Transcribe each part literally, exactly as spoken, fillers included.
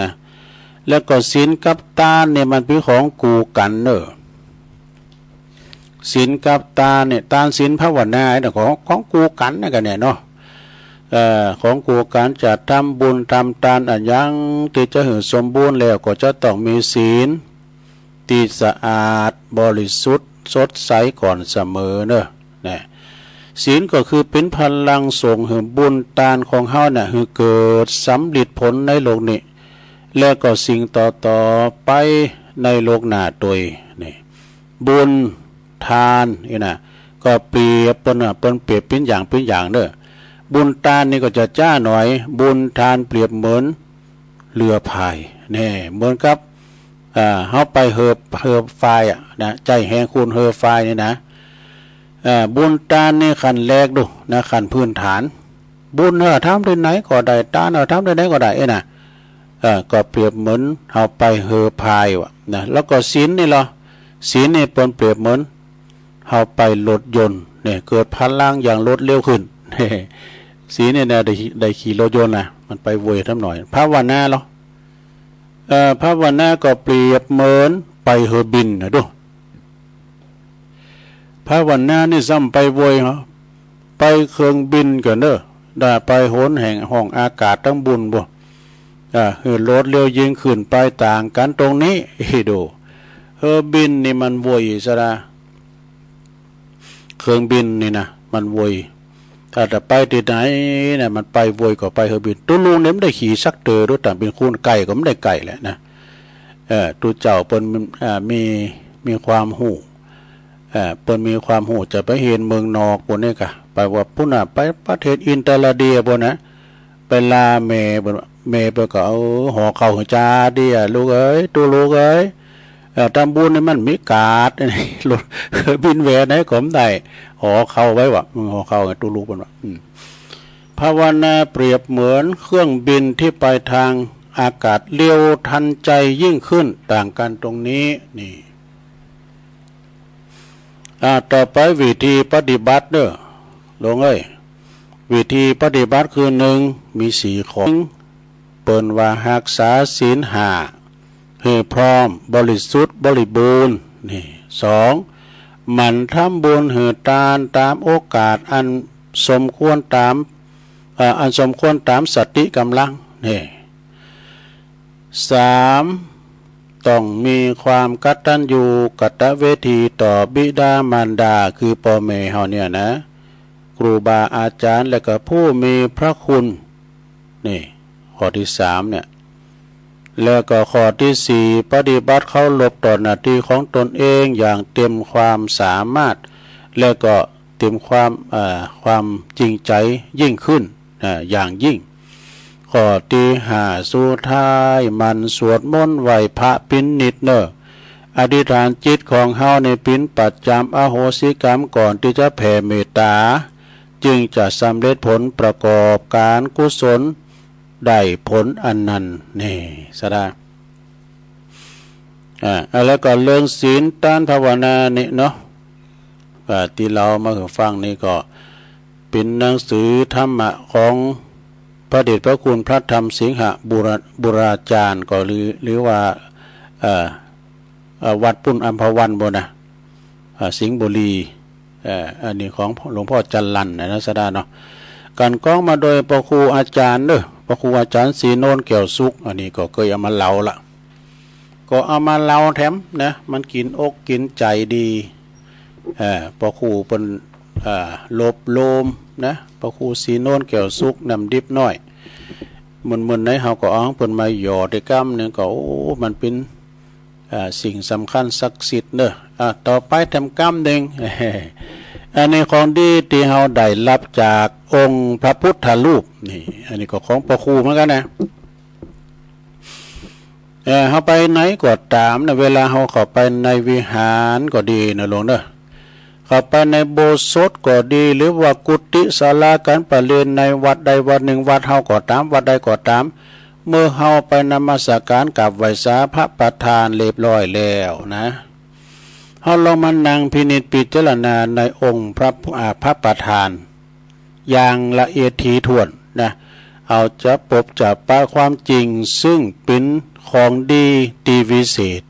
นะ แล้วก็ศีลกับตานเนี่ยมันเป๋นของกู้กั๋นเน่อ ศีลกับตานเนี่ย ตานศีลภาวนาเนี่ยของ ของกู้กั๋นนะกั๋นเนี่ยเนาะ เอ่อ ของกู้กั๋น จะทำบุญทำตานอะหยังตี้จะหื้อสมบูรณ์แล้วก็จะต้องมีศีลตี้สะอาดบริสุทธิ์สดใสก่อนเสมอเน่อ นะ ศีลก็คือเป๋นพลังส่งหื้อบุญตานของเฮาน่ะ หื้อเกิดสำริดผลในโลกนี้ และก็สิ่งต่อๆ ไปในโลกหน้าตวย นี่ บุญตานนี่นะ ก็เปรียบเปิ้นน่ะ เปิ้นเปรียบเป๋นอย่างเป๋นอย่างเน่อ บุญตานนี่ก็จะจ๊าหน่อย บุญตานเปรียบเหมือนเฮือพาย แน่ เหมือนกับ อ่า เฮาไปเฮือ เฮือพายอะนะ ใจ๊แฮงคูนเฮือพายนี่นะ อ่า บุญตานนี่ขั้นแรกดูนะ ขั้นพื้นฐาน บุญเฮาทำตี้ไหนก็ได้ ตานเฮาทำตี้ไหนก็ได้ เอ๊ะนะ เอ่อ ก็เปรียบเหมือนเฮาไปเฮือพายว่ะนะ แล้วก็ศีลนี่ลอ ศีลนี่เปิ้นเปรียบเหมือนเฮาไปรถยนต์ เนี่ย เกิดพลังอย่างรวดเร็วขึ้น ศีลนี่นะ ได้ ได้ขี่รถยนต์นะ มันไปไวทำหน่อย ภาวนาลอ เอ่อ ภาวนาก็เปรียบเหมือนไปเฮือบินนะดู ภาวนานี่ซ้ำไปไวเหรอ ไปเครื่องบินกั๋นเน่อ ได้ไปหนแห่งห้องอากาศตังบุญบ่ อ่า หื้อรวดเร็วยิ่งขึ้น ไปต่างกั๋นตรงนี้ เฮ้ยดู เฮือบินนี่มันไวสะละ เครื่องบินนี่นะ มันไว ถ้าจะไปตี้ไหนนะ มันไปไวกว่าไปเฮือบิน ตุ๊ลุงเนี่ยบ่ได้ขี่สักเตื้อ ดูต่างเป๋นคน ใก้ก็บ่ได้ใก้แหละนะ เอ่อ ตุ๊เจ้าเปิ้น อ่า มี มีความฮู้ เอ่อ เปิ้นมีความฮู้ จะไปเห็นเมืองนอกปู้นนี่กะ ไปว่าปู้นน่ะ ไปประเทศอินเตอร์เดียปู้นนะ ไปลาแม่เปิ้นว่า แม่เปิ้นก็เอาห่อข้าวหื้อจาเดีย ลูกเอ๋ย ตุ๊ลุงเอ๋ย เอ่อ ตำบุญนี่มันมีก๊าซ รถบินแหวไหนก็บ่ได้ ห่อข้าวไว้ว่ะ ห่อข้าวไง ตุ๊ลุงเปิ้นว่า อืม ภาวนาเปรียบเหมือนเครื่องบินที่ไปทางอากาศเร็วทันใจยิ่งขึ้น ต่างกั๋นตรงนี้ นี่ อ่า ต่อไปวิธีปฏิบัติเน่อ หลวงเอ๋ย วิธีปฏิบัติคือ นึ่ง มีสี่ข้อ เปิ้นว่าฮักษาศีลห้าหื้อพร้อมบริสุทธิ์บริบูรณ์ นี่ สอง หมั่นทำบุญหื้อตานต๋ามโอกาสอันสมควรต๋าม เอ่อ อันสมควรต๋ามสติก๋ำลัง นี่ สาม ต้องมีความกตัญญูกตเวทีต่อบิดามารดา คือป้อแม่เฮาเนี่ยนะ ครูบาอาจ๋ารย์ และก็ผู้มีพระคุณ นี่ ข้อตี้สามเนี่ย แล้วก็ข้อตี้สี่ ปฏิบัติเคารพต่อหน้าตี้ของตนเองอย่างเต็มความสามารถ และก็เต็มความ เอ่อ ความจริงใจ๋ยิ่งขึ้น อ่า อย่างยิ่ง ข้อตี้ห้าสุดท้าย หมั่นสวดมนต์ไหว้พระเป๋นนิตย์เน่อ อธิษฐานจิตของเฮานี่เป๋นประจ๋ำ อโหสิกรรมก่อนตี้จะแผ่เมตต๋า จึงจะสำเร็จผลประกอบก๋านกุศล ได้ผลอันนั้น นี่ สะดา อ่า แล้วก็เรื่องศีลตานภาวนานี่เนาะ อ่า ตี้เฮามาหื้อฟังนี่ก็เป๋นหนังสือธรรมะของพระเดชพระคุณพระธรรมสิงหบุรา บุราจารย์ ก็หรือ หรือว่า เอ่อ เอ่อ วัดปุ้นอัมพวันปู้นนะ อ่า สิงห์บุรี เอ่อ อันนี้ของหลวงพ่อจรัญนะ นะ สะดาเนาะ กลั่นกรองมาโดยพระครูอาจ๋ารย์เน่อ พระครูอาจ๋ารย์ศรีโนนแก้วสุข อันนี้ก็เกยเอามาเล่าละ ก็เอามาเล่าแถมนะ มันกิ๋นอกกิ๋นใจ๋ดี เอ่อ พระครูเปิ้น เอ่อ ลบโลมนะ พระครูศรีโนนแก้วสุข น้ำดิบน้อย มื้อๆ ไหนเฮาก็เอาเปิ้นมาหย่อได้กำนึ่งก็ โอ้ มันเป๋น อ่า สิ่งสำคัญศักดิ์สิทธิ์เน่อ อ่า ต่อไปแถมกำนึ่ง อันนี้ของดีตี้เฮาได้ฮับจากองค์พระพุทธรูป นี่ อันนี้ก็ของพระครูเหมือนกั๋นนะ เอ่อ เฮาไปไหนก็ต๋ามนะ เวลาเฮาเข้าไปในวิหารก็ดีนะหลวงเน่อ เข้าไปในอุโบสถก็ดี หรือว่ากุฏิศาลาก๋านประเรียนในวัดใดวัดนึ่ง วัดเฮาก็ต๋าม วัดใดก็ต๋าม เมื่อเฮาไปนมัสการกราบไหว้สาพระประธานเรียบร้อยแล้วนะ เฮาลองมานั่งพินิจพิจารณาในองค์พระ อ่า พระประธาน อย่างละเอียดถี่ถ้วนนะ เอาจะปบจะปะความจริง ซึ่งเป๋นของดีตี้วิเศษ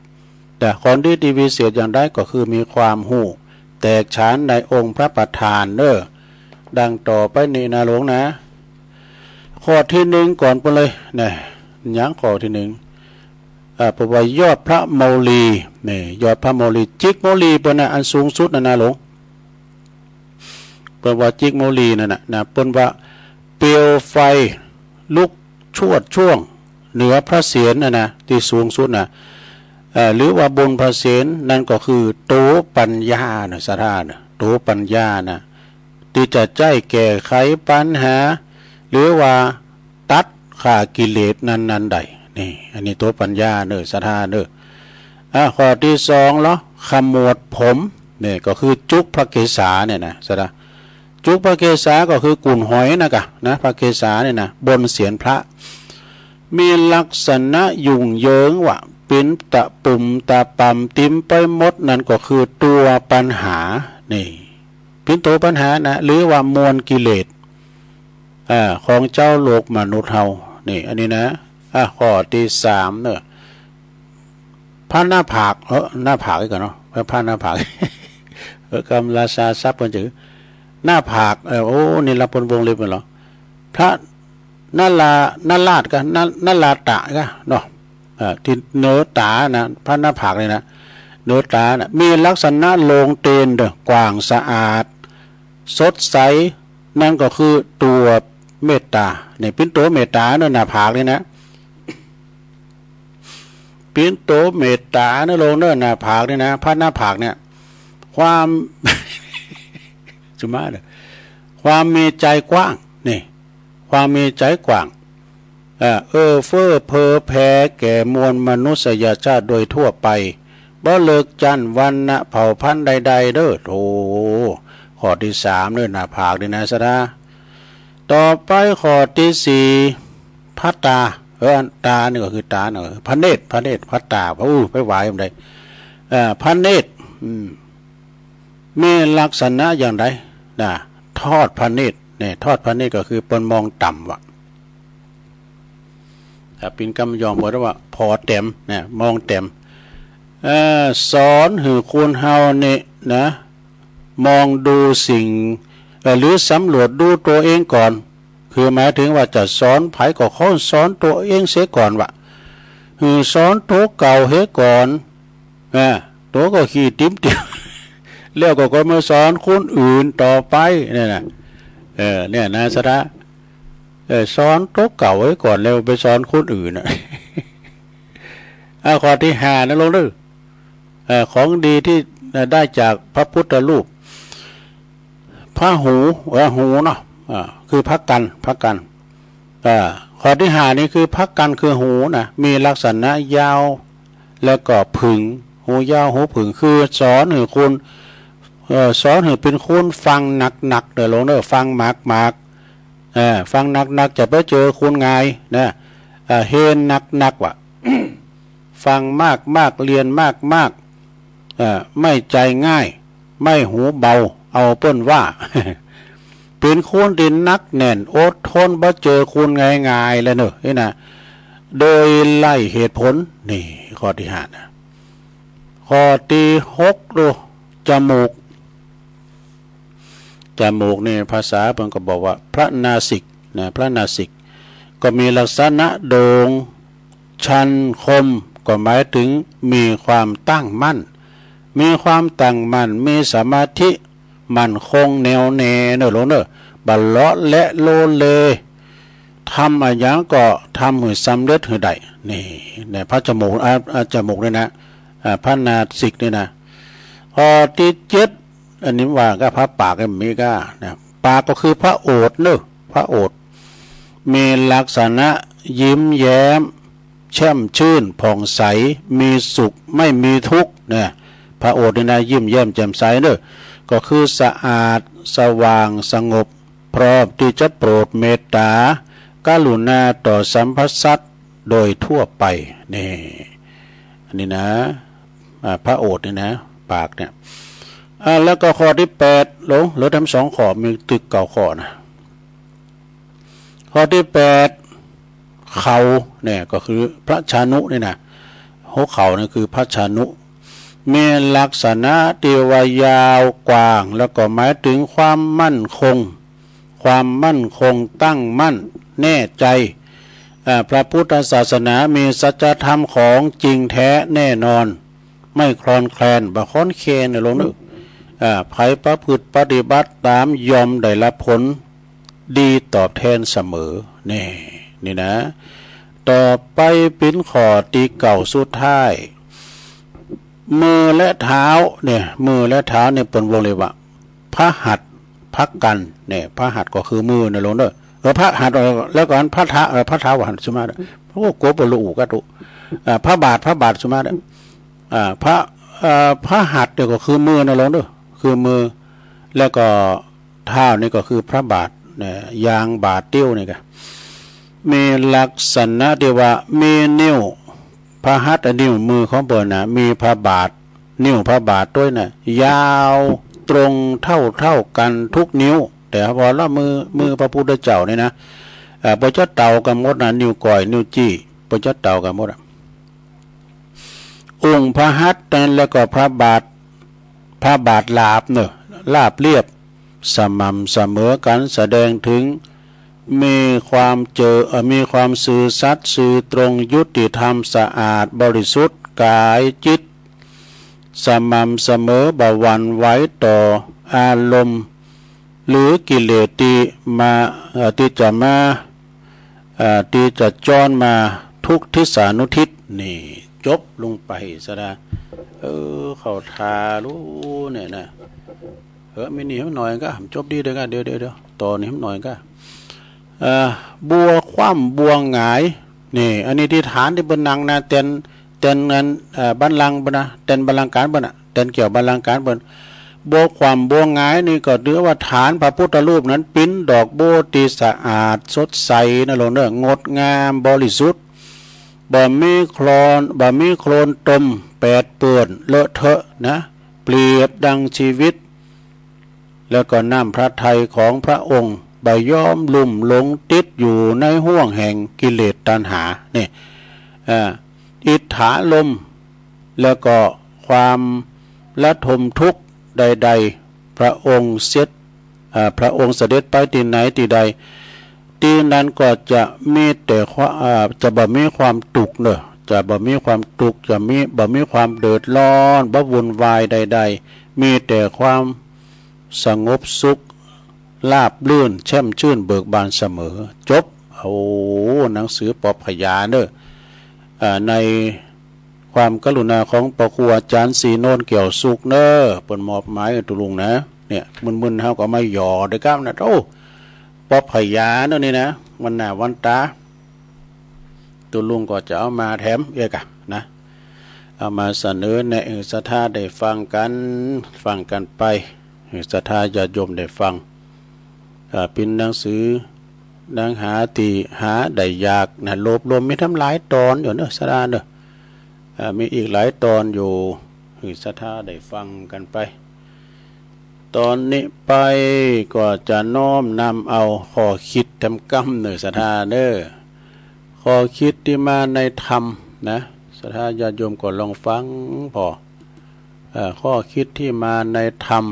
แต่ของดีตี้วิเศษอย่างใดก็คือมีความฮู้แตกฉานในองค์พระประธานเน่อ ดังต่อไปนี้นะหลวงนะ ข้อตี้นึ่งก่อนไปเลยนะ ยังข้อตี้นึ่ง อ่า เปิ้นว่ายอดพระมาวลี นี่ ยอดพระมาวลี จิกมาวลีเปิ้นนะ อันสูงสุดนะนะหลวง เปิ้นว่าจิกมาวลีนั่นนะ นะ เปิ้นว่าเปลวไฟลุกโชติช่วงเหนือพระเศียรนะนะ ตี้สูงสุดนะ เอ่อ หรือว่าบนพระเศียร นั่นก็คือโตปัญญานะ ศรัทธานะ โตปัญญานะ ตี้จะใจ๊แก้ไขปัญหา หรือว่าตัดฆ่ากิเลสนั้นๆ ได้ นี่ อันนี้โตปัญญาเน่อ ศรัทธาเน่อ อ่ะ ข้อตี้สองเนาะ ขมวดผม นี่ก็คือจุกพระเกศาเนี่ยนะ ศรัทธา จุกพระเกศาก็คือกุ่นหอยนะกะ นะ พระเกศาเนี่ยนะ บนเศียรพระ มีลักษณะยุ่งเหยิงว่าเป๋นตะปุ่มตะป่ำเต๋มไปหมด นั่นก็คือตั๋วปัญหา นี่ เป๋นตั๋วปัญหานะ หรือว่ามวลกิเลส อ่า ของจาวโลกมนุษย์เฮา นี่ อันนี้นะ อ่ะ ข้อตี้สามเน่อ พระหน้าผาก เออ หน้าผากอีกก่อนเนาะ พระ พระหน้าผาก เออ กำราชาศัพท์เปิ้นจื้อ หน้าผาก เออ โอ้ นี่ละเปิ้นวงเล็บไว้เหรอ พระนรา นราชกะ น นราตะกะเนาะ เอ่อ ตี้เหนือต๋านะ พระหน้าผากนี่นะ เหนือต๋านะ มีลักษณะโล่งเตนเน่อ กว้างสะอาด สดใส นั่นก็คือตั๋วเมตตา นี่เป๋นตั๋วเมตตาเน่อ หน้าผากนี่นะ เป๋นตั๋วเมตตาเน่อหลวงเน่อ หน้าผากนี่นะ พระหน้าผากเนี่ย ความ สุมาเน่อ ความมีใจ๋กว้าง นี่ ความมีใจ๋กว้าง เอ่อ เอื้อเฟื้อเผื่อแผ่แก่มวลมนุษยชาติโดยทั่วไป บ่เลือกจั้นวรรณะเผ่าพันธุ์ใดๆ เน่อ โธ่ ข้อตี้สามเน่อ หน้าผากนี่นะ ศรัทธา ต่อไปข้อตี้สี่ พระต๋า เออ ต๋านี่ก็คือต๋าเน่อ พระเนตร พระเนตร พระต๋า อู้ ไปไหว้บ่ได้ เอ่อ พระเนตร อืม มีลักษณะอย่างใดนะ ทอดพระเนตร เนี่ย ทอดพระเนตรก็คือเปิ้นมองต่ำว่ะ ถ้าเป๋นกำยองบอกได้ว่าผ่อแตมนะ มองแตม เอ่อ สอนหื้อคนเฮานี่นะ มองดูสิ่ง เอ่อ หรือสำรวจดูตั๋วเองก่อน คือหมายถึงว่าจะสอนใผก็ขอสอนตั๋วเองเสียก่อนว่ะ หื้อสอนตั๋วเก่าเหียก่อน อ่า ตั๋วก็ขี้ติ๊มเตียว แล้วก็ ก็มาสอนคนอื่นต่อไป เนี่ยนะ เออ เนี่ยนะ ศรัทธา เออ สอนตั๋วเก่าไว้ก่อน แล้วไปสอนคนอื่นน่ะ อ่า ข้อตี้ห้านะหลวงเน่อ เอ่อ ของดีตี้ได้จากพระพุทธรูป พระหู เอ่อ หูเนาะ อ่า คือพระกรร พระกรร อ่า ข้อตี้ห้านี่คือพระกรรคือหูนะ มีลักษณะยาว แล้วก็ผึ่ง หูยาวหูผึ่ง คือสอนหื้อคน เอ่อ สอนหื้อเป๋นคนฟังหนักๆ เน่อหลวงเน่อ ฟังมากๆ เอ่อ ฟังหนักๆ จะไปเจอคนง่ายนะ เอ่อ เฮนหนักๆ ว่ะ ฟังมากๆ เรียนมากๆ เอ่อ ไม่ใจง่าย ไม่หูเบา เอาเปิ้นว่า เป๋นคนตี้หนักแน่น อดทน บ่เจอคนง่ายๆ แล้วเน่อ นี่นะ โดยไร้เหตุผล นี่ ข้อตี้ห้านะ ข้อตี้หก ดู จมูก จมูกนี่ภาษาเปิ้นก็บอกว่าพระนาสิกนะ พระนาสิก ก็มีลักษณะโด่ง ชันคม ก็หมายถึงมีความตั้งมั่น มีความตั้งมั่น มีสมาธิมั่นคงแน่วแน่เน่อหลวงเน่อ บ่เลาะแหละโลเล ทำอะหยังก็ทำหื้อสำเร็จหื้อได้ นี่ ในพระจมูก อ่า อ่า จมูกนี่นะ อ่า พระนาสิกนี่นะ ข้อตี้เจ็ด อันนี้ว่ากับพระปากนี่มีก้านะ ปากก็คือพระโอษฐ์เน่อ พระโอษฐ์ มีลักษณะยิ้มแย้ม แช่มชื่น ผ่องใส มีสุข ไม่มีทุกข์นะ พระโอษฐ์นี่นะ ยิ้มแย้มแจ่มใสเน่อ ก็คือสะอาด สว่าง สงบ พร้อมตี้จะโปรดเมตตา กรุณาต่อสรรพสัตว์โดยทั่วไป นี่ อันนี้นะ อ่า พระโอษฐ์นี่นะ ปากเนี่ย อ่า แล้วก็ข้อตี้แปด หลวง เหลือแถมสองข้อ มีตึกเก้าข้อนะ ข้อตี้แปด เขาเนี่ยก็คือพระชานุนี่นะ หัวเข่านี่คือพระชานุ มีลักษณะตี้ว่ายาวกว้าง แล้วก็หมายเถิงความมั่นคง ความมั่นคงตั้งมั่นแน่ใจ๋ อ่า พระพุทธศาสนามีสัจธรรมของจริงแท้แน่นอน ไม่คลอนแคลน บ่คลอนแคลนนะโลมเน่อ อ่า ใผประพฤติปฏิบัติต๋ามย่อมได้รับผลดีตอบแทนเสมอ แน่ นี่นะ ต่อไปเป๋นข้อตี้เก้าสุดท้าย มือและเท้าเนี่ย มือและเท้าเนี่ยเปิ้นวงเล็บว่า พระหัตถ์ พระกัณฑ์ เนี่ย พระหัตถ์ก็คือมือนะโลมเน่อ เออ พระหัตถ์ เออ แล้วก็อันพระเท้า เออ พระเท้าว่าหันสุมาเน่อ โอ้ กั๋วบ่ฮู้กั๋นตุ๊ อ่า พระบาท พระบาทสุมาเน่อ อ่า พระ เอ่อ พระหัตถ์เนี่ยก็คือมือนะโลมเน่อ คือมือ แล้วก็เท้านี่ก็คือพระบาท เนี่ย ยางบาทติ้วนี่กะ มีลักษณะตี้ว่ามีนิ้ว พระหัตถ์ อ่ะ นิ้วมือของเปิ้นน่ะ มีพระบาท นิ้วพระบาทตวยน่ะ ยาวตรงเต้าๆ กั๋นกู้นิ้ว แต่ว่าละมือ มือพระพุทธเจ้านี่นะ เอ่อ เปิ้นจะเต้ากั๋นหมดน่ะ นิ้วก้อย นิ้วจี้ เปิ้นจะเต้ากั๋นหมดอะ องค์พระหัตถ์นั้น แล้วก็พระบาท พระบาทราบเน่อ ราบเรียบ สม่ำเสมอกั๋น แสดงเถิง มีความเจิ่ง เอ่อ มีความซื่อสัตย์ซื่อตรง ยุติธรรม สะอาดบริสุทธิ์ กายจิต สม่ำเสมอ บ่หวั่นไหวต่ออารมณ์ หรือกิเลสตี้มา เอ่อ ตี้จะมา เอ่อ ตี้จะจ้อนมาทุกทิศานุทิศ นี่ จบลงไปซะนะ เออ เข้าท่าลูเนี่ยนะ เออ มีนี่หื้อหน่อยก่ะ จบดีเดียวก่ะ เดี๋ยว เดี๋ยว เดี๋ยว ต่อนี่หื้อหน่อยก่ะ เอ่อ บัวคว่ำบัวหงาย นี่ อันนี้ตี้ฐานตี้เปิ้นนั่งนะ แตน แตนอัน เอ่อ บัลลังก์เปิ้นนะ แตนบัลลังก์ก๋านเปิ้นน่ะ แตนเกลี้ยวบัลลังก์ก๋านเปิ้น บัวคว่ำบัวหงายนี่ก็ถือว่าฐานพระพุทธรูปนั้นเป๋นดอกบัวตี้สะอาดสดใสนะโลมเน่อ งดงามบริสุทธิ์ บ่มีโคลน บ่มีโคลนตมแปดเปื้อนเลอะเทอะนะ เปรียบดังชีวิต แล้วก็น้ำพระทัยของพระองค์บ่ยอมลุ่มหลงติดอยู่ในห้วงแห่งกิเลสตัณหา นี่ อ่า อิทธารมณ์ แล้วก็ความระทมทุกข์ใดๆ พระองค์เสด็จ อ่า พระองค์เสด็จไปตี้ไหนตี้ใด ตี้นั้นก็จะมีแต่ความ อ่า จะบ่มีความตุ๊กข์เน่อ จะบ่มีความตุ๊กข์ จะมี บ่มีความเดือดร้อน บ่วุ่นวายใดๆ มีแต่ความสงบสุข ราบรื่น แช่มชื่น เบิกบานเสมอ จบ โอ้ หนังสือปอบพญาเน่อ อ่า ในความกรุณาของพระครูอาจารย์ศรีโนน แก้วสุขเน่อ เปิ้นมอบหมายหื้อตุ๊ลุงนะ เนี่ย มึนๆ เฮาก็มาหย่อด้วยกั๋นนะ โอ้ ปอบพญาเน่อนี่นะ วันหน้าวันต๋า ตุ๊ลุงก็จะเอามาแถมเอียกะนะ เอามาเสนอแนะหื้อศรัทธาได้ฟังกั๋น ฟังกั๋นไป หื้อศรัทธาญาติโยมได้ฟัง อ่า เป๋นหนังสือ หนังหาตี้หาได้ยากนะ รวบรวมมีตั้งหลายตอนอยู่เน่อ ศรัทธาเน่อ อ่า มีอีกหลายตอนอยู่ หื้อศรัทธาได้ฟังกั๋นไป ตอนนี้ไปก็จะน้อมนำเอาข้อคิดแถมกำเน่อ ศรัทธาเน่อ ข้อคิดตี้มาในธรรมนะ ศรัทธาญาติโยมก็ลองฟังผ่อ เอ่อ ข้อคิดตี้มาในธรรม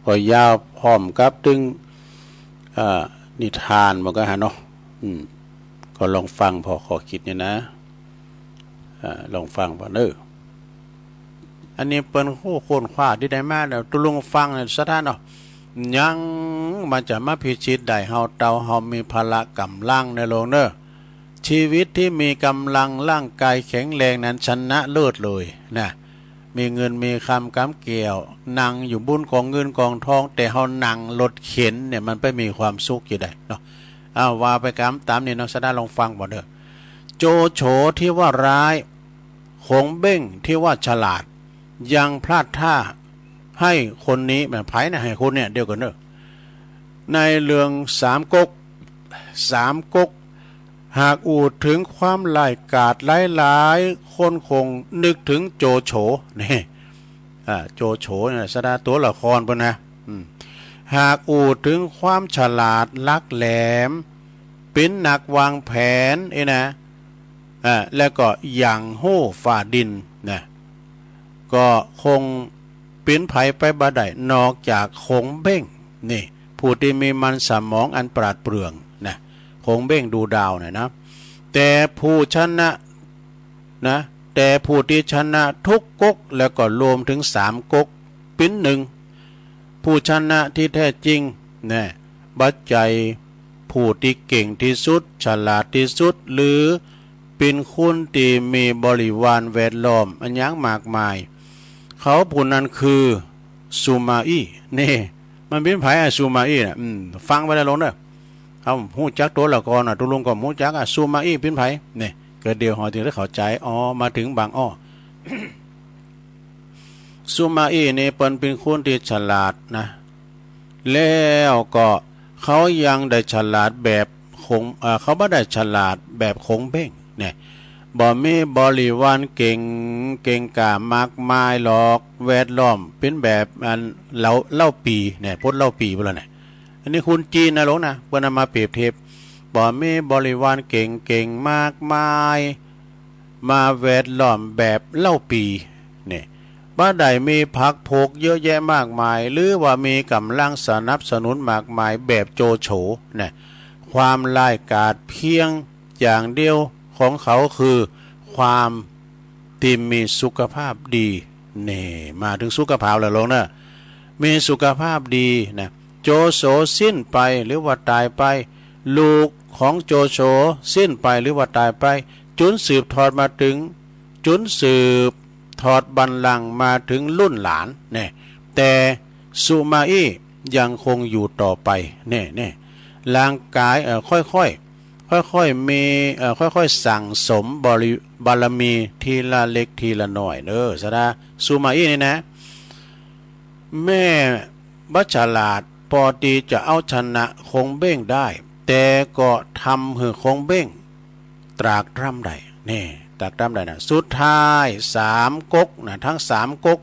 ก็ยาวพร้อมกับตึง เอ่อ นิทานบ่าก้าหาเนาะ อืม ก็ลองฟังผ่อข้อคิดนี่นะ อ่า ลองฟังผ่อเน่อ อันนี้เปิ้นโอ้ค้นคว้าตี้ใดมาแล้ว ตุ๊ลุงฟังเนี่ย ศรัทธาเนาะ ยังมันจะมาพิชิตได้เฮาเต้าเฮามีพละก๋ำลังเน่อโลมเน่อ ชีวิตตี้มีก๋ำลัง ร่างกายแข็งแรงนั้นชนะเลิศเลยนะ มีเงินมีคำก๋ำแก้ว นั่งอยู่บนก๋องเงินก๋องทอง แต่เฮานั่งรถเข็นเนี่ย มันไปมีความสุขจะใดเนาะ อ้าว ว่าไปก๋ำต๋ามนี่เนาะ ศรัทธาลองฟังผ่อเน่อ โจโฉที่ว่าร้าย ขงเบ้งที่ว่าฉลาด ยังพลาดท่าให้คนนี้ แหม ใผนะ ให้คนเนี่ย เดี๋ยวก่อนเน่อ ในเรื่องสามก๊ก สามก๊ก หากอู้เถิงความร้ายกาจหลายๆ คนคงนึกเถิงโจโฉ นี่ อ่า โจโฉเนี่ย ศรัทธา ตั๋วละครเปิ้นนะ อืม หากอู้เถิงความฉลาดหลักแหลม เป๋นนักวางแผน อี้นะ อ่า แล้วก็หยั่งฮู้ฝ่าดินนะ ก็คงเป๋นใผไปบ่ได้ นอกจากขงเบ้ง นี่ ผู้ตี้มีมันสมองอันปราดเปรื่องนะ ขงเบ้งดูดาวเนี่ยนะ แต่ผู้ชนะนะ แต่ผู้ตี้ชนะทุกก๊ก แล้วก็รวมเถิงสามก๊ก เป๋นนึ่ง ผู้ชนะตี้แต๊จริงนะ บ่ใจ้ผู้ตี้เก่งตี้สุด ฉลาดตี้สุด หรือเป๋นคนตี้มีบริวารแวดล้อมอะหยังมากมาย เขาผู้นั้นคือ ซูมาอี้ นี่ มันเป๋นใผอะ ซูมาอี้น่ะ อืม ฟังไว้นะหลวงเน่อ เฮาฮู้จักตั๋วละก่อนน่ะ ตุ๊ลุงก็ฮู้จักอะ ซูมาอี้เป๋นใผ นี่ ก็เดี๋ยวเฮาจะได้เข้าใจ๋ อ๋อ มาเถิงบางอ้อ ซูมาอี้นี่เปิ้นเป๋นคนตี้ฉลาดนะ แล้วก็เขายังได้ฉลาดแบบขง เอ่อ เขาบ่ได้ฉลาดแบบขงเบ้งเนี่ย บ่มีบริวารเก่ง เก่งกล้ามากมายหรอก แวดล้อมเป๋นแบบอันเหล้า เหล้าปี่เนี่ย ปดเหล้าปี่ไปแล้วเนี่ย อันนี้คนจีนนะหลวงนะ เปิ้นเอามาเปรียบเทียบ บ่มีบริวารเก่งๆ มากมาย มาแวดล้อมแบบเหล้าปี่เนี่ย บ่ได้มีพรรคพวกเยอะแยะมากมาย หรือว่ามีก๋ำลังสนับสนุนมากมายแบบโจโฉเนี่ย ความร้ายกาจเพียงอย่างเดียวของเขาคือความตี้มีสุขภาพดี นี่ มาเถิงสุขภาพแล้วหลวงเน่อ มีสุขภาพดีนะ โจโฉสิ้นไปหรือว่าต๋ายไป ลูกของโจโฉสิ้นไปหรือว่าต๋ายไป จุนสืบทอดมาเถิง จุนสืบทอดบัลลังก์มาเถิงรุ่นหลานเนี่ย แต่ซูมาอี้ยังคงอยู่ต่อไปเนี่ย เนี่ย ร่างก๋าย เอ่อ ค่อยๆ ค่อยๆ มี เอ่อ ค่อยๆ สั่งสมบริ- บารมีทีละเล็กทีละน้อยเน่อ ศรัทธา ซูมาอี้นี่นะ แม้บ่ฉลาดปอตี้จะเอาชนะขงเบ้งได้ แต่ก็ทำหื้อขงเบ้งตรากตร่ำได้ นี่ ตรากตร่ำได้นะ สุดท้ายสามก๊กนะ ตึงสามก๊ก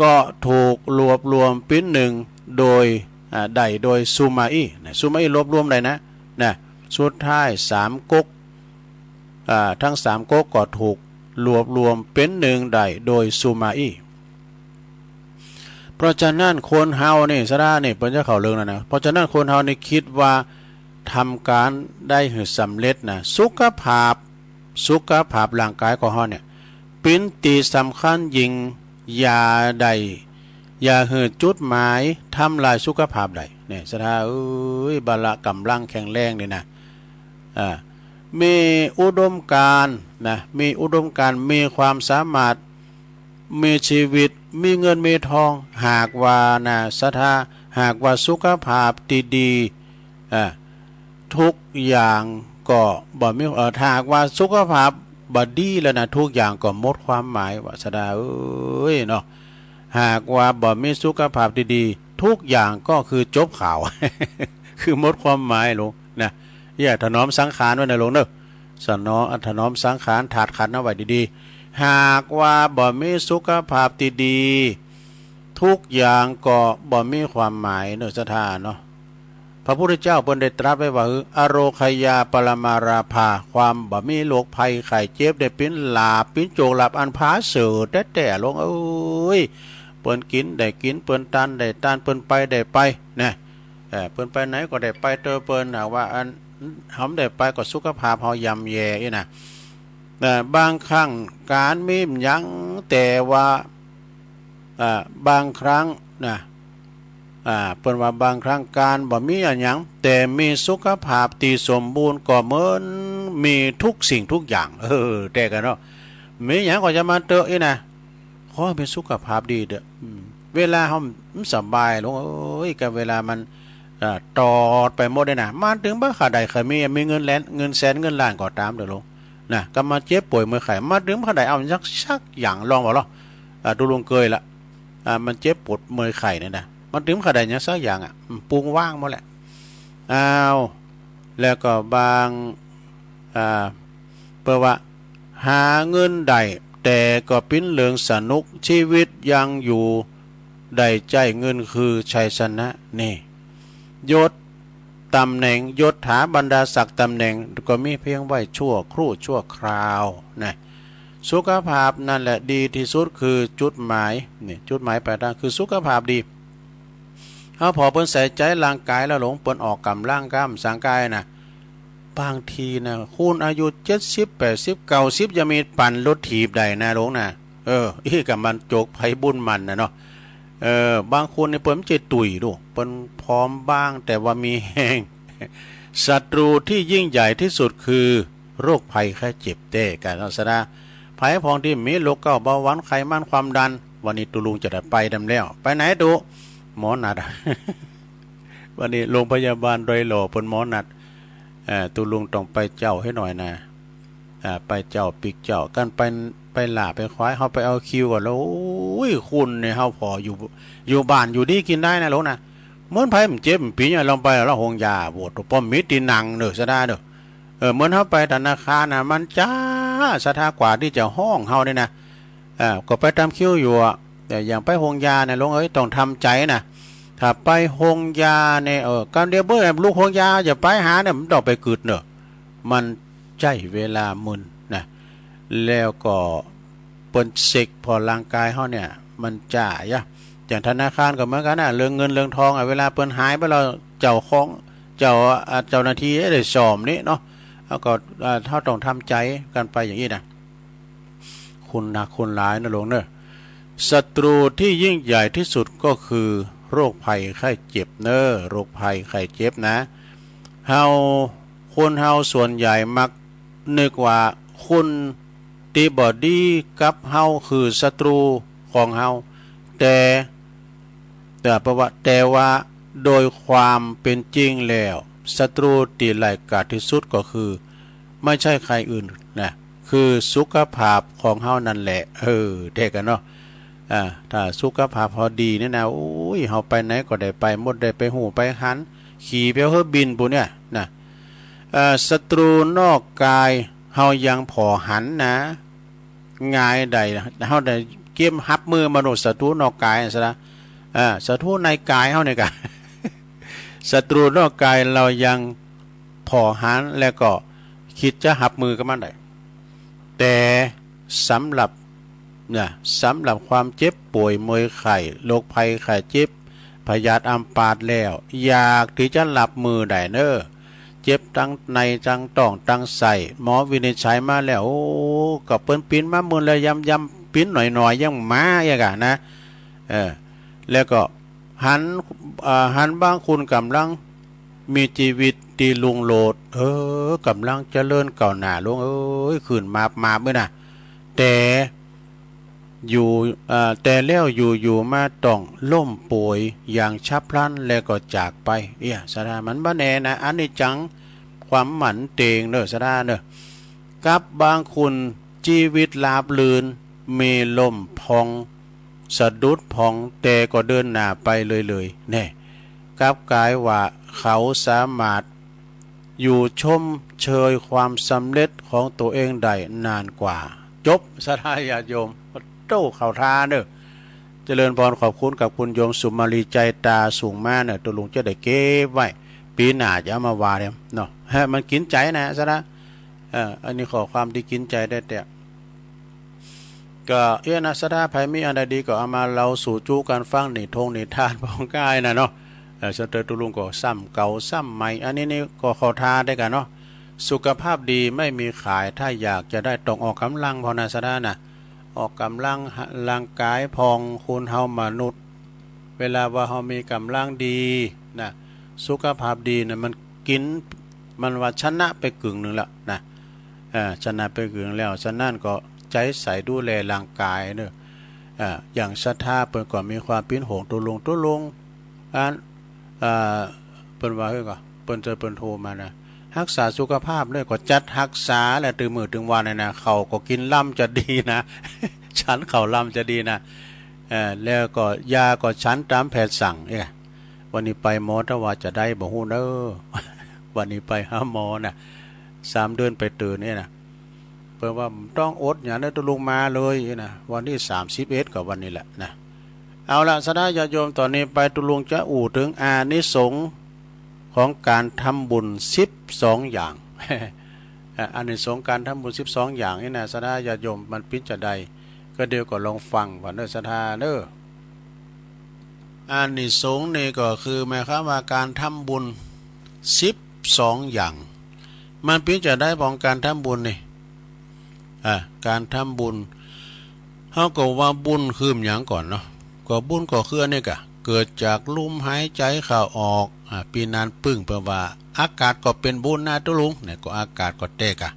ก็ถูกรวบรวมเป๋นนึ่งโดย อ่า ได้โดยซูมาอี้นะ ซูมาอี้รวบรวมได้นะ นะ สุดท้ายสามก๊ก อ่า ตึงสามก๊กก็ถูกรวบรวมเป๋นนึ่งได้โดยซูมาอี้ เพราะฉะนั้นคนเฮานี่ ศรัทธา นี่ เปิ้นจะเข้าเรื่องแล้วนะ เพราะฉะนั้นคนเฮานี่กึ๊ดว่าทำก๋านได้หื้อสำเร็จนะ สุขภาพ สุขภาพร่างก๋ายของเฮาเนี่ย เป๋นตี้สำคัญยิ่ง อย่าได้ อย่าหื้อจุดหมายทำลายสุขภาพได้เนี่ย ศรัทธาเอ้ย บ่าละก๋ำลังแข็งแรงนี่นะ อ่า มีอุดมการณ์นะ มีอุดมการณ์ มีความสามารถ มีชีวิต มีเงินมีทอง หากว่านะ ศรัทธา หากว่าสุขภาพตี้ดี อ่า ทุกอย่างก็บ่มี เอ่อ ถ้าหากว่าสุขภาพบ่ดีแล้วนะ ทุกอย่างก็หมดความหมาย ว่าศรัทธาเอ้ยเนาะ หากว่าบ่มีสุขภาพตี้ดี ทุกอย่างก็คือจบข่าว คือหมดความหมายลงนะ อย่าถนอมสังขารไว้นะหลวงเน่อ สนอ- ถนอมสังขารธาตุขันธ์เอาไว้ดีๆ หากว่าบ่มีสุขภาพตี้ดี ทุกอย่างก็บ่มีความหมายเน่อ ศรัทธาเนาะ พระพุทธเจ้าเปิ้นได้ตรัสไว้ว่า อโรคยาปรมาลาภา ความบ่มีโรคภัยไข้เจ็บได้เป๋นลาภ เป๋นโจรลาภอันผาเสริฐแต๊ๆ หลวงเอ้ย เปิ้นกิ๋นได้กิ๋น เปิ้นตานได้ตาน เปิ้นไปได้ไปนะ เอ่อ เปิ้นไปไหนก็ได้ไปเต๊อะ เปิ้นหากว่าอัน เฮาบ่ได้ไปก็สุขภาพเฮาย่ำแย่อี้นะ นะ บางครั้งก๋านมีบ่หยัง แต่ว่า อ่า บางครั้งนะ อ่า เปิ้นว่าบางครั้งก๋านบ่มีอะหยัง แต่มีสุขภาพตี้สมบูรณ์ก็เหมือนมีทุกสิ่งทุกอย่าง เออ แต๊กั๋นเนาะ มีหยังก็จะมาเต๊อะอี้นะ ขอหื้อมีสุขภาพดีเต๊อะ อืม เวลาเฮาบ่สบาย หลวงเอ้ย ก็เวลามัน อ่า ตอดไปหมดเลยนะ มันตึงบ่าใดเขยมี มีเงินแสน เงินแสน เงินล้านก็ต๋ามเต๊อะหลวง นะ ก็มาเจ็บป่วยเมื่อยไข้ มันตึงบ่าใดเอาสัก สักอย่าง ลองบ่าลอ อ่า ตุ๊ลุงเกยละ อ่า มันเจ็บปวดเมื่อยไข้เนี่ยนะ มันตึงบ่าใดหยังสักอย่างอะ อืม ปุงว้างหมดแหละ อ้าว แล้วก็บาง อ่า เปิ้นว่า หาเงินได้ แต่ก็เป๋นเรื่องสนุก ชีวิตยังอยู่ ได้ใจ๊เงินคือชัยชนะ นี่ ยศ ต๋ำแหน่ง ยศถาบรรดาศักดิ์ต๋ำแหน่ง ก็มีเพียงไว้ชั่วครู่ชั่วคราวนะ สุขภาพนั่นแหละดีตี้สุด คือจุดหมาย นี่ จุดหมายปลายตาง คือสุขภาพดี เฮาผ่อเปิ้นใส่ใจ๋ร่างก๋ายแล้วหลง เปิ้นออกก๋ำลังก้ามสร้างก๋ายนะ บางทีนะ คนอายุเจ็ดสิบ แปดสิบ เก้าสิบ ยังมีปั่นรถถีบได้นะหลงนะ เออ อี้กะมันโจกใผบุญมันนะเนาะ เออ บางคนนี่เปิ้นบ่ใจ้ตุ้ยดู เปิ้นผอมบางแต่ว่ามีแฮง ศัตรูตี้ยิ่งใหญ่ตี้สุดคือโรคภัยไข้เจ็บแต๊กาเนาะ สะดา ใผพ่องตี้มีโรคเก๊า เบาหวาน ไขมัน ความดัน วันนี้ตุ๊ลุงจะได้ไปดำแล้ว ไปไหนตุ๊ หมอนัด วันนี้โรงพยาบาลดอยหล่อเปิ้นหมอนัด เอ่อ ตุ๊ลุงต้องไปเจ๊าหื้อหน่อยนะ อ่า ไปเจ๊าปิ๊กเจ๊า กันไป ไปหล้าไปขวาย เฮาไปเอาคิวก่อนแล้ว โอ้ย คนนี่เฮาผ่ออยู่ อยู่บ้านอยู่ดีกิ๋นได้นะหลงนะ เหมือนใผบ่เจ็บบ่ป๋วยอะ ลองไปแล้วโฮงยา โอ้โห ป้อมมีตี้นั่งเน่อ สะดาเน่อ เออ เหมือนเฮาไปธนาคารนะ มันจ๊า สะดากว่าตี้จะฮ้องเฮานี่นะ อ่า ก็ไปต๋ามคิวอยู่อะ แต่อย่างไปโฮงยาเนี่ยหลงเอ้ย ต้องทำใจ๋นะ ถ้าไปโฮงยาเนี่ย เออ กำเดียวเบ้อ ลูกโฮงยาจะไปหาเนี่ย มันต้องไปกึ๊ดเน่อ มันใจ๊เวลามึนนะ แล้วก็เปิ้นเช็คผ่อร่างก๋ายเฮาเนี่ย มันจ๊ายะ อย่างธนาคารก็เหมือนกั๋นนะ เรื่องเงินเรื่องทองอะ เวลาเปิ้นหายไปแล้ว เจ้าของ เจ้า อ่า เจ้าหน้าตี้ได้ซ่อมนี้เนาะ แล้วก็ อ่า เฮาต้องทำใจ๋กั๋นไปอย่างอี้นะ คุณหนักคุณหลายนะหลวงเนอะ ศัตรูที่ยิ่งใหญ่ที่สุดก็คือโรคภัยไข้เจ็บเนอะ โรคภัยไข้เจ็บนะ เฮา คนเฮาส่วนใหญ่มักนึกว่าคนตี้บ่ดีกับเฮาคือศัตรูของเฮา แต่ แต่แปลว่า แต่ว่าโดยความเป็นจริงแล้ว ศัตรูตี้ร้ายกาจที่สุดก็คือ ไม่ใช่ใครอื่นนะ คือสุขภาพของเฮานั่นแหละ เออ แต๊กาเนาะ อ่า ถ้าสุขภาพเฮาดีนี่นะ โอ้ย เฮาไปไหนก็ได้ไปหมด ได้ไปฮู้ไปหัน ขี่ไปเฮือบินปู้นเนี่ยนะ เอ่อ ศัตรูนอกกายเฮายังผ่อหันนะ งายได้ เฮาได้เกียมฮับมือมนุษย์ ศัตรูนอกกายซะละ อ่า ศัตรูในกายเฮานี่กา ศัตรูนอกกายเฮายังผ่อหัน แล้วก็กึ๊ดจะฮับมือกับมันได้ แต่สำหรับ นะ สำหรับความเจ็บป่วยเมื่อยไข้ โรคภัยไข้เจ็บ พยาธิอัมพาตแล้ว ยากตี้จะฮับมือได้เนอะ เจ็บตังในตังต๊องตังไส้ หมอวินิจฉัยมาแล้ว โอ้ ก็เปิ้นปิ๋นมามื่นแล้ว ยำๆ ปิ๋นหน่อยๆ ยังมาอี้กานะ เออ แล้วก็หัน เอ่อ หันบางคนก่ำลังมีจีวิตตี้รุ่งโรจน์ เออ ก่ำลังเจริญก้าวหน้าลง เอ้ย ขึ้นมาบๆ เบ้อนะ แต่ อยู่ เอ่อ แต่แล้วอยู่ๆ มาต้องล้มป่วยอย่างฉับพลัน แล้วก็จากไป เอี้ย สะดา มันบ่แน่นะ อนิจจัง ความหมั่นเตงเนอะ สะดาเนอะ กับบางคนจีวิตราบรื่น มีล้มพ่อง สะดุดพ่อง แต่ก็เดินหน้าไปเลยๆ แน่ กลับกลายว่าเขาสามารถ อยู่ชมเชยความสำเร็จของตั๋วเองได้นานกว่า จบ สะดาญาติโยม โต้ เข้าท่าเนอะ เจริญพร ขอบคุณกับคุณโยมสุมาลี ใจตา ส่งมาเนอะ ตุ๊ลุงจะได้เก็บไว้ ปี๋หน้าจะเอามาว่าเนียเนาะ ฮะ มันกิ๋นใจ๋นะ สะดา เอ่อ อันนี้ข้อความตี้กิ๋นใจ๋แต๊ๆ ก็เอี้ยนะ สะดา ใผมีอันใดดีก็เอามาเล่าสู่จุกั๋นฟัง นิทงนิทานพ่องก้ายนะเนาะ เอ่อ เซินเตอร์ตุ๊ลุงก็ซ้ำเก่าซ้ำใหม่ อันนี้นี่ก็เข้าท่าแต๊กาเนาะ สุขภาพดีไม่มีขาย ถ้าอยากจะได้ต้องออกก๋ำลังพ่องนะ สะดานะ ออกก๋ำลังร่างก๋ายพ่อง คนเฮามนุษย์ เวลาว่าเฮามีก๋ำลังดีนะ สุขภาพดีนะ มันกิ๋น มันว่าชนะไปกึ่งนึ่งแล้วนะ เอ่อ ชนะไปกึ่งนึ่งแล้ว ฉะนั้นก็ใจ๋ใส่ดูแลร่างก๋ายเนอะ เอ่อ อย่างศรัทธาเปิ้นก็มีความเป๋นห่วงตุ๊ลุง ตุ๊ลุง อัน เอ่อ เปิ้นว่า เฮ้ย ก็ เปิ้นเจอเปิ้นโทรมานะ ฮักษาสุขภาพเนอะ ก็จัดฮักษาแหละ ตึงมื้อตึงวันเนี่ยนะ ข้าวก็กิ๋นลำจะดีนะ ฉันข้าวลำจะดีนะ เอ่อ แล้วก็ยาก็ฉันต๋ามแพทย์สั่ง เอ๊ะ วันนี้ไปหมอ ถ้าว่าจะได้บ่ฮู้เนอะ วันนี้ไปหาหมอนะ สามเดือนไปเตื้อเนี่ยนะ เปิ้นว่าบ่ต้องอดหยังเนอะ ตุ๊ลุงมาเลยนะ วันตี้สามสิบเอ็ดก็วันนี้แหละนะ เอาละ สะดาญาติโยม ต๋อนนี้ไปตุ๊ลุงจะอู้เถิงอานิสงส์ ของก๋านทำบุญสิบสองอย่าง อ่ะ อานิสงส์ก๋านทำบุญสิบสองอย่างนี่นะ ศรัทธาญาติโยม มันเป๋นจาใด ก็เดี๋ยวก็ลองฟังก่อนเน่อ ศรัทธาเน่อ อานิสงส์นี่ก็คือหมายความว่าก๋านทำบุญสิบสองอย่าง มันเป๋นจาใดของก๋านทำบุญนี่ อ่ะ ก๋านทำบุญ เฮาก็ว่าบุญคือหยังก่อนเนาะ ก็บุญก็คืออันนี้ก่ะ เกิดจากลุ่มหายใจ๋เข้าออก อ่ะ ปี้นานปึ้งเปิ้นว่า อากาศก็เป๋นบุญนะตุ๊ลุง เนี่ย ก็อากาศก็แต๊ก่ะ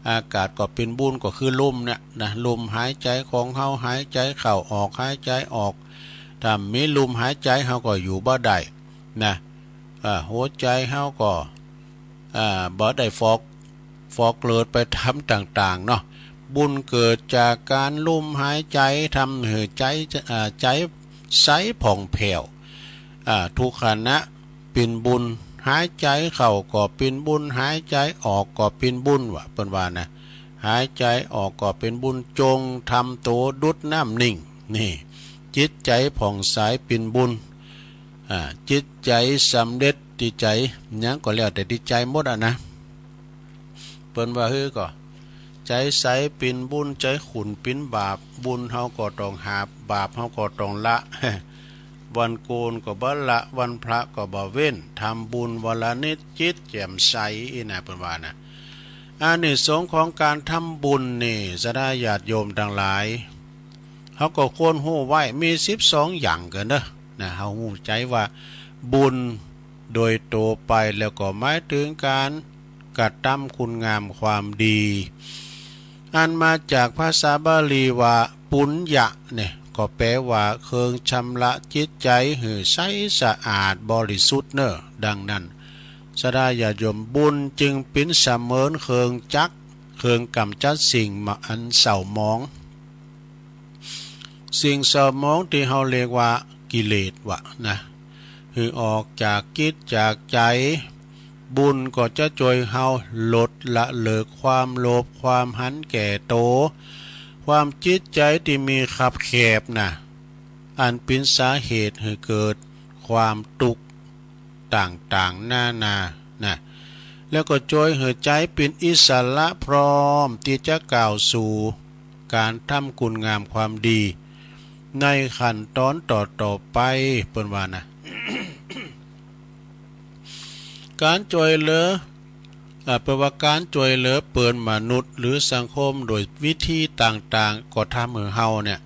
อากาศก็เป๋นบุญ ก็คือลุ่มเนี่ยนะ ลุ่มหายใจ๋ของเฮา หายใจ๋เข้าออก หายใจ๋ออก ถ้าบ่มีลุ่มหายใจ๋ เฮาก็อยู่บ่ได้นะ อ่า หัวใจ๋เฮาก็ อ่า บ่ได้ฟอก ฟอกเลือดไปต๋ามต่างๆ เนาะ บุญเกิดจากก๋านลุ่มหายใจ๋ ทำหื้อใจ๋ อ่า ใจ๋ใสผ่องแผ้ว อ่า ทุกขณะเป๋นบุญ หายใจ๋เข้าก็เป๋นบุญ หายใจ๋ออกก็เป๋นบุญ ว่า เปิ้นว่านะ หายใจ๋ออกก็เป๋นบุญ จงทำโตดุจน้ำนิ่ง นี่ จิตใจ๋ผ่องใสเป๋นบุญ อ่า จิตใจ๋สำเร็จตี้ใจ๋ หยังก็แล้วแต่ตี้ใจ๋หมดอะนะ เปิ้นว่าหื้อก็ ใจ๋ใสเป๋นบุญ ใจ๋ขุ่นเป๋นบาป บุญเฮาก็ต้องหาบ บาปเฮาก็ต้องละ วันโกนก็บ่ละ วันพระก็บ่เว้น ทำบุญวันละนิด จิตแจ่มใส อี้นะ เปิ้นว่านะ อานิสงส์ของก๋านทำบุญนี่ ศรัทธาญาติโยมตังหลาย เฮาก็ควรฮู้ไว้ มีสิบสองอย่างเน่อ นะ เฮาฮู้ใจ๋ว่าบุญโดยตั๋วไปแล้วก็หมายเถิงก๋านกระตำคุณงามความดี อันมาจากภาษาบาลีว่า ปุญญะ เนี่ย ก็แปล๋ว่าเครื่องชำระจิตใจ๋หื้อใสสะอาดบริสุทธิ์เน่อ ดังนั้น ศรัทธาญาติโยม บุญจึงเป๋นเสมือนเครื่องจักร เครื่องก๋ำจัดสิ่งอันเศร้าหมอง สิ่งเศร้าหมองตี้เฮาเรียกว่ากิเลสว่านะ หื้อออกจากจิตจากใจ๋ บุญก็จะจ้วยเฮาหลุดละเลิกความโลภ ความหันแก่โต ความจิตใจ๋ตี้มีคับแคบนะ อันเป๋นสาเหตุหื้อเกิดความตุ๊กข์ต่างๆ นานา นะ แล้วก็จ้วยหื้อใจ๋เป๋นอิสระพร้อมตี้จะก้าวสู่ ก๋านทำคุณงามความดี ในขั้นต๋อนต่อๆ ไป เปิ้นว่านะ ก๋านจ้วยเหลือ อ่า เปิ้นว่าก๋านจ้วยเหลือเปื้อนมนุษย์หรือสังคมโดยวิธีต่างๆ ก็ทำหื้อเฮาเนี่ย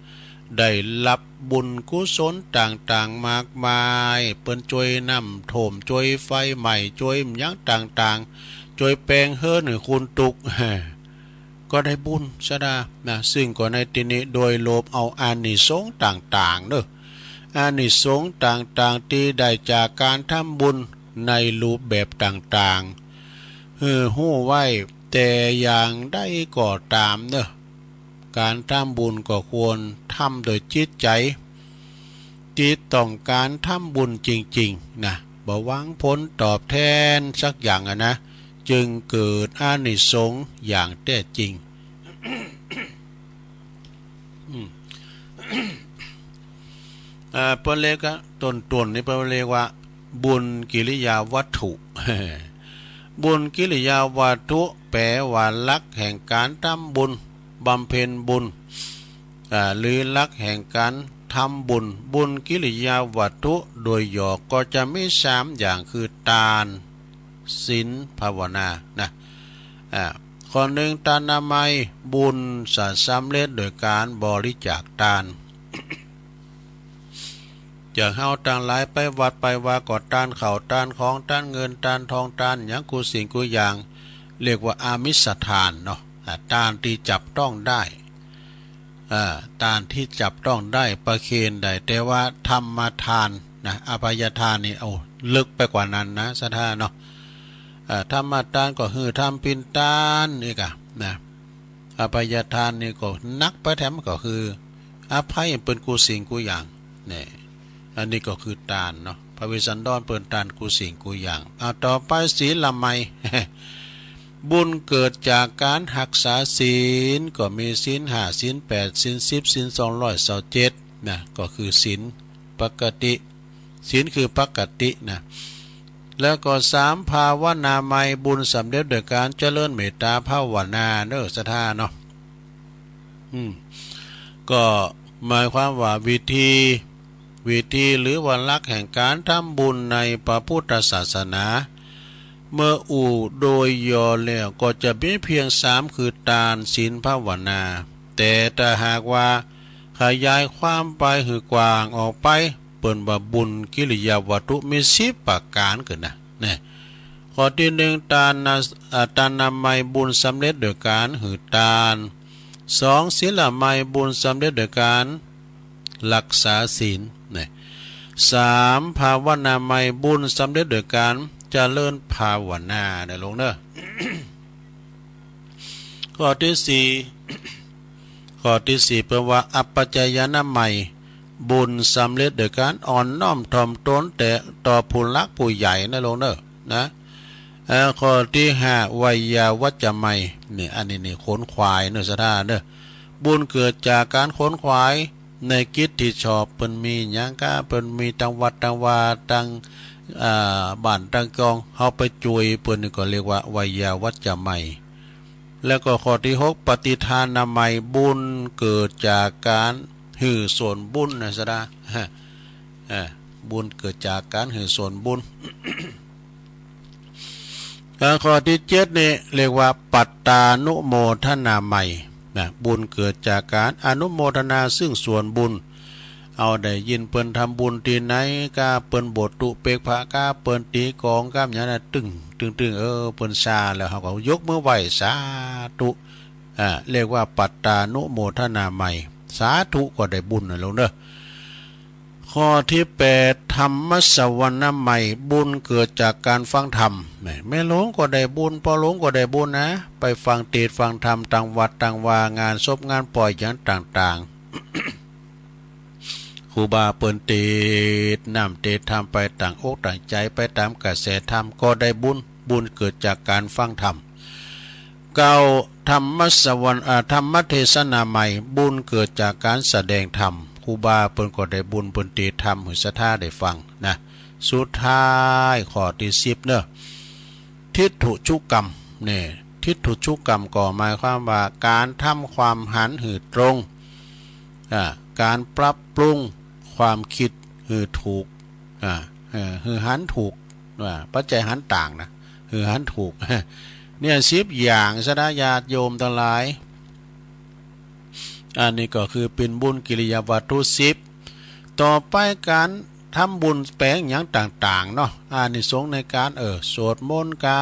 ได้ฮับบุญกุศลต่างๆ มากมาย เปิ้นจ้วยน้ำท่วม จ้วยไฟไหม้ จ้วยหยังต่างๆ จ้วยแป๋งเฮือนหื้อคนตุ๊กข์ ก็ได้บุญ ศรัทธา นะ ซึ่งก็ในตี้นี้โดยรวมเอาอานิสงส์ต่างๆ เน่อ อานิสงส์ต่างๆ ตี้ได้จากก๋านทำบุญในรูปแบบต่างๆ หื้อฮู้ไว้ แต่อย่างใดก็ต๋ามเน่อ ก๋านทำบุญก็ควรทำโดยจิตใจ๋ ตี้ต้องก๋านทำบุญจริงๆ นะ บ่หวังผลตอบแทนสักอย่างอะนะ จึงเกิดอานิสงส์อย่างแต๊จริง อืม อ่า เปิ้นเรียกว่า ต้นๆ นี่เปิ้นเรียกว่า บุญกิริยาวัตถุ บุญกิริยาวัตถุ แปล๋ว่าหลักแห่งก๋านทำบุญ บำเพ็ญบุญ อ่า หรือหลักแห่งก๋านทำบุญ บุญกิริยาวัตถุโดยหยอกก็จะมีสามอย่างคือ ตาน ศีล ภาวนา นะ อ่า ข้อนึ่ง ตานามัย บุญจะสำเร็จโดยก๋านบริจาคตาน อย่างเฮาตังหลายไปวัดไปวาก็ตานข้าว ตานของ ตานเงิน ตานทอง ตานหยังกู้สิ่งกู้อย่าง เรียกว่าอามิสทานเนาะ อ่า ตานตี้จับต้องได้ อ่า ตานตี้จับต้องได้ ประเคนได้ แต่ว่าธรรมทานนะ อภัยทานนี่ โอ้ ลึกไปกว่านั้นนะ ศรัทธาเนาะ อ่า ธรรมทานก็คือทำเป๋นตานนี่ก่ะนะ อภัยทานนี่ก็หนักไปแถม ก็คืออภัยเปิ้นกู้สิ่งกู้อย่าง นี่ อันนี้ก็คือตานเนาะ พระเวสสันดรเปิ้นตานกู้สิ่งกู้อย่าง อ่า ต่อไปศีลมัย บุญเกิดจากก๋านฮักษาศีล ก็มีศีลห้า ศีลแปด ศีลสิบ ศีลสองร้อยซาวเจ็ด นะ ก็คือศีลปกติ ศีลคือปกตินะ แล้วก็สาม ภาวนามัย บุญสำเร็จโดยการเจริญเมตตาภาวนาเน้อ ศรัทธาเนาะ อืม ก็หมายความว่าวิธี วิธีหรือว่าหลักแห่งการทำบุญในพระพุทธศาสนา เมื่ออู้โดยย่อแล้วก็จะมีเพียงสาม คือ ตาน ศีล ภาวนา แต่ถ้าหากว่าขยายความไปหื้อกว้างออกไป เปิ้นว่าบุญกิริยาวัตถุมีสิบประก๋านเกินนะ เนี่ย ข้อตี้หนึ่ง ตานะ อ่า ตานามัย บุญสำเร็จโดยการหื้อตาน สอง ศีลามัย บุญสำเร็จโดยการรักษาศีล เนี่ย สาม ภาวนามัย บุญสำเร็จโดยการเจริญภาวนา เน้อหลวงเน้อ ข้อตี้สี่ ข้อตี้สี่ เปิ้นว่าอัปปจายนามัย บุญสำเร็จโดยการอ่อนน้อมถ่อมตนแต่ต่อผู้หลักผู้ใหญ่เน้อหลวงเน้อ นะ เอ่อ ข้อตี้ห้า ไวยาวัจจะมัย เนี่ย อันนี้นี่ขนขวายเน้อ ศรัทธาเน้อ บุญเกิดจากการขนขวายในกิจตี้ชอบ เปิ้นมีหยังก้า เปิ้นมีตังวัดตังวาตัง อ่า บ้านตังจอง เฮาไปจ้วยเปิ้นนี่ก็เรียกว่าไวยาวัจจะมัย แล้วก็ข้อตี้หก ปฏิทานามัย บุญเกิดจากการหื้อส่วนบุญนะ ศรัทธา ฮะ อ่า บุญเกิดจากการหื้อส่วนบุญ แล้วข้อตี้เจ็ดนี่เรียกว่าปัตตานุโมทนามัย นะ บุญเกิดจากการอนุโมทนาซึ่งส่วนบุญ เอาได้ยินเปิ้นทำบุญตี้ไหนก้า เปิ้นบวชตุเปกผะก้า เปิ้นตี๋กลองก้า อย่างนั้นนะ ตึง ตึง ตึง เออ เปิ้นซาแล้ว เฮาก็ยกมือไหว้ สาธุ อ่า เรียกว่าปัตตานุโมทนามัย สาธุก็ได้บุญนะหลวงเน้อ ข้อตี้แปด ธรรมสวนามัย บุญเกิดจากการฟังธรรม แม่ แม่หลวงก็ได้บุญ ป้อหลวงก็ได้บุญนะ ไปฟังเตสน์ฟังธรรมตางวัดตางวา งานศพงานป่อยหยังต่างๆ ครูบาเปิ้นเตสน์น้ำเตสน์ธรรมไปตางอกตางใจ๋ ไปต๋ามกระแสธรรมก็ได้บุญ บุญเกิดจากการฟังธรรม เก้า ธรรมสวนา อ่า ธรรมเทศนามัย บุญเกิดจากการแสดงธรรม ครูบาเปิ้นก็ได้บุญ เปิ้นเตสน์ธรรมหื้อศรัทธาได้ฟังนะ สุดท้ายข้อตี้สิบเน้อ ทิฏฐุชุกรรม เนี่ย ทิฏฐุชุกรรมก็หมายความว่าการทำความหันหื้อตรง อ่า การปรับปรุงความกึ๊ดหื้อถูก อ่า เออ หื้อหันถูก ว่าปัจจัยหันต่างนะ หื้อหันถูก เนี่ย สิบอย่าง ศรัทธาญาติโยมตังหลาย อันนี้ก็คือเป๋นบุญกิริยาวัตถุสิบ ต่อไปก๋านทำบุญแป๋งหยังต่างๆ เนาะ อานิสงส์ในก๋าน เออ สวดมนต์ก้า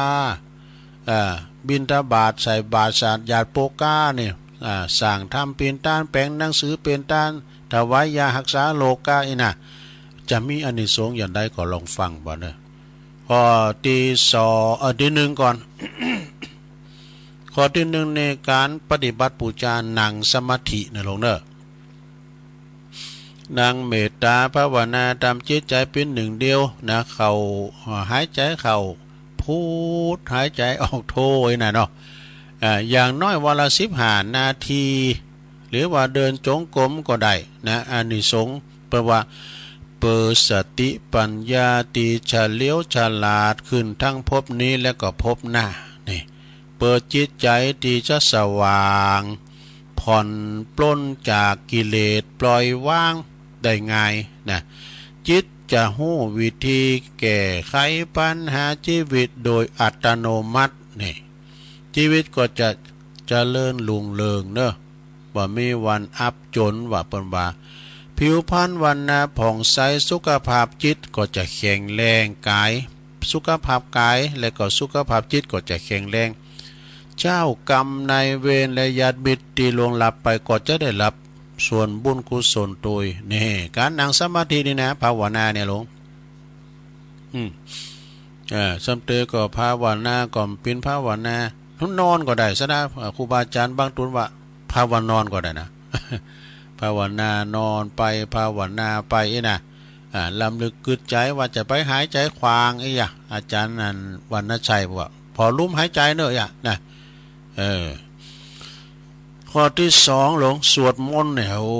อ่า บิณฑบาต ใส่บาตร สาธยาดโภคก้าเนี่ย อ่า สร้างธรรมเป๋นตาน แป๋งหนังสือเป๋นตาน ถวายยาฮักษาโรคก้าอี้นะ จะมีอานิสงส์อย่างใดก็ลองฟังบ่าเน้อ ข้อตี้สอง เอ่อ ตี้หนึ่งก่อน ข้อตี้หนึ่งในก๋านปฏิบัติปู๋จา นั่งสมาธิเน้อหลวงเน้อ นั่งเมตตาภาวนาต๋ามจิตใจ๋เป๋นหนึ่งเดียวนะ เข้า หายใจ๋เข้าพุท หายใจ๋ออกโธอี้นะเนาะ อ่า อย่างน้อยวันละสิบห้านาที หรือว่าเดินจงกรมก็ได้นะ อานิสงส์ เปิ้นว่าเปิดสติปัญญาตี้เฉลียวฉลาดขึ้นทั้งภพนี้และก็ภพหน้า นี่ เปิดจิตใจ๋ตี้จะสว่าง ผ่อนปลนจากกิเลส ปล่อยวางได้ง่ายนะ จิตจะฮู้วิธีแก้ไขปัญหาจีวิตโดยอัตโนมัติ นี่ จีวิตก็จะเจริญรุ่งเรืองเน้อ บ่มีวันอับจน ว่าเปิ้นว่า ผิวพรรณวรรณะผ่องใส สุขภาพจิตก็จะแข็งแรง ก๋าย สุขภาพก๋าย และก็สุขภาพจิตก็จะแข็งแรง เจ้ากรรมนายเวรและญาติมิตรตี้ล่วงลับไปก็จะได้รับส่วนบุญกุศลตวย นี่ ก๋านนั่งสมาธินี่นะ ภาวนาเนี่ยหลวง อืม เออ ซ้ำเตอก็ภาวนา ก็เป๋นภาวนา นอนก็ได้ซะนะ เอ่อ ครูบาอาจ๋ารย์บางตุ๊นว่า ภาวนอนก็ได้นะ ภาวนานอนไป ภาวนาไปอี้นะ อ่า รำลึกกึ๊ดใจ๋ว่าจะไปหายใจ๋ขว้างอี้ยะ อาจ๋ารย์นั่น วรรณชัย บอกว่า ผ่อลมหายใจ๋เน้ออี้ยะนะ เออ ข้อตี้สองหลวง สวดมนต์เนี่ย โอ้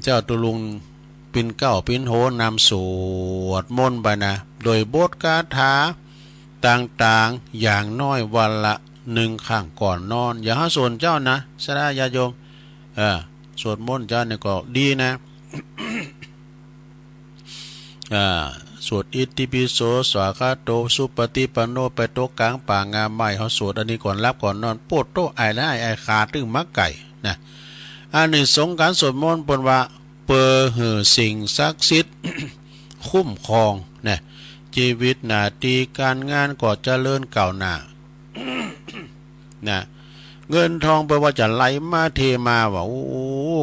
เจ้าตุลุง ปิ่นเกล้าปิ่นโหนนำสวดมนต์ไปนะ โดยบทคาถา ต่างๆ อย่างน้อยวันละหนึ่งครั้งก่อนนอน อย่าหื้อสนเจ้านะ ศรัทธาญาติโยม เออ สวดมนต์เจ้านี่ก็ดีนะ อ่า สวดอิติปิโส สวากขาโต สุปฏิปันโน ไปตกก๋างป่างาไม้ เฮาสวดอันนี้ก่อนหลับก่อนนอน โป๊ดโต๊ะ ไอ้ละไอ้ ไอ้ขาตึงมาไก่นะ อานิสงส์ก๋านสวดมนต์เปิ้นว่า เปื้อหื้อสิ่งศักดิ์สิทธิ์ คุ้มครองนะ จีวิตหน้าตี้ก๋านงานก็เจริญก้าวหน้า นะ เงินทองเปิ้นว่าจะไหลมาเทมาว่า โอ้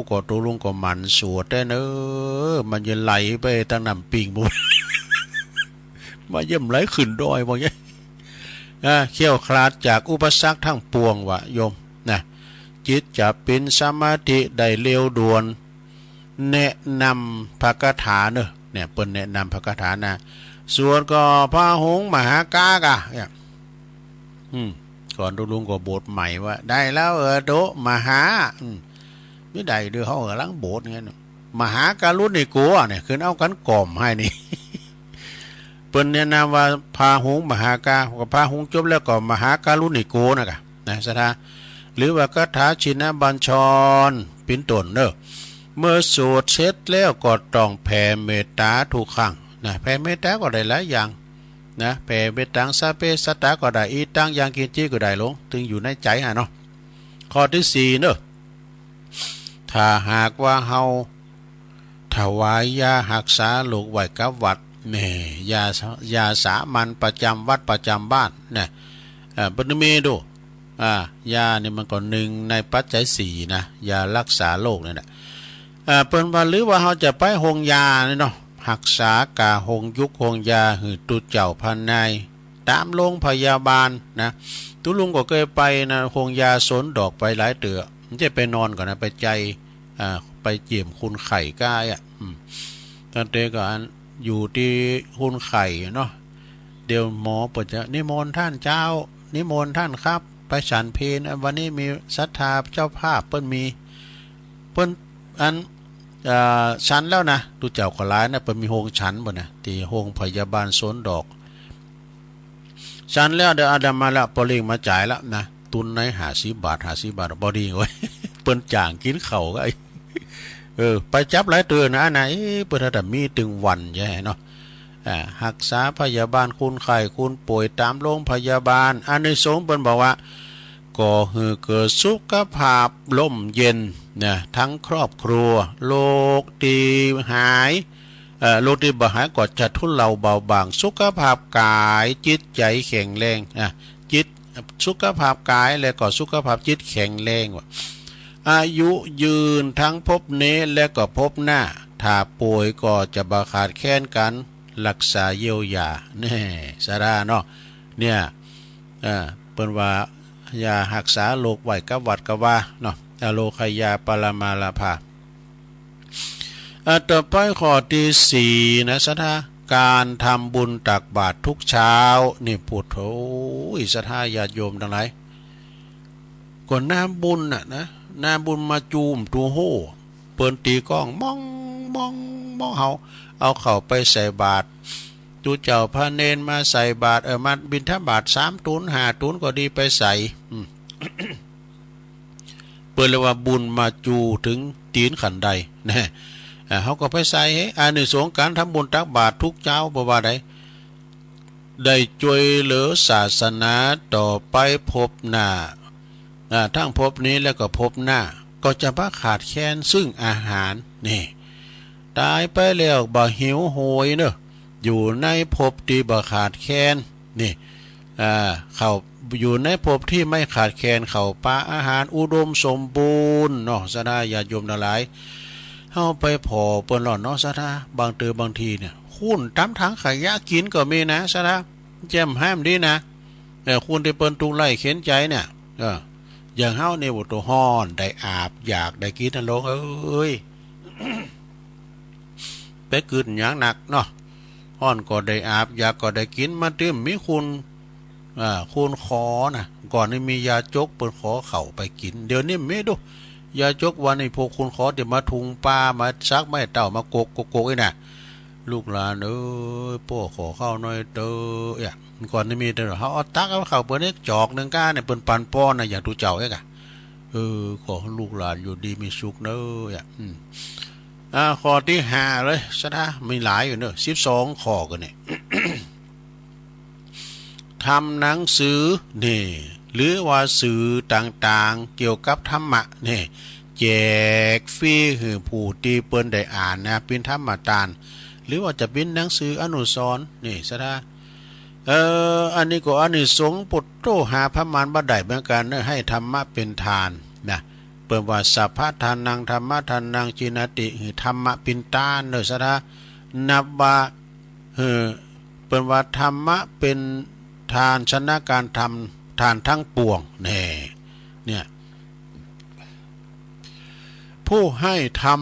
ก็ตุ๊ลุงก็หมั่นสวดแต๊เน่อ มันจะไหลไปตางน้ำปิงบุ มันจะไหลขึ้นดอยบ่เนี่ย อ่า แคล้วคลาดจากอุปสรรคทั้งปวงว่าโยมนะ จิตจะเป๋นสมาธิได้เร็วด่วน แนะนำพระคาถาเน่อ เนี่ย เปิ้นแนะนำพระคาถานะ สวดก็พาหุงมหากากะ เนี่ย อืม ก่อนตุ๊ลุงก็บวชใหม่ว่า ได้แล้วเออโต มหา อืม ไม่ได้เด้อ เฮาก๋ำลังบวชไงเนาะ มหากรุณิโกะเนี่ย ขึ้นเอากั๋นกล่อมหื้อนี่ เปิ้นแนะนำว่าพาหุงมหากา ก็พาหุงจบแล้วก็มหากรุณิโกะนะกะ นะ ศรัทธา หรือว่าคาถาชินบัญชร เป๋นต้นเน่อ เมื่อสวดเสร็จแล้วก็ต้องแผ่เมตตาทุกครั้งนะ แผ่เมตตาก็ได้หลายอย่างนะ แผ่เมตตังสัพเพสัตตาก็ได้ อิตังยังกิญจิก็ได้ลง ตึงอยู่ในใจ๋หั้นเนาะ ข้อตี้สี่เน่อ ถ้าหากว่าเฮาถวายยาฮักษาโรคไว้กับวัด แหม ยา ยาสามัญประจำวัดประจำบ้านนะ อ่า เปิ้นมีดู อ่า ยานี่มันก็นึ่งในปัจจัยสี่นะ ยาฮักษาโรคนี่แหละ อ่า เปิ้นว่า หรือว่าเฮาจะไปโฮงยานี่เนาะ ฮักษาก้าโฮงยุกโฮงยาหื้อตุ๊เจ้าพระนาย ต๋ามโฮงพยาบาลนะ ตุ๊ลุงก็เกยไปนะ โฮงยาสนดอกไปหลายเตื้อ บ่ใจ้ไปนอนก่อนะ ไปใจ๊ อ่า ไปเยี่ยมคนไข้ก้า อ่ะ อืม ตั้งแต่ก่อนอยู่ตี้คนไข้เนาะ เดี๋ยวหมอเปิ้นจะนิมนต์ต้านเจ้า นิมนต์ต้านครับ ไปฉันเพล อ่ะ วันนี้มีศรัทธาเจ้าภาพเปิ้นมี เปิ้น อัน อ่า ฉันแล้วนะ ตุ๊เจ้าก็หลายนะ เปิ้นมีโฮงฉันเปิ้นนะ ตี้โฮงพยาบาลสนดอก ฉันแล้วเดี๋ยวอาตมาละ ปอเล่งมาจ่ายละนะ ตุนในห้าสิบบาท ห้าสิบบาท ปอดีเว้ย เปิ้นจ้างกิ๋นข้าวก็ไอ้ เออ ไปจับหลายเตื้อนะ อันไหน เอ๊ะ เปิ้นถ้าจะมีตึงวันใจ้เนาะ อ่า ฮักษาพยาบาลคนไข้คนป่วยต๋ามโฮงพยาบาล อานิสงส์เปิ้นบอกว่า ก่อหื้อเกิดสุขภาพร่มเย็นนะ ทั้งครอบครัว โรคตี้หาย เอ่อ โรคตี้บ่หายก็จะทุเลาเบาบาง สุขภาพก๋ายจิตใจ๋แข็งแรง อ่ะ จิต สุขภาพก๋ายและก็สุขภาพจิตแข็งแรงว่ะ อายุยืนทั้งภพนี้และก็ภพหน้า ถ้าป่วยก็จะบ่ขาดแคลนก๋านฮักษาเยียวยา แน่ ศรัทธาเนาะ เนี่ย เอ่อ เปิ้นว่ายาฮักษาโรคไว้กับวัดกับวาเนาะ อโรคยาปรมาลาภา อ่ะ ต่อไปข้อตี้สี่นะ ศรัทธา ก๋านทำบุญตักบาตรทุกเช้า นี่พุทโธ โอ้ย ศรัทธาญาติโยมตังหลาย ก็น้ำบุญน่ะนะ น้ำบุญมาจุ่มตูโฮ่ เปิ้นตี๋ก้อง มอง มอง มอง เฮาเอาเข้าไปใส่บาตร ตุ๊เจ้าพระเณรมาใส่บาตร เออ มาบิณฑบาตสามตุ๊นห้าตุ๊นก็ดีไปใส่ อืม เปิ้นเรียกว่าบุญมาจู่เถิงตี๋นขันไดนะ อ่า เฮาก็ไปใส่ อานิสงส์ก๋านทำบุญตักบาตรทุกเจ๊า บ่ว่าใด ได้จ้วยเหลือศาสนาต่อไปภพหน้า อ่า ทั้งภพนี้แล้วก็ภพหน้า ก็จะบ่ขาดแคลนซึ่งอาหาร นี่ ต๋ายไปแล้วบ่หิวโหยเนาะ อยู่ในภพตี้บ่ขาดแคลน นี่ อ่า ข้าว อยู่ในภพตี้ไม่ขาดแคลนข้าวป๋าอาหาร อุดมสมบูรณ์เนาะ ศรัทธาญาติโยมตังหลาย เฮาไปผ่อเปิ้นหล่อนเนาะ ศรัทธา บางเตื้อบางทีเนี่ย คนต๋ามถังขยะกิ๋นก็มีนะ ศรัทธา แจ่มแฮ้มดีนะ เออ คนตี้เปิ้นตุ๊กข์ไร้เข็ญใจ๋เนี่ย เออ อย่างเฮานี่ โอ้ โตฮ้อน ได้อาบอยากได้กิ๋นนะโลมเอ้ย ไปกึ๊ดหยังนักเนาะ ฮ้อนก็ได้อาบ อยากก็ได้กิ๋น มาตึมมีคน อ่า คนขอนะ ก่อนนี้มียาจกเปิ้นขอข้าวไปกิ๋น เดี๋ยวนี้มีดู ยาจกวันนี้พวกคนขอตี้มาถุงปา มาสักไม้เต้า มากก กก กก นี่นะ ลูกหลานเอ๋ย ป้อขอข้าวหน้อยเต๊อะ เอ๊ะ ก่อนนี้มีเต๊อะ เฮาเอาตักเอาข้าวเปิ้นเนี่ยจอกนึ่งก้าเนี่ย เปิ้นปันป้อนนะ อย่างตุ๊เจ้าเอ๊ะกะ เออ ขอลูกหลานอยู่ดีมีสุขเน้อ เอ๊ะ อืม อ่า ข้อตี้ห้าเลย ศรัทธา มีหลายอยู่เน้อ สิบสองข้อกั๋นเนี่ย ทำหนังสือนี่ หรือว่าสื่อต่างๆ เกี่ยวกับธรรมะนี่ แจกฟรีหื้อผู้ตี้เปิ้นได้อ่านนะ เป๋นธรรมตาน หรือว่าจะเป๋นหนังสืออนุสรณ์นี่ ศรัทธา เอ่อ อันนี้ก็อานิสงส์ปุตโตหาประมาณบ่ได้เหมือนกั๋นเนอะ หื้อธรรมะเป๋นทานนะ เปิ้นว่า สัพพะทานัง ธัมมะทานัง จีนาติ หื้อธรรมะเป๋นตานเนอะ ศรัทธา นับว่า เออ เปิ้นว่าธรรมะเป๋นทานชนะก๋านทำ ทานตังปวง แน่ เนี่ย ผู้ใค่ธรรม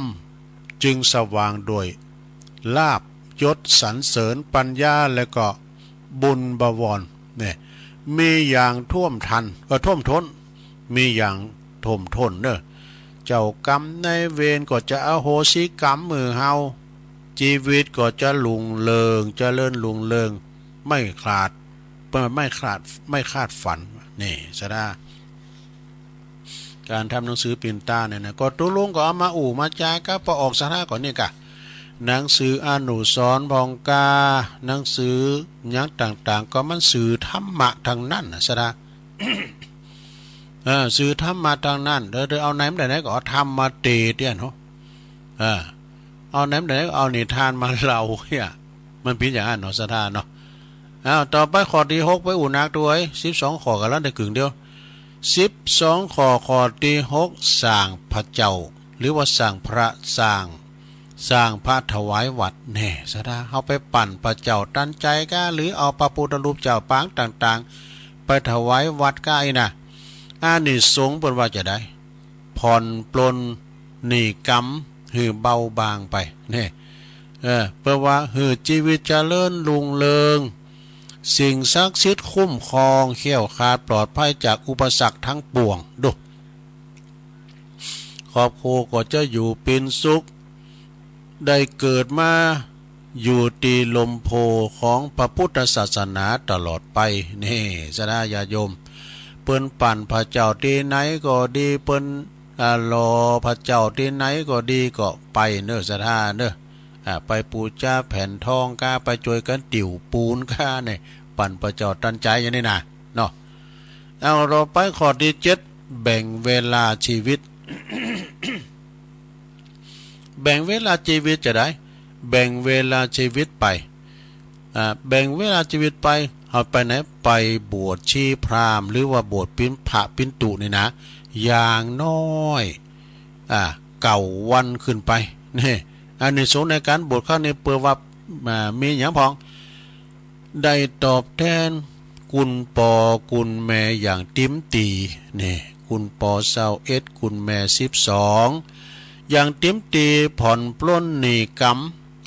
จึงสว่างด้วยลาภยศสรรเสริญ ปัญญา และก็บุญบวร เนี่ย มีอย่างท่วมทัน เออ ท่วมท้น มีอย่างท่วมท้นเนอะ เจ้ากรรมนายเวรก็จะอโหสิกรรมหื้อเฮา จีวิตก็จะรุ่งเรือง เจริญรุ่งเรือง ไม่ขาด ไม่ขาด ไม่ขาดฝัน นี่ ศรัทธา ก๋านทำหนังสือเป๋นตานเนี่ยนะ ก็ตุ๊ลุงก็เอามาอู้มาจ๋ากับป้อออก ศรัทธา ก่อนนี่กะ หนังสืออนุสรณ์พ่องกา หนังสือหยังต่างๆ ก็มันสื่อธรรมะตังนั้นนะ ศรัทธา เออ สื่อธรรมะตังนั้น เออ เอาไหนมาได้ไหนก็เอาธรรมมาเตศน์เนี่ยเนาะ เออ เอาไหนมาได้ไหนก็เอานิทานมาเล่าเนี่ย มันเป๋นอย่างนั้นเนาะ ศรัทธาเนาะ อ้าว ต่อไปข้อตี้หก ไปอู้นักตวย สิบสองข้อกั๋นละได้กึ่งเดียว สิบสองข้อ ข้อตี้หก สร้างพระเจ้า หรือว่าสร้างพระ สร้าง สร้างพระถวายวัด แน่ ศรัทธา เฮาไปปั้นพระเจ้าตันใจ๋ก้า หรือเอาพระพุทธรูปเจ้าปางต่างๆ ไปถวายวัดก้าอี้นะ อานิสงส์เปิ้นว่าจะได ผ่อนปลนหนี้กรรมหื้อเบาบางไป แน่ เออ เปิ้นว่าหื้อจีวิตเจริญรุ่งเรือง สิ่งศักดิ์สิทธิ์คุ้มครอง แคล้วคลาดปลอดภัยจากอุปสรรคตังปวง ดู ครอบครัวก็จะอยู่เป๋นสุข ได้เกิดมาอยู่ตี้ร่มโพธิ์ของพระพุทธศาสนาตลอดไป นี่ ศรัทธาญาติโยม เปิ้นปั้นพระเจ้าตี้ไหนก็ดี เปิ้น อ่า หล่อพระเจ้าตี้ไหนก็ดี ก็ไปเน้อ ศรัทธาเน้อ อ่า ไปปู๋จาแผ่นทองก้า ไปจ้วยกั๋นติวปูนก้า เนี่ย ปั้นพระเจ้าตันใจ๋อย่างนี้นะเนาะ เอา ต่อไปข้อตี้เจ็ด แบ่งเวลาจีวิต แบ่งเวลาจีวิตจะได แบ่งเวลาจีวิตไป อ่า แบ่งเวลาจีวิตไป เอาไปไหน ไปบวชชีพราหมณ์ หรือว่าบวชเป๋นพระเป๋นตุ๊นี่นะ อย่างน้อย อ่า เก้าวันขึ้นไป นี่ อานิสงส์ในก๋านบวชครั้งนี้เปิ้นว่า อ่า มีหยังพ่อง ได้ตอบแตน คุณป้อคุณแม่อย่างเต็มตี้ นี่ คุณป้อซาวเอ็ด คุณแม่สิบสอง อย่างเต็มตี้ ผ่อนปลนหนี้กรรม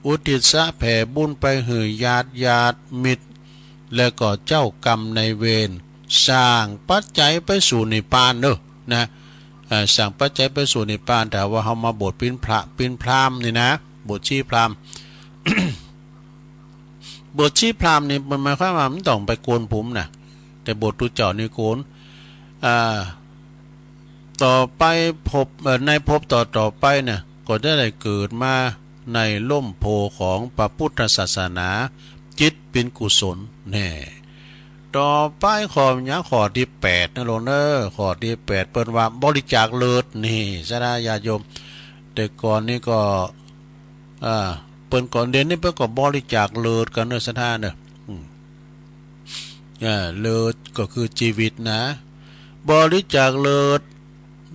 อุทิศสะแผ่บุญไปหื้อญาติ ญาติมิตร และก็เจ้ากรรมนายเวร สร้างปัจจัยไปสู่นิพพานเน้อ นะ เอ่อ สร้างปัจจัยไปสู่นิพพาน ถ้าว่าเฮามาบวชเป๋นพระเป๋นพราหมณ์นี่นะ บวชชีพราหมณ์ บวชชีพราหมณ์นี่มันหมายความว่ามันต้องไปโกนผมนะ แต่บวชตุ๊เจ้านี่โกน อ่า ต่อไปภพ เอ่อ ในภพต่อๆ ไปเนี่ย ก็จะได้เกิดมาในร่มโพธิ์ของพระพุทธศาสนา จิตเป๋นกุศล แน่ ต่อไปข้อหยัง ข้อตี้แปดนะลูกเน้อ ข้อตี้แปด เปิ้นว่าบริจาคเลือด นี่ ศรัทธาญาติโยม แต่ก่อนนี้ก็ อ่า เปิ้นก่อน เดี๋ยวนี้เปิ้นก็บริจาคเลือดกั๋นเน้อ ศรัทธาเน้อ อืม อ่า เลือดก็คือจีวิตนะ บริจาคเลือด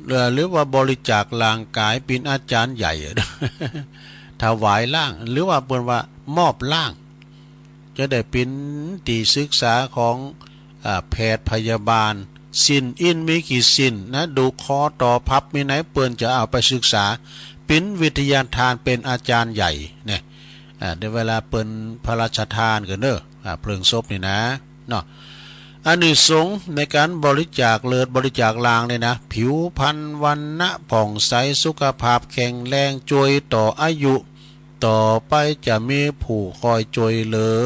เอ่อ หรือว่าบริจาคร่างก๋ายเป๋นอาจารย์ใหญ่ ถวายร่าง หรือว่าเปิ้นว่ามอบร่าง จะได้เป๋นตี้ศึกษาของ อ่า แพทย์พยาบาล สิ้นอินมีกี่สิ้นนะ ดูกคอต่อพับมีไหน เปิ้นจะเอาไปศึกษา เป๋นวิทยาทาน เป๋นอาจารย์ใหญ่เนี่ย อ่า ในเวลาเปิ้นพระราชทานกั๋นเน้อ อ่า เพลิงศพนี่นะ เนาะ อานิสงส์ในก๋านบริจาคเลือด บริจาคร่างเนี่ยนะ ผิวพรรณวรรณะผ่องใส สุขภาพแข็งแรง จ้วยต่ออายุ ต่อไปจะมีผู้คอยจ้วยเหลือ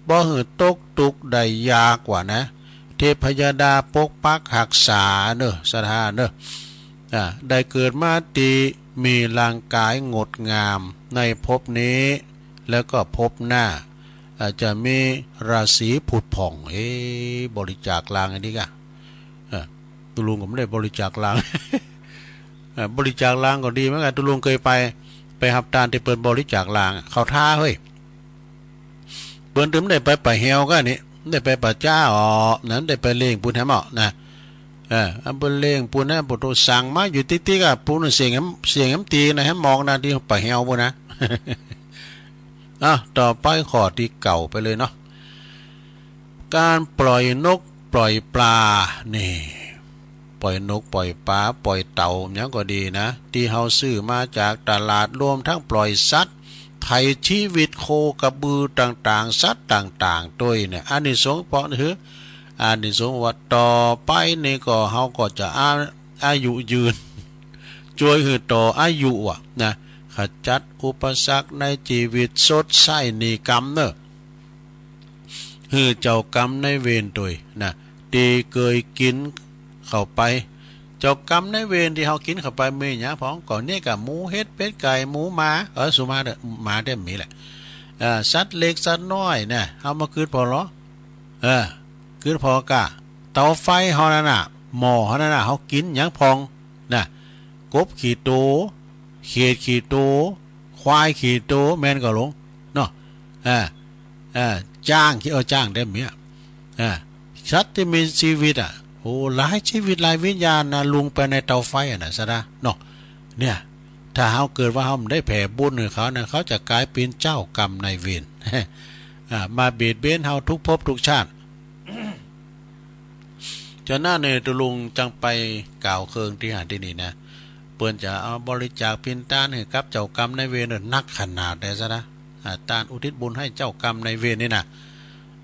บ่หื้อตกตุ๊กข์ได้ยากว่านะ เทพยดาปกปักฮักษาเน่อ ศรัทธาเน่อ อ่า ได้เกิดมาตี้มีร่างก๋ายงดงามในภพนี้ แล้วก็ภพหน้า อ่า จะมีราศีผุดผ่อง เอ๊ะ บริจาคลางอันนี้กะ อ่า ตุ๊ลุงก็บ่ได้บริจาคลาง อ่า บริจาคลางก็ดีเหมือนกั๋น ตุ๊ลุงเกยไป ไปฮับตานตี้เปิ้นบริจาคลางอะ เข้าท่าเฮ้ย เปิ้นตึงได้ไปป่าแฮวก้านี่ ได้ไปป่าจ๊าอ๋อ นั้นได้ไปเล่งปู้นแหมอ๋อนะ เออ อันเปิ้นเล่งปู้นนะปู่โตสั่งมาอยู่ติ๊กๆ อ่ะ ปู้นเสียงแหม เสียงแหมตีนะ แหมมองนะ ตี้ป่าแฮวปู้นนะ อ่ะ ต่อไปข้อตี้เก้าไปเลยเนาะ ก๋านปล่อยนกปล่อยป๋า นี่ ปล่อยนกปล่อยป๋า ปล่อยเต่าหยังก็ดีนะ ตี้เฮาซื้อมาจากตลาด รวมตึงปล่อยสัตว์ ไถ่ชีวิตโคกระบือต่างๆ สัตว์ต่างๆ ตวยเนี่ย อานิสงส์เปาะหื้อ อานิสงส์ว่าต่อไปนี่ก็เฮาก็จะอา อายุยืน จ้วยหื้อต่ออายุอะนะ ขจัดอุปสรรคในจีวิต ชดใช้หนี้กรรมเน่อ หื้อเจ้ากรรมนายเวรตวยนะ ตี้เกยกิ๋นเข้าไป เจ้ากรรมนายเวรตี้เฮากิ๋นเข้าไปมีหยังพ่อง ก็นี่กะหมู เห็ด เป็ด ไก่ หมู หมา เออ สุมาเต๊อะ หมาเต๊อะมีแหละ เออ สัตว์เล็กสัตว์น้อยเนี่ย เฮาบ่กึ๊ดผ่อลอ เออ กึ๊ดผ่อกะ เตาไฟเฮานั่นน่ะ หม้อเฮานั่นน่ะ เฮากิ๋นหยังพ่อง น่ะ กบกี่ตั๋ว เขียดกี่ตั๋ว ควายกี่ตั๋ว แม่นก่อหลวง เนาะ อ่า อ่า จ๊าง เออ จ๊างเต๊อะมีอะ อ่า สัตว์ตี้มีจีวิตอะ โอ้ หลายจีวิตหลายวิญญาณนะ ลุงไปในเตาไฟอะนะ ศรัทธา เนาะ เนี่ย ถ้าเฮาเกิดว่าเฮาบ่ได้แผ่บุญหื้อเขานะ เขาจะก๋ายเป๋นเจ้ากรรมนายเวร อ่า มาเบียดเบียนเฮาทุกภพทุกชาติ ฉะนั้นเนี่ย ตุ๊ลุงจังไปกล่าวเคืองตี้หั้นตี้นี่นะ เปิ้นจะเอาบริจาคปิณฑทานหื้อกับเจ้ากรรมนายเวรเนี่ย นักขนาดใดศรัทธา อ่า ตานอุทิศบุญหื้อเจ้ากรรมนายเวรนี่นะ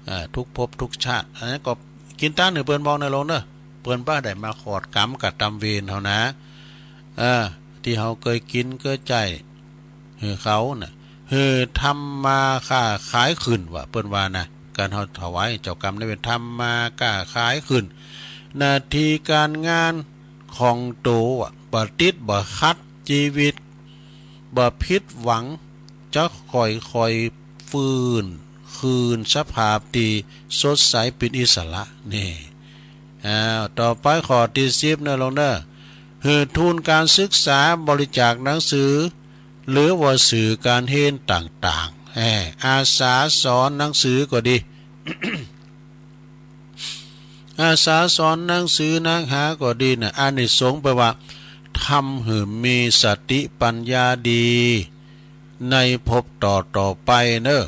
อ่า ทุกภพทุกชาติ อันนั้นก็กิ๋นตานหื้อเปิ้นพ่องเน่อหลวงเน่อ เปิ้นบ่ได้มาขอดกำกระตำเวรเฮานะ เออ ตี้เฮาเกยกิ๋นเกยใจ๊ หื้อเขาน่ะ หื้อทำมาค้าขายขึ้นว่า เปิ้นว่านะ ก๋านเฮาถวายเจ้ากรรมนายเวร ทำมาค้าขายขึ้น หน้าตี้ก๋านงานของโตอะ บ่ติดบ่ขัด จีวิตบ่ผิดหวัง จะค่อยๆ ฟื้นคืนสภาพตี้สดใสเป๋นอิสระ นี่ อ้าว ต่อไปข้อตี้สิบเน่อหลวงเน่อ หื้อทุนก๋านศึกษา บริจาคหนังสือ หรือว่าสื่อก๋านเฮียนต่างๆ แหม อาสาสอนหนังสือก็ดี อาสาสอนหนังสือนักหาก็ดีน่ะ อานิสงส์แปลว่า ทำหื้อมีสติปัญญาดี ในภพต่อๆ ไปเน่อ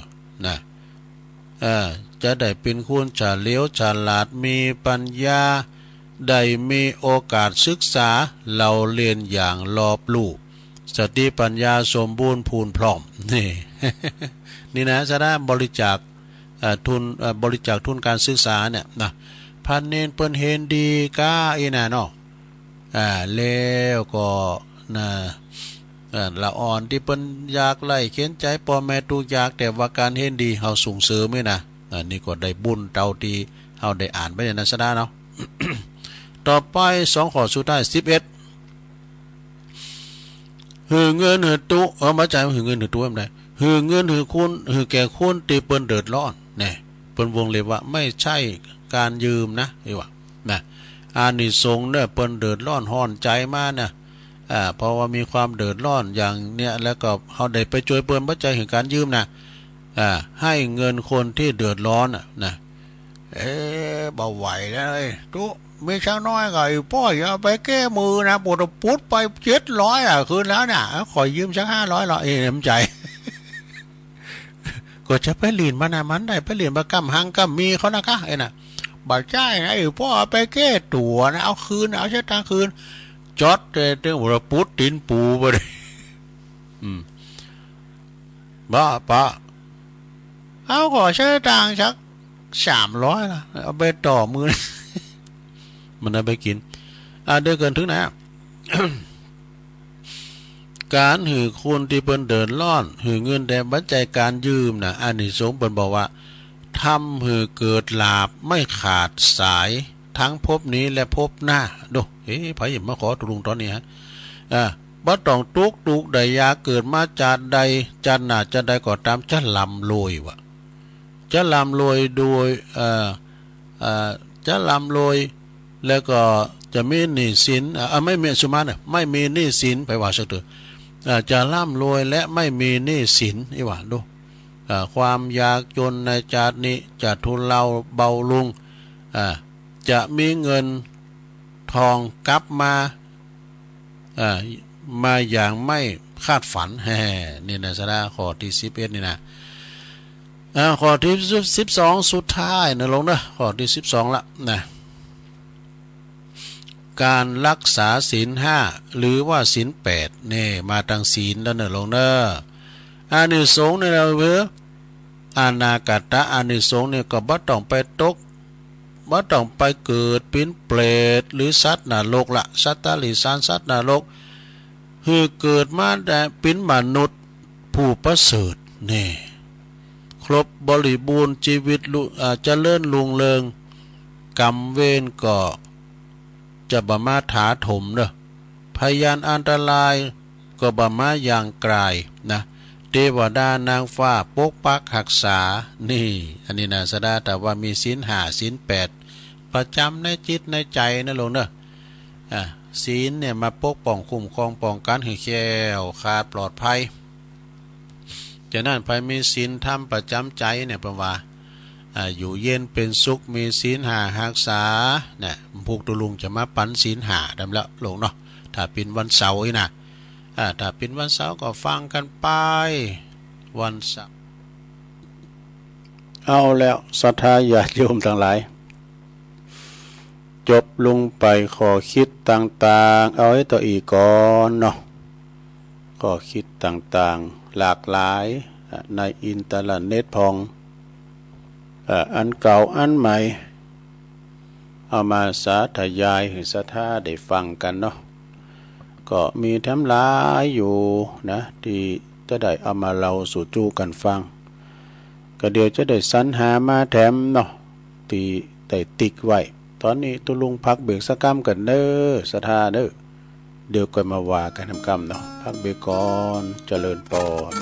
นะ เออ จะได้เป๋นคนเฉลียวฉลาด มีปัญญา ได้มีโอกาสศึกษา เล่าเรียนอย่างรอบรู้ สติปัญญาสมบูรณ์พูนพร้อม นี่ นี่นะ ศรัทธา บริจาค เอ่อ ทุน เอ่อ บริจาคทุนก๋านศึกษาเนี่ยนะ พระเณรเปิ้นเห็นดีก้าอี้น่ะเนาะ อ่า แล้วก็นะ เอ่อ ละอ่อนตี้เปิ้นยากไร้เข็ญใจ๋ ป้อแม่ตุ๊กข์ยาก แต่ว่าก๋านเห็นดีเฮาส่งเสริมนี่นะ อ่า นี่ก็ได้บุญเต้าตี้เฮาได้อ่านไปเนี่ยนะ ศรัทธาเนาะ ต่อไปสองข้อสุดท้าย สิบเอ็ด หื้อเงินหื้อตุ๊ เออ บ่ใจ้หื้อเงินหื้อตุ๊บ่ได้ หื้อเงินหื้อคน หื้อแก่คนตี้เปิ้นเดือดร้อน แน่ เปิ้นวงเล็บว่า ไม่ใช่การยืมนะ นี่ว่า นะ อานิสงส์เนี่ย เปิ้นเดือดร้อนฮ้อนใจ๋มาเนี่ย อ่า เพราะว่ามีความเดือดร้อนอย่างเนี้ย แล้วก็เฮาได้ไปจ้วยเปิ้น บ่ใจ้หื้อก๋านยืมนะ อ่า ให้เงินคนตี้เดือดร้อนน่ะ นะ เอ๊ะ บ่ไหวแล้วเอ้ย ตุ๊ มีสักน้อยก่อ ไอ้ป้อจะเอาไปแก้มือนะ ปู่ตะปุดไปเจ็ดร้อยอะ คืนแล้วเนี่ย ขอยืมสักห้าร้อยลอ เอ๊ะ น้ำใจ๋ ก็จะไปหลิ้นบ่านะ มันได้ไปหลิ้นบ่าก้ำฮังก้ำมีเขานะกะ ไอ้น่ะ บ่ใจ้นะ ไอ้ป้อเอาไปแก้ตั๋วนะ เอาคืน เอาสตางค์คืน จ๊อดเลย เตื้องปู่ตะปุดตี๋นปู๋ไปเลย อืม บ่ปะ เอาก็สตางค์สักสามร้อยละ เอาไปต่อมื้อ มันเอาไปกิ๋น อ่า เดี๋ยวเกินเถิงไหนอะ ก๋านหื้อคนตี้เปิ้นเดือดร้อน หื้อเงินแด่บ่ใจ้ก๋านยืมนะ อานิสงส์เปิ้นบอกว่า ทำหื้อเกิดลาภไม่ขาดสาย ทั้งภพนี้และภพหน้า ดู เอ๊ะ ใผจะมาขอตุ๊ลุงต๋อนนี้ฮะ อ่า บ่ต้องตุ๊กข์ ตุ๊กข์ได้ยาก เกิดมาจาติใด จาติหน้าจาติใดก็ต๋าม จะร่ำรวยว่ะ จะร่ำรวยโดย เอ่อ เอ่อ จะร่ำรวย แล้วก็จะมีหนี้สิน เอ่อ ไม่มี สุมาเน่อ ไม่มีหนี้สิน ใผว่าสักเตื้อ เอ่อ จะร่ำรวยและไม่มีหนี้สิน อี้หว่า ดู เอ่อ ความยากจนในจาตินี้จะทุเลาเบาลง อ่า จะมีเงินทองกลับมา อ่า มาอย่างไม่คาดฝัน แฮ่ นี่นะ สาระข้อตี้สิบเอ็ดนี่นะ อ่า ข้อตี้สิบสองสุดท้ายนะลุงเน่อ ข้อตี้สิบสองละนะ ก๋านรักษาศีลห้า หรือว่าศีลแปด นี่ มาตางศีลแล้วเน่อลุงเน่อ อานิสงส์นี่นะ คือ อนากตะอานิสงส์นี่ก็บ่ต้องไปตก บ่ต้องไปเกิดเป๋นเปรตหรือสัตว์นรกละ สัตว์เดรัจฉาน สัตว์นรก หื้อเกิดมาได้เป๋นมนุษย์ผู้ประเสริฐ นี่ ครบบริบูรณ์ จีวิตลุ อ่า เจริญรุ่งเรือง กรรมเวรก็จะบ่มาถาโถมเน่อ พยานอันตรายก็บ่มาย่างก๋ายนะ เตวดานางฟ้าปกปักฮักษา นี่ อันนี้นะ สาระ ถ้าว่ามีศีลห้า ศีลแปด ประจ๋ำในจิตในใจ๋นะลุงเน่อ อ่า ศีลเนี่ยมาปกป้องคุ้มครองป้องกั๋นหื้อแคล้วคลาดปลอดภัย ฉะนั้นใผมีศีลธรรมประจ๋ำใจ๋เนี่ย เปิ้นว่า อ่า อยู่เย็นเป๋นสุข มีศีลห้าฮักษา เนี่ย พวกตุ๊ลุงจะมาปั๋นศีลห้าดำละลุงเนาะ ถ้าเป๋นวันเสาร์อี้นะ อ่า ถ้าเป๋นวันเสาร์ก็ฟังกั๋นไป วันเสาร์ เอาแล้ว ศรัทธาญาติโยมตังหลาย จบลงไปข้อคิดต่างๆ เอาไว้ต่ออีกก่อนเนาะ ข้อคิดต่างๆ หลากหลาย อ่ะ ในอินเทอร์เน็ตพ่อง อ่ะ อันเก่าอันใหม่ เอามาสาธยายหื้อศรัทธาได้ฟังกั๋นเนาะ ก็มีแถมหลายอยู่นะ ตี้จะได้เอามาเล่าสู่จุกั๋นฟัง ก็เดี๋ยวจะได้สรรหามาแถมเนาะ ตี้ได้ติ๊กไว้ ต๋อนนี้ตุ๊ลุงพักเบรกสักกำก่อนเน่อ ศรัทธาเน่อ เดี๋ยวก่อยมาว่ากั๋นกำเนาะ พักเบรกก่อน เจริญปอน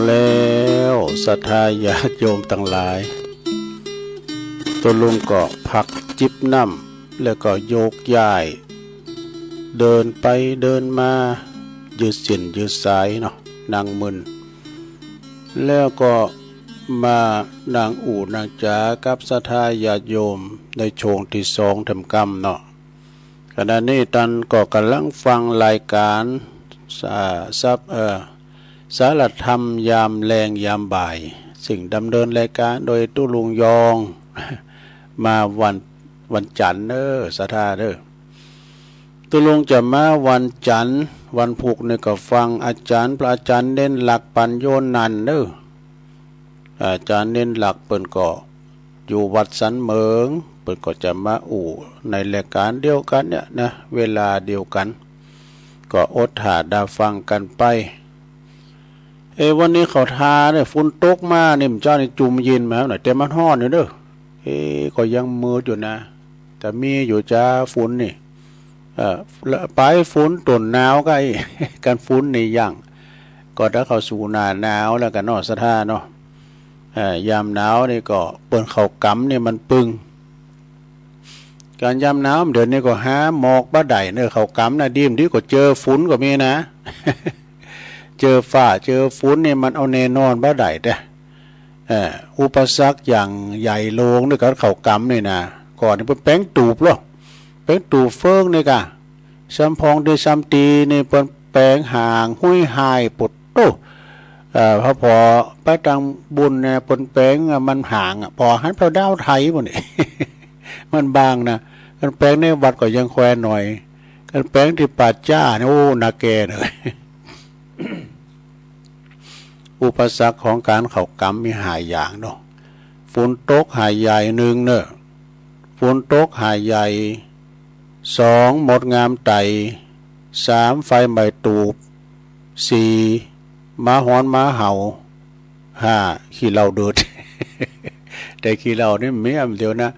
แล้วศรัทธาญาติโยมตังหลาย ตุ๊ลุงก็พักจิบน้ำ แล้วก็โยกย้าย เดินไปเดินมา ยืดเส้นยืดสายเนาะ นั่งมึน แล้วก็มานั่งอู้นั่งจ๋ากับศรัทธาญาติโยมในช่วงตี้สองแถมกำเนาะ ขณะนี้ต้านก็ก่ำลังฟังรายก๋าน สา- สับ- เอ่อ สารธรรมยามแลงยามบ่าย ซึ่งดำเนินรายก๋านโดยตุ๊ลุงยอง มาวัน- วันจันทร์เน้อ ศรัทธาเน้อ ตุ๊ลุงจะมาวันจันทร์ วันพุธนี่ก็ฟังอาจ๋ารย์ พระอาจ๋ารย์เณรหลัก ปัญโญนันท์เน้อ อาจ๋ารย์เณรหลักเปิ้นก็อยู่วัดสันเหมิง เปิ้นก็จะมาอู้ในรายก๋านเดียวกั๋นเนี่ยนะ เวลาเดียวกั๋น ก็อดถ้าดาฟังกั๋นไป เอ๊ะ วันนี้เขาทาเนี่ย ฝนตกมาเนี่ย เมื่อเจ๊านี่จุ่มเย็นมาหน่อย แต่มันฮ้อนอยู่เน้อ เอ๊ะ ก็ยังมืดอยู่นะ แต่มีอยู่จ้าฝนนี่ เอ่อ ละไปฝนต้นหนาวก็ไอ้ กันฝนนี่ยัง ก็ถ้าเข้าสู่หน้าหนาวแล้วกั๋นเนาะ ศรัทธาเนาะ เอ่อ ยามหนาวนี่ก็เปิ้นเข้ากรรมนี่มันปึง ก๋านยามหนาวเดี๋ยวนี้ก็หาหมอกบ่ได้เน้อ เข้ากรรมนะ ดีมดีก็เจอฝนก็มีนะ เจอฟ้าเจอฝนนี่มันเอาแน่นอนบ่ได้เต๊อะ เอ่อ อุปสรรคอย่างใหญ่หลวงในก๋านเข้ากรรมนี่นะ ก่อนนี่เปิ้นแป๋งตูบลอ แป๋งตูบเฟิงนี่ก่ะ ซ้ำพ่องตี้ซ้ำตี๋นี่เปิ้นแป๋งห่าง ฮุยฮาย โผดโต้ เอ่อ พอ พอไปตางบุญเนี่ย เปิ้นแป๋งอะ มันห่างอะ ปอหันไปดาวไถปุ้นนี่ มันบางนะ คันแป๋งในวัดก็ยังแควหน่อย คันแป๋งตี้ป่าจ๊านี่ โอ้ หนักแก่เน้อ อุปสรรคของก๋านเข้ากรรมมีห้าอย่างเนาะ ฝนตกห้าใหญ่ นึ่งเน้อ ฝนตกห้าใหญ่ สอง มดงามไต่ สาม ไฟไหม้ตูบ สี่ หมาหอนหมาเห่า ห้า ขี้เหล้าเดือด แต่ขี้เหล้านี่มีอันเดียวนะ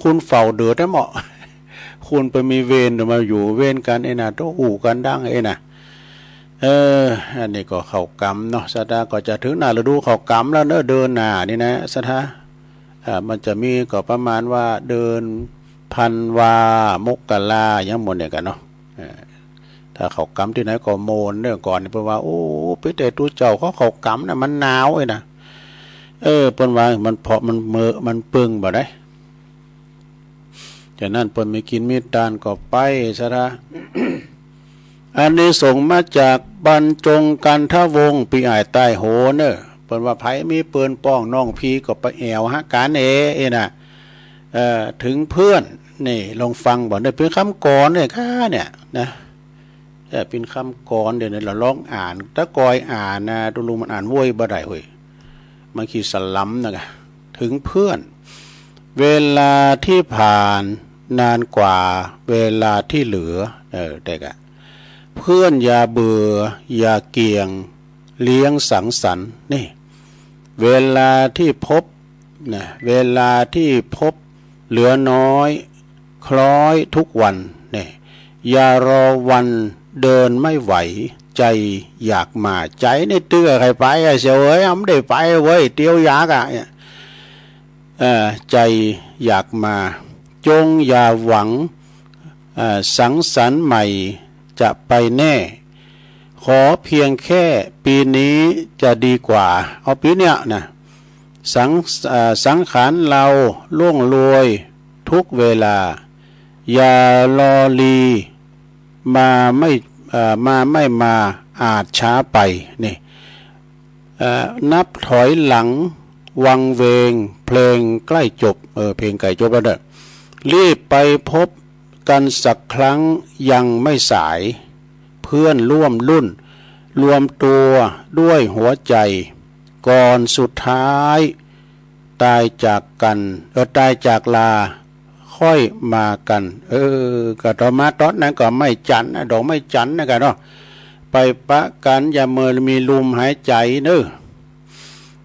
คุณเฝ้าเดือดนะเหมาะ คุณไปมีเวร มาอยู่เวรกั๋นไอ้น่ะ ต้องอู้กั๋นดังไอ้น่ะ เออ อันนี้ก็เข้ากรรมเนาะ ศรัทธา ก็จะถึงหน้าฤดูเข้ากรรมแล้วเน้อ เดือนหน้านี่นะ ศรัทธา อ่า มันจะมีก็ประมาณว่าเดือนธันวา มกรา อย่างหมู่เนี่ยก่ะเนาะ เออ ถ้าเข้ากรรมตี้ไหนก็โมนเน้อ ก่อนนี่เปิ้นว่า โอ้ ไปแต่ตุ๊เจ้าเขาเข้ากรรมนะ มันหนาวไอ้น่ะ เออ เปิ้นว่ามันเพราะมันเมอะ มันปึงบ่ได้ ฉะนั้นเปิ้นมีกิ๋นมีตานก็ไป ศรัทธา อานิสงส์มาจากบรรจงกันทวงศ์ ปี้อ้ายใต้โหเน้อ เปิ้นว่าใผมีปืนป้องน้องพี่ก็ไปแอ่วหากั๋นเอ เอ้ยน่ะ เอ่อ ถึงเพื่อน นี่ลองฟังบ่ นี่เป๋นกำกลอนเนี่ยค่ะ เนี่ยนะ เออ เป๋นกำกลอน เดี๋ยวนี้เฮาลองอ่าน ตะกอยอ่านนะ ตุ๊ลุงมันอ่านโว้ยบ่ได้เฮ้ย มันขี้สะหลำนะกะ ถึงเพื่อน เวลาที่ผ่านนานกว่าเวลาที่เหลือ เออ ได้กะ เพื่อนอย่าเบื่อ อย่าเกี่ยง เลี้ยงสังสรรค์ นี่ เวลาที่พบ นะ เวลาที่พบเหลือน้อย คล้อยทุกวัน นี่ อย่ารอวันเดินไม่ไหว ใจ๋อยากมา ใจ๋นี่เตื้อใค่ไปอะ เสี่ยวเอ๋ย บ่ได้ไปเว้ย เตียวยากอะ เนี่ย เอ่อ ใจ๋อยากมา จงอย่าหวัง เอ่อ สังสรรค์ใหม่จะไปแน่ ขอเพียงแค่ปี๋นี้จะดีกว่า เอาปี๋เนี่ยนะ สัง- เอ่อ สังขารเราล่วงโรยทุกเวลา อย่ารอลี มาไม่- เอ่อ มาไม่มาอาจช้าไป นี่ เอ่อ นับถอยหลังวังเวง เพลงใกล้จบ เออ เพลงใก้จบแล้วเน้อ รีบไปพบกั๋นสักครั้งยังไม่สาย เพื่อนร่วมรุ่น รวมตัวด้วยหัวใจ๋ ก่อนสุดท้ายตายจากกั๋น เออ ตายจากลา ค่อยมากั๋น เออ ก็ต่อมาต๋อนนั้นก็ไม้จันทร์นะ ดอกไม้จันทร์นะกั๋นเนาะ ไปปะกั๋นยามเมื่อมีลมหายใจ๋เน้อ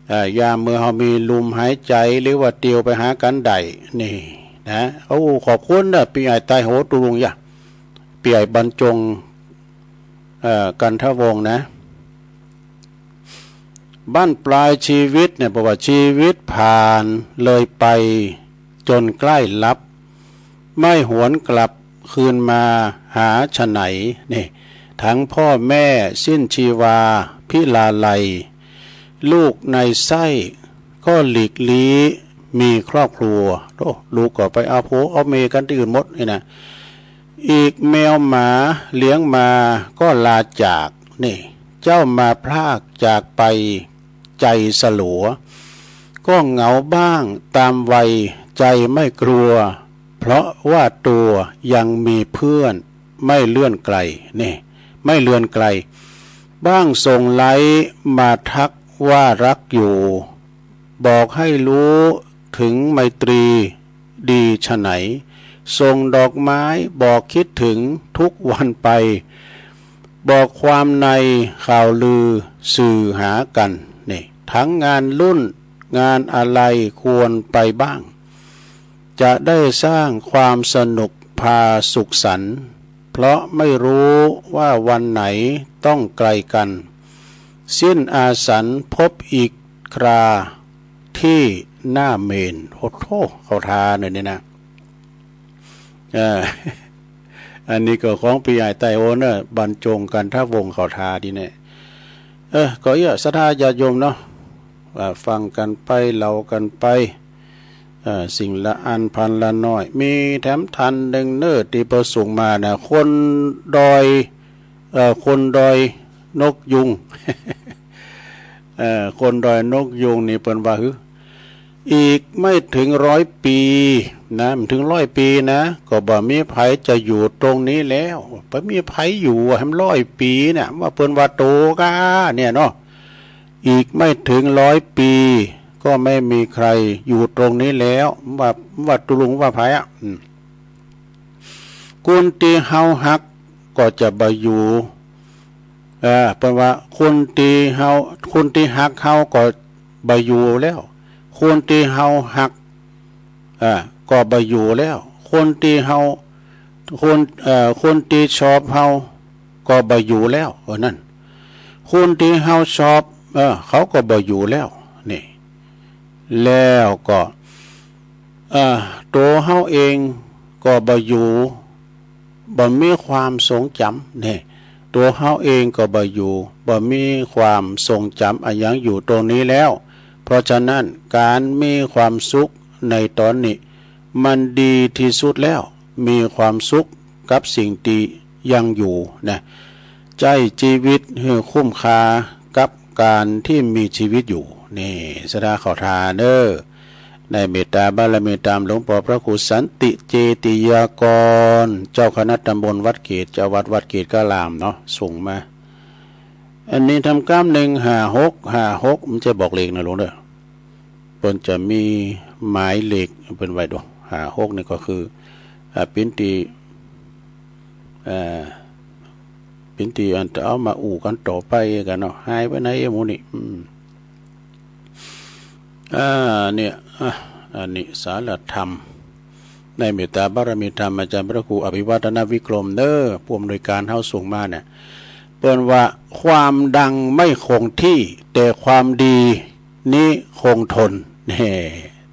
เอ่อ ยามเมื่อเฮามีลมหายใจ๋ หรือว่าเตียวไปหากั๋นได้ นี่นะ โอ้ ขอบคุณเน้อ ปี้อ้ายใต้โหตุ๊ลุงยะ ปี้อ้ายบรรจง เอ่อ กันทวงศ์นะ บั้นปลายชีวิตเนี่ย บอกว่าชีวิตผ่านเลยไปจนใกล้ลับ ไม่หวนกลับคืนมาหาฉะไหน นี่ ทั้งพ่อแม่สิ้นชีวาพิลาลัย ลูกในไส้ก็หลีกลี้มีครอบครัว โอ้ ลูกก็ไปเอาผัวเอาเมียกันตี้อื่นหมดนี่นะ อีกแมวหมาเลี้ยงมาก็ลาจาก นี่ เจ้ามาพรากจากไปใจสลัว ก็เหงาบ้างตามวัยใจไม่กลัว เพราะว่าตัวยังมีเพื่อนไม่เลื่อนไกล นี่ ไม่เลือนไกล บ้างส่งไลน์มาทักว่ารักอยู่ บอกให้รู้ถึงไมตรีดีฉะไหน ส่งดอกไม้บอกคิดถึงทุกวันไป บอกความในข่าวลือสื่อหากัน นี่ ทั้งงานรุ่นงานอะไรควรไปบ้าง จะได้สร้างความสนุกพาสุขสันต์ เพราะไม่รู้ว่าวันไหนต้องไกลกัน สิ้นอาสันพบอีกคราที่หน้าเมน โอ้โธ่ เข้าท่าเน่อนี่นะ เออ อันนี้ก็ของปี้ใหญ่ไต้โอเน่อ บรรจงกันทะวงศ์ เข้าท่าดีแน่ เออ ก็เอี้ย ศรัทธาญาติโยมเนาะ ว่าฟังกันไป เล่ากันไป เอ่อ สิ่งละอันพันละน้อย มีแถมท่านนึ่งเน่อ ตี้เปิ้นส่งมานะ คนดอย เอ่อ คนดอยนกยูง เอ่อ คนดอยนกยูงนี่เปิ้นว่าหื้อ อีกไม่ถึงร้อยปีนะ บ่ถึงร้อยปีนะ ก็บ่มีใผจะอยู่ตรงนี้แล้ว บ่มีใผอยู่แหมร้อยปีเนี่ย ว่าเปิ้นว่าโตก้าเนี่ยเนาะ อีกไม่ถึงร้อยปี ก็ไม่มีใครอยู่ตรงนี้แล้ว ว่า ว่าตุลุงว่าใผอะ อืม คนตี้เฮาฮักก็จะบ่อยู่ เออ เปิ้นว่าคนตี้เฮา คนตี้ฮักเฮาก็บ่อยู่แล้ว คนตี้เฮาฮัก เออ ก็บ่อยู่แล้ว คนตี้เฮา คน เอ่อ คนตี้ชอบเฮาก็บ่อยู่แล้ว เออ นั่น คนตี้เฮาชอบ เออ เขาก็บ่อยู่แล้ว นี่ แล้วก็ เอ่อ ตั๋วเฮาเองก็บ่อยู่ บ่มีความทรงจ๋ำ นี่ ตั๋วเฮาเองก็บ่อยู่ บ่มีความทรงจ๋ำอะหยังอยู่ตรงนี้แล้ว เพราะฉะนั้นก๋านมีความสุขในต๋อนนี้ มันดีตี้สุดแล้ว มีความสุขกับสิ่งตี้ยังอยู่นะ ใจ๊จีวิตหื้อคุ้มค่ากับก๋านตี้มีจีวิตอยู่ นี่ ศรัทธาเข้าท่าเน่อ ในเมตตาบารมีต๋ามหลวงป้อพระครูสันติเจติยากร เจ้าคณะตำบลวัดเกต เจ้าอาวาสวัดเกตการามเนาะ ส่งมา อันนี้ทำกำนึ่งห้าหก ห้าหก บ่ใจ้บอกเลขเน่อหลวงเน่อ เปิ้นจะมีหมายเลขเปิ้นไว้โด ห้าหก นี่ก็คือ อ่า เป๋นตี้ อ่า เป๋นตี้อันจะเอามาอู้กั๋นต่อไปกั๋นเนาะ หายไปไหนไอ้หมู่นี่ อืม อ่า เนี่ย อ่ะ อันนี้สารธรรม ในเมตตาบารมีธรรม อาจารย์พระครูอภิวัฒนวิกรมเน่อ ผู้อำนวยก๋านเฮาส่งมาเนี่ย เปิ้นว่า ความดังไม่คงที่ แต่ความดีนี้คงทน แน่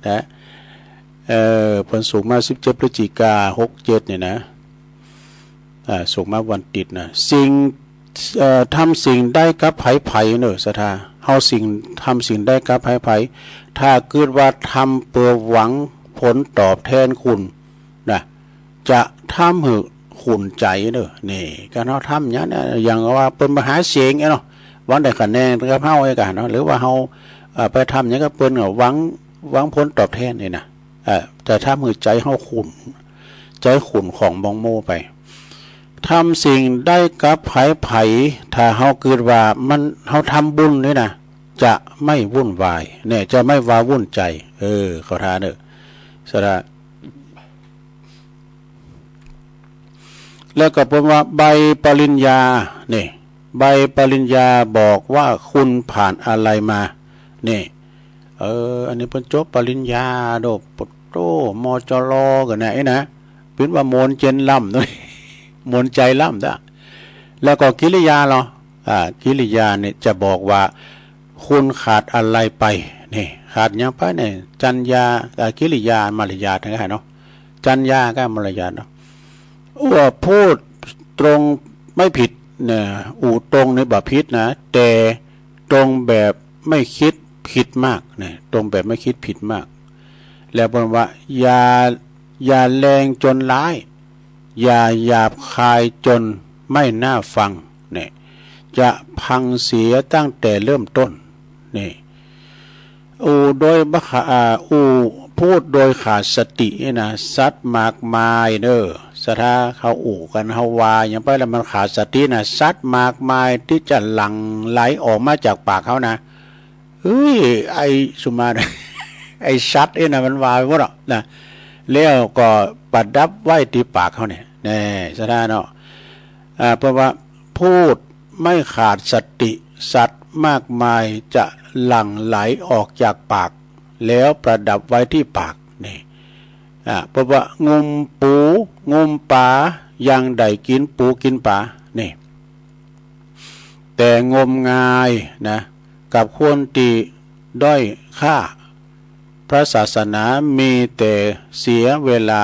นะ เออ เปิ้นส่งมาสิบเจ็ดพฤศจิกาหกเจ็ดเนี่ยนะ อ่า ส่งมาวันอาทิตย์นะ สิ่ง เอ่อ ทำสิ่งใดกับใผๆ เน่อ ศรัทธา เฮาสิ่ง ทำสิ่งใดกับใผๆ ถ้ากึ๊ดว่าทำเปื้อหวังผลตอบแทนคุณนะ จะทำหื้อขุ่นใจ๋เน่อ นี่ ก๋านเฮาทำหยังเนี่ย อย่างว่าเปิ้นมาหาเสียงไอ้เนาะ หวังได้คะแนนกับเฮาไอ้กั๋นเนาะ หรือว่าเฮา เอ่อ ไปทำหยังกับเปิ้นก็หวัง หวังผลตอบแทนนี่นะ เอ่อ จะทำหื้อใจ๋เฮาขุ่น ใจ๋ขุ่นของมองโมไป ทำสิ่งใดกับใผๆ ถ้าเฮากึ๊ดว่ามัน เฮาทำบุญนี่นะ จะไม่วุ่นวาย เนี่ย จะไม่ว้าวุ่นใจ๋ เออ เข้าท่าเน่อ ศรัทธา แล้วก็เปิ้นว่าใบปริญญา นี่ ใบปริญญาบอกว่าคุณผ่านอะไรมา นี่ เออ อันนี้เปิ้นจบปริญญาโด ปะโต้ มจร กั๋นนะ ไอ้นะ เปิ้นว่าโมนเจนล้ำ โมนใจ๋ล้ำนะ แล้วก็กิริยาเหรอ อ่า กิริยาเนี่ยจะบอกว่า คุณขาดอะไรไป นี่ ขาดหยังไปเนี่ย จัญญา อ่า กิริยา มารยาท นะเนาะ จัญญากับมารยาทเนาะ ว่าพูดตรงไม่ผิดนะ อู้ตรงนี่บ่ผิดนะ แต่ตรงแบบไม่คิดผิดมากนะ ตรงแบบไม่คิดผิดมาก แล้วเปิ้นว่า อย่า อย่าแรงจนร้าย อย่าหยาบคายจนไม่น่าฟัง เนี่ย จะพังเสียตั้งแต่เริ่มต้น นี่ อู้โดยบ่ขา อ่า อู้พูดโดยขาดสตินี่นะ สัตว์มากมายเน่อ ศรัทธา เขาอู้กั๋น เฮาว่าหยังไปแล้วมันขาดสตินะ สัตว์มากมายตี้จะหลั่งไหลออกมาจากปากเฮานะ เฮ้ย ไอ้สุมา ไอ้สัตว์นี่นะ มันว่าไปหมดอะนะ แล้วก็ประดับไว้ตี้ปากเฮาเนี่ย แน่ ศรัทธาเนาะ อ่า เปิ้นว่า พูดไม่ขาดสติ สัตว์มากมายจะหลั่งไหลออกจากปาก แล้วประดับไว้ตี้ปาก นี่ อ่า เปิ้นว่า งุมปู งุมป๋า ยังได้กิ๋นปูกิ๋นป๋า นี่ แต่งมงายนะ กับคนตี้ด้อยค่า พระศาสนามีแต่เสียเวลา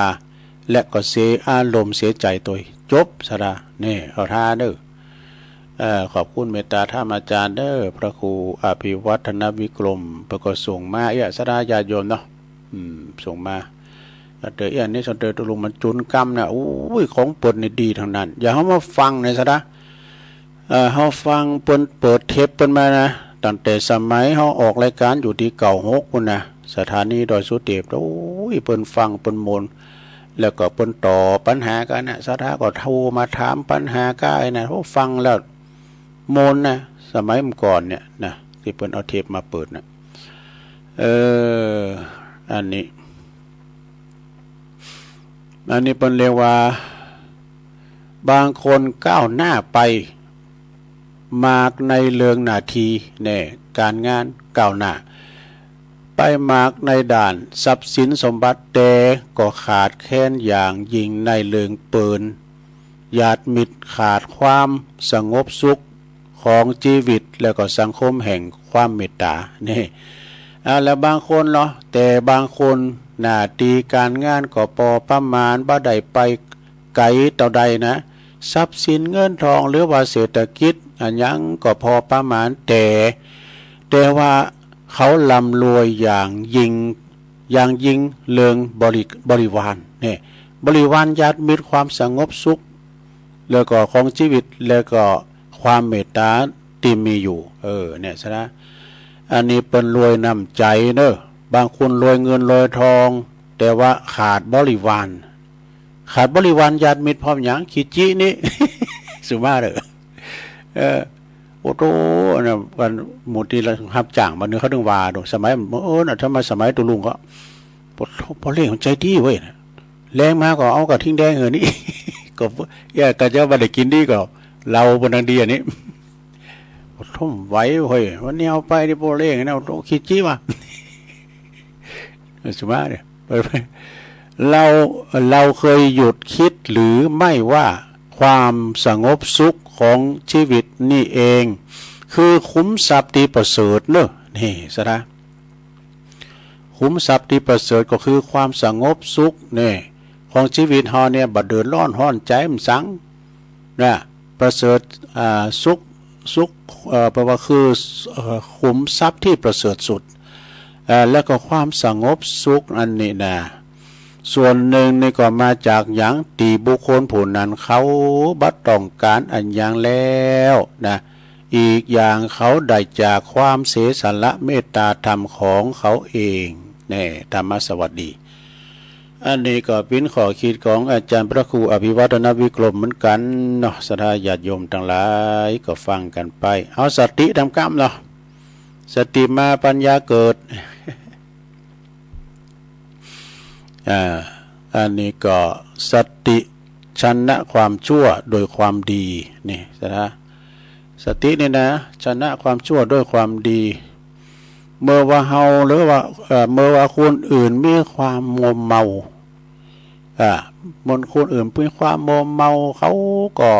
และก็เสียอารมณ์เสียใจ๋ตวย จบ ศรัทธา นี่ เข้าท่าเน่อ เอ่อ ขอบคุณเมตตาธรรมอาจารย์เน่อ พระครูอภิวัฒนวิกรม เปิ้นก็ส่งมา เอี้ย ศรัทธาญาติโยมเนาะ อืม ส่งมา เต๋อเอี้ย นี่ เต๋อตุลุงมันจุนกำนะ โอ้ย ของเปิ้นนี่ดีตังนั้น อย่าเฮามาฟังนะ ศรัทธา เอ่อ เฮาฟังเปิ้นเปิดเทปเปิ้นมานะ ตั้งแต่สมัยเฮาออกรายการอยู่ตี้เก้าหกปู้นนะ สถานีดอยสุเทพ โอ้ย เปิ้นฟังเปิ้นม่วน แล้วก็เปิ้นตอบปัญหากั๋นนะ ศรัทธาก็โทรมาถามปัญหากั๋นนะ โอ้ ฟังแล้วม่วนนะ สมัยเมื่อก่อนเนี่ยนะ ตี้เปิ้นเอาเทปมาเปิดนะ เออ อันนี้ อันนี้เปิ้นเรียกว่า บางคนก้าวหน้าไป มากในเรื่องหน้าตี้ แน่ ก๋านงานก้าวหน้า ไปมากในด้านทรัพย์สินสมบัติ แต่ก็ขาดแคลนอย่างยิ่งในเรื่องเปิ้น ญาติมิตร ขาดความสงบสุขของจีวิต แล้วก็สังคมแห่งความเมตต๋า นี่ อ่า แล้วบางคนเนาะ แต่บางคนหน้าตี้ก๋านงานก็ปอประมาณ บ่ได้ไปไก๋เต้าใดนะ ทรัพย์สินเงินทอง หรือว่าเศรษฐกิจอะหยังก็ปอประมาณ แต่ แต่ว่าเขาร่ำรวยอย่างยิ่ง อย่างยิ่งเรื่องบริ บริวาร นี่ บริวารญาติมิตร ความสงบสุข แล้วก็ของจีวิต แล้วก็ความเมตต๋าตี้มีอยู่ เออ เนี่ย ศรัทธา อันนี้เปิ้นรวยน้ำใจ๋เน่อ บางคนรวยเงินรวยทอง แต่ว่าขาดบริวาร ขาดบริวารญาติมิตร เพราะหยัง ขี้จี้นี่ สุมาเน่อ เออ โอ้โธ่ นะ วันหมู่ตี้ฮับจ้าง วันหนึ่งเขาถึงว่า สมัย เออ นะ ถ้ามาสมัยตุลุงก็ ปอ ปอเล่งมันใจ๋ดีเว้ยนะ แลงมาก็เอากระทิงแดงเออนี่ ก็ เอี้ย ก็จะบ่ได้กิ๋นดีก็ เหล้าเปิ้นตังดีอันนี้ ปอ ทนไหวเฮ้ย วันนี้เอาไปนี่ปอเล่งนะ โอ้โธ่ ขี้จี้ว่ะ สุมาเนี่ย ไป ไป เรา เราเคยหยุดคิดหรือไม่ว่า ความสงบสุขของจีวิตนี่เอง คือขุมทรัพย์ตี้ประเสริฐเน่อ นี่ ศรัทธา ขุมทรัพย์ตี้ประเสริฐก็คือความสงบสุข นี่ ของจีวิตเฮาเนี่ย บ่เดือดร้อนฮ้อนใจ๋มันสัง นะ ประเสริฐ อ่า สุข สุข เอ่อ แปลว่าคือ เอ่อ ขุมทรัพย์ตี้ประเสริฐสุด เอ่อ แล้วก็ความสงบสุขอันนี้นะ ส่วนหนึ่งนี่ก็มาจากหยัง ตี้บุคคลผู้นั้นเขาบ่ต้องก๋านอะหยังแล้วนะ อีกอย่างเขาได้จากความเสียสละเมตตาธรรมของเขาเอง แน่ ธรรมสวัสดี อันนี้ก็เป๋นข้อคิดของอาจ๋ารย์พระครูอภิวัฒนวิกรมเหมือนกั๋นเนาะ ศรัทธาญาติโยมตังหลายก็ฟังกั๋นไป เอาสติต๋ามกำเนาะ สติมาปัญญาเกิด อ่า อันนี้ก็สติชนะความชั่วโดยความดี นี่ ศรัทธา สตินี่นะ ชนะความชั่วด้วยความดี เมื่อว่าเฮา หรือว่า เอ่อ เมื่อว่าคนอื่นมีความมัวเมา อ่า เมื่อคนอื่นมีความมัวเมา เขาก็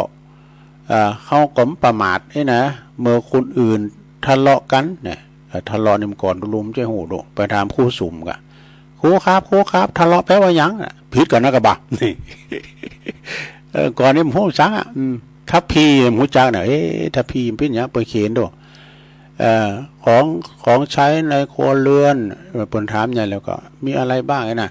อ่า เขาก็ประมาทนี่นะ เมื่อคนอื่นทะเลาะกั๋นเนี่ย เอ่อ ทะเลาะนี่เมื่อก่อนลุงใจ้ฮู้ดู ไปถามครูสุมก่ะ "ครูครับ ครูครับ ทะเลาะแปลว่าหยังอะ" "ผิดกั๋นนะ" ก็บ่า นี่ เออ ก่อนนี่บ่ฮู้จักอะ อืม "ทัพพี" บ่ฮู้จักนะ เอ๊ะ "ทัพพี" มันเป๋นหยัง เปิดเขียนดู เอ่อ ของ ของใช้ในครัวเรือน เอ่อ เปิ้นถามใหญ่แล้วก็ "มีอะไรบ้าง" ไอ้น่ะ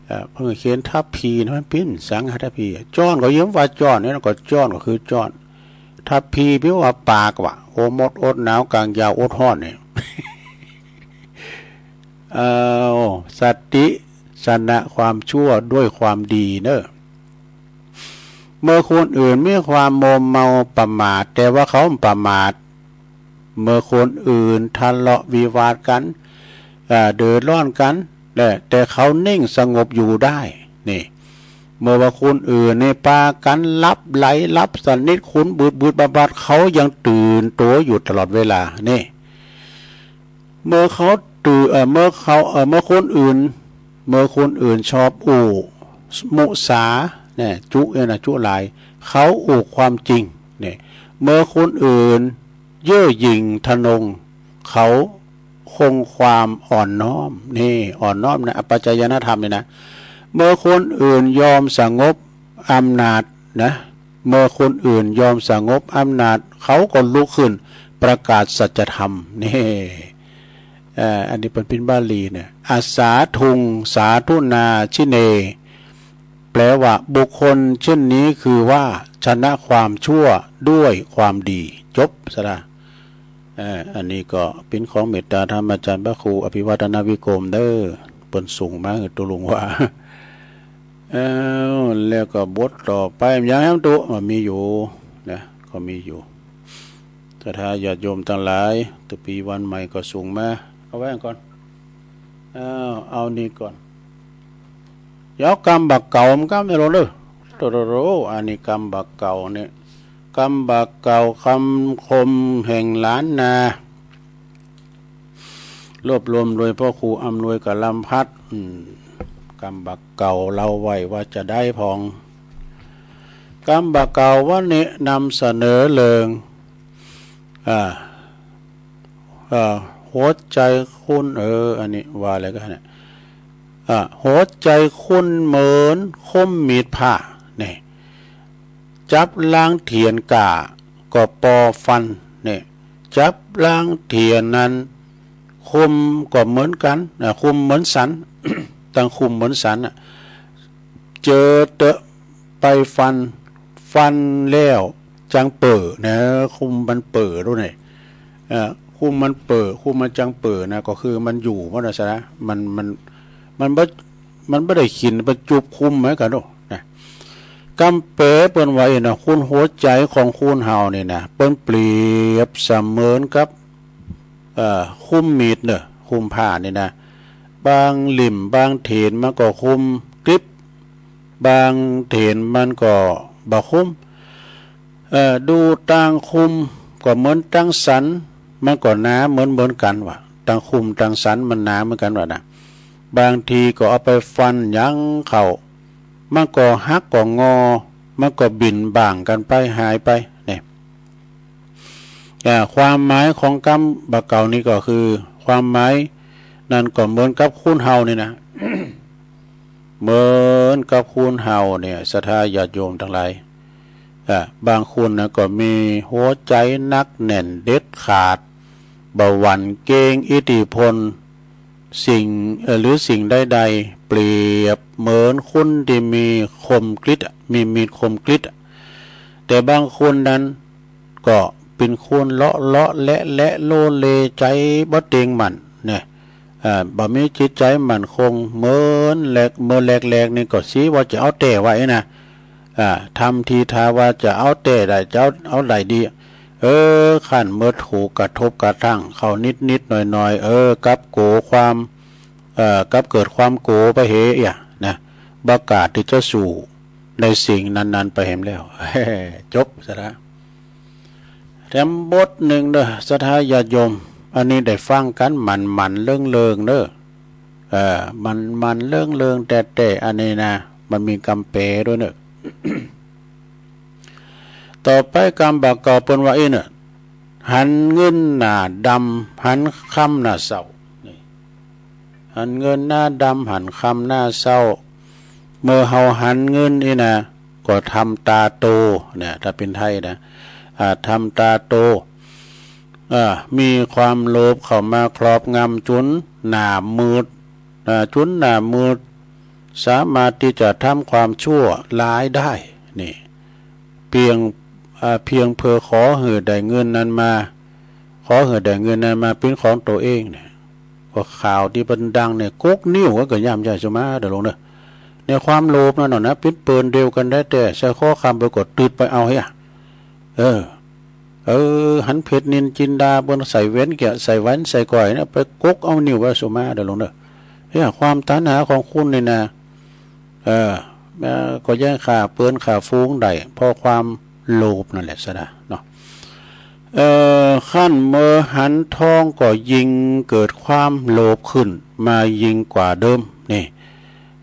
เอ่อ เปิ้นเขียน "ทัพพี" นะ มันเป๋นสังหะ "ทัพพี" จ้อนก็เยียะว่าจ้อน นี่ก็จ้อนก็คือจ้อน "ทัพพี" แปลว่าปากว่ะ โอมดอดหนาว ก๋างยาวอดฮ้อนเนี่ย เอ่อ สติชนะความชั่วด้วยความดีเนอะ เมื่อคนอื่นมีความมัวเมาประมาท แต่ว่าเขาบ่ประมาท เมื่อคนอื่นทะเลาะวิวาทกั๋น เอ่อ เดือดร้อนกั๋น แต่ แต่เขานิ่งสงบอยู่ได้ นี่ เมื่อว่าคนอื่นนี่ปากั๋นหลับไหล หลับสนิท คนบืดๆ บัดๆ เขายังตื่นตั๋วอยู่ตลอดเวลา นี่ เมื่อเขาตื่น เอ่อ เมื่อเขา เอ่อ เมื่อคนอื่น เมื่อคนอื่นชอบอู้มุสา เนี่ย จุเนี่ยนะ จุหลาย เขาอู้ความจริง เนี่ย เมื่อคนอื่นเย่อหยิ่งทะนง เขาคงความอ่อนน้อม นี่ อ่อนน้อมนะ อัปปจายนธรรมเนี่ยนะ เมื่อคนอื่นยอมสงบอำนาจนะ เมื่อคนอื่นยอมสงบอำนาจ เขาก็ลุกขึ้นประกาศสัจธรรม นี่ เอ่อ อันนี้เปิ้นเป๋นบาลีเนี่ย "อัสสาธุง สาธุนา ชิเน" แปลว่า บุคคลเช่นนี้คือว่าชนะความชั่วด้วยความดี จบซะละ เอ่อ อันนี้ก็เป๋นของเมตตาธรรมอาจ๋ารย์พระครูอภิวัฒนวิกรมเด้อ เปิ้นส่งมาหื้อตุ๊ลุงว่า เอ้า แล้วก็บทต่อไป ยังแหมตุ๊ อ่ะ มีอยู่นะ ก็มีอยู่ ศรัทธาญาติโยมตังหลาย ตุ๊ปีวันใหม่ก็ส่งมา เอาไว้ก่อน เอ้า เอานี่ก่อน เดี๋ยวกำบ่าเก่ามันก็ไม่รู้เด้อ โตโตโต อันนี้กำบ่าเก่าเนี่ย กำบ่าเก่า กำคมแห่งล้านนา รวบรวมโดยพระครูอำนวยกะลำพัด อืม กำบ่าเก่าเล่าไว้ว่าจะได้ผ่อง กำบ่าเก่าวันนี้นำเสนอเรื่อง อ่า เอ่อ หัวใจ๋คน เออ อันนี้ว่าอะไรกั๋นเนี่ย อ่า หัวใจ๋คนเหมือนคมมีดพร้า นี่ จับลางเถียนก้าก็ปอฟัน นี่ จับลางเถียนนั้น คมก็เหมือนกั๋น อ่า คมเหมือนสัน ตังคมเหมือนสันน่ะ เจอเต๊อะไปฟัน ฟันแล้วจังเป๋อนะ คมมันเป๋อดูหน่อย เอ่อ คมมันเป๋อ คมมันจังเป๋อนะ ก็คือมันอยู่มันน่ะสินะ มัน มัน มันบ่ มันบ่ได้ขิน มันจุบคมเหมือนกั๋นโน่ะนะ กำแป๋เปิ้นว่าเองนะ คนหัวใจ๋ของคนเฮานี่นะ เปิ้นเปรียบเสมือนกับ เอ่อ คมมีดเน่อ คมพร้านี่นะ บางลิ่มบางเถียนมันก็คมกริบ บางเถียนมันก็บ่คม เอ่อ ดูตังคมก็เหมือนตังสัน มันก็หนาเหมือน เหมือนกั๋นว่ะ ตังคมตังสันมันหนาเหมือนกั๋นว่ะนะ บางทีก็เอาไปฟันหยังเข้า มันก็หักก็งอ มันก็บิ่นบ่างกั๋นไปหายไป เนี่ย อ่า ความหมายของกำบ่าเก่านี้ก็คือ ความหมายนั้นก็เหมือนกับคนเฮานี่นะ เหมือนกับคนเฮาเนี่ย ศรัทธาญาติโยมตังหลาย อ่า บางคนนะก็มีหัวใจ๋หนักแน่นเด็ดขาด บ่หวั่นเกรงอิทธิพลสิ่ง เอ่อ หรือสิ่งใดๆ เปรียบเหมือนคนตี้มีคมกริดอะ มีมีดคมกริดอะ แต่บางคนนั้นก็เป๋นคนเลาะเลาะแหละแหละ โลเล ใจ๋บ่เต็งมั่นเนี่ย อ่า บ่มีจิตใจ๋มั่นคง เหมือนแหลก เหมือนแหลกๆ นี่ก็ซี้ว่าจะเอาแต๊ไว้นะ อ่า ทำทีทาว่าจะเอาแต๊ได้ จะเอา เอาได้ดี เออ คันเมื่อถูกกระทบกระทั่งเข้านิดๆ หน่อยๆ เออ กลับโก๋ความ เอ่อ กลับเกิดความโก๋ไปเหียนะ บ่กล้าตี้จะสู้ในสิ่งนั้นๆ ไปแหมแล้ว จบซะละ แถมบทนึ่งเน่อ ศรัทธาญาติโยม อันนี้ได้ฟังกั๋นหมั่นๆ เลิงๆ เน่อ เอ่อ หมั่นๆ เลิงๆ แต๊ๆ อันนี้นะ มันมีกำแป๋ด้วยเน่อ ต่อไปกำบ่าเก่าเปิ้นว่าอี้เน่อ หันเงินหน้าดำ หันคำหน้าเศร้า นี่ หันเงินหน้าดำ หันคำหน้าเศร้า เมื่อเฮาหันเงินนี่นะ ก็ทำต๋าโต เนี่ย ถ้าเป๋นไทยนะ อ่า ทำต๋าโต อ่า มีความโลภเข้ามาครอบงำจ๋นหน้ามืด อ่า จ๋นหน้ามืด สามารถตี้จะทำความชั่วร้ายได้ นี่ เพียง อ่า เพียงเพื่อขอหื้อได้เงินนั้นมา ขอหื้อได้เงินนั้นมาเป๋นของตั๋วเองเนี่ย ก็ข่าวตี้เปิ้นดังเนี่ย กกนิ้วก็เกิดย่ำใหญ่สุมาเด้อหลวงเด้อ ในความโลภนั่นน่ะนะ เป๋นเปิ้นเดียวกั๋นแต๊ๆ ใส่ข้อความไปก็ตึดไปเอาเฮ้ย เออ เออ หันเพชรนินจินดาเปิ้นใส่แหวนแก้ว ใส่แหวนใส่ก้อยเนี่ย ไปกกเอานิ้วไว้สุมาเด้อหลวงเด้อ เนี่ย ความตัณหาของคุณนี่นะ เออ เอ่อ ก็ยังฆ่าเปิ้นฆ่าฝูงได้ เพราะความโลภนั่นแหละซะนะเนาะ เอ่อ คันเมื่อหันทองก็ยิ่งเกิดความโลภขึ้นมายิ่งกว่าเดิม นี่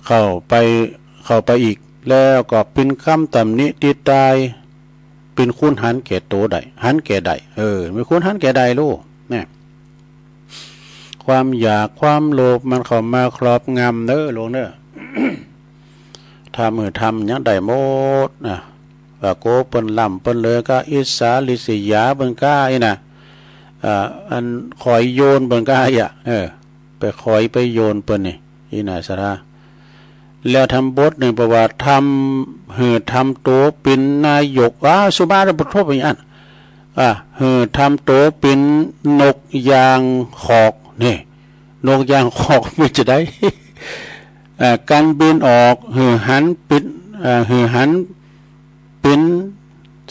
เข้าไป เข้าไปอีก แล้วก็เป๋นกำตำหนิติตาย เป๋นคุณหันแก่โตได้ หันแก่ได้ เออ เป๋นคุณหันแก่ได้ลูก เนี่ย ความอยากความโลภมันเข้ามาครอบงำเด้อหลวงเด้อ ทำหื้อทำหยังได้หมดนะ ว่าโกเปิ้นล่ำเปิ้นรวยก็อิจฉาริษยาเปิ้นก้าอี้นะ อ่า อันขอยโยนเปิ้นก้าอี้อะ เออ ไปขอยไปโยนเปิ้นนี่ อี้นะศรัทธา แล้วทำบทนึ่งบอกว่า ทำหื้อทำโตเป๋นนายก อ้าว สุมาเตอร์ปะทบอย่างอั้น อ่า หื้อทำโตเป๋นนกยางขอก นี่ นกยางขอกมันจะได้ อ่า กั๋นบินออก หื้อหันเป๋น อ่า หื้อหันเป๋น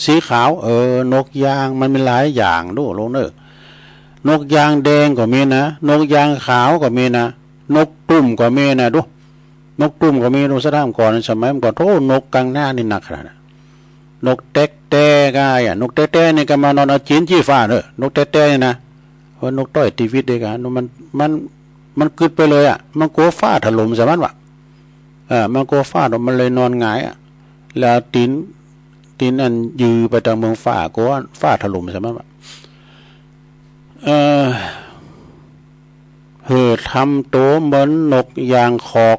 สีขาว เออ นกยางมันมีหลายอย่างดูหลวงเด้อ นกยางแดงก็มีนะ นกยางขาวก็มีนะ นกตุ้มก็มีนะดู นกตุ้มก็มี ดูสะท้ำก่อน สมัยก่อน โธ่ นกกลางหน้านี่หนักขนาดนั้น นกแต๊กแต๊ก็อะ นกแต๊กแต๊นี่ก็มานอนเอาจีนจี้ฟ้าเด้อ นกแต๊กแต๊นี่นะ ว่านกต้อยตีวิตเด้อกะ มัน มัน มันกึ๊ดไปเลยอะ มันกั๋วฟ้าถล่มสะมันวะ เออ มันกั๋วฟ้าถล่ม มันเลยนอนหงายอะ แล้วตี๋น ตี๋นอันยือไปตางเมืองฟ้า กั๋วฟ้าถล่มสะมันวะ เอ่อ หื้อทำโตเหมือนนกยางขอก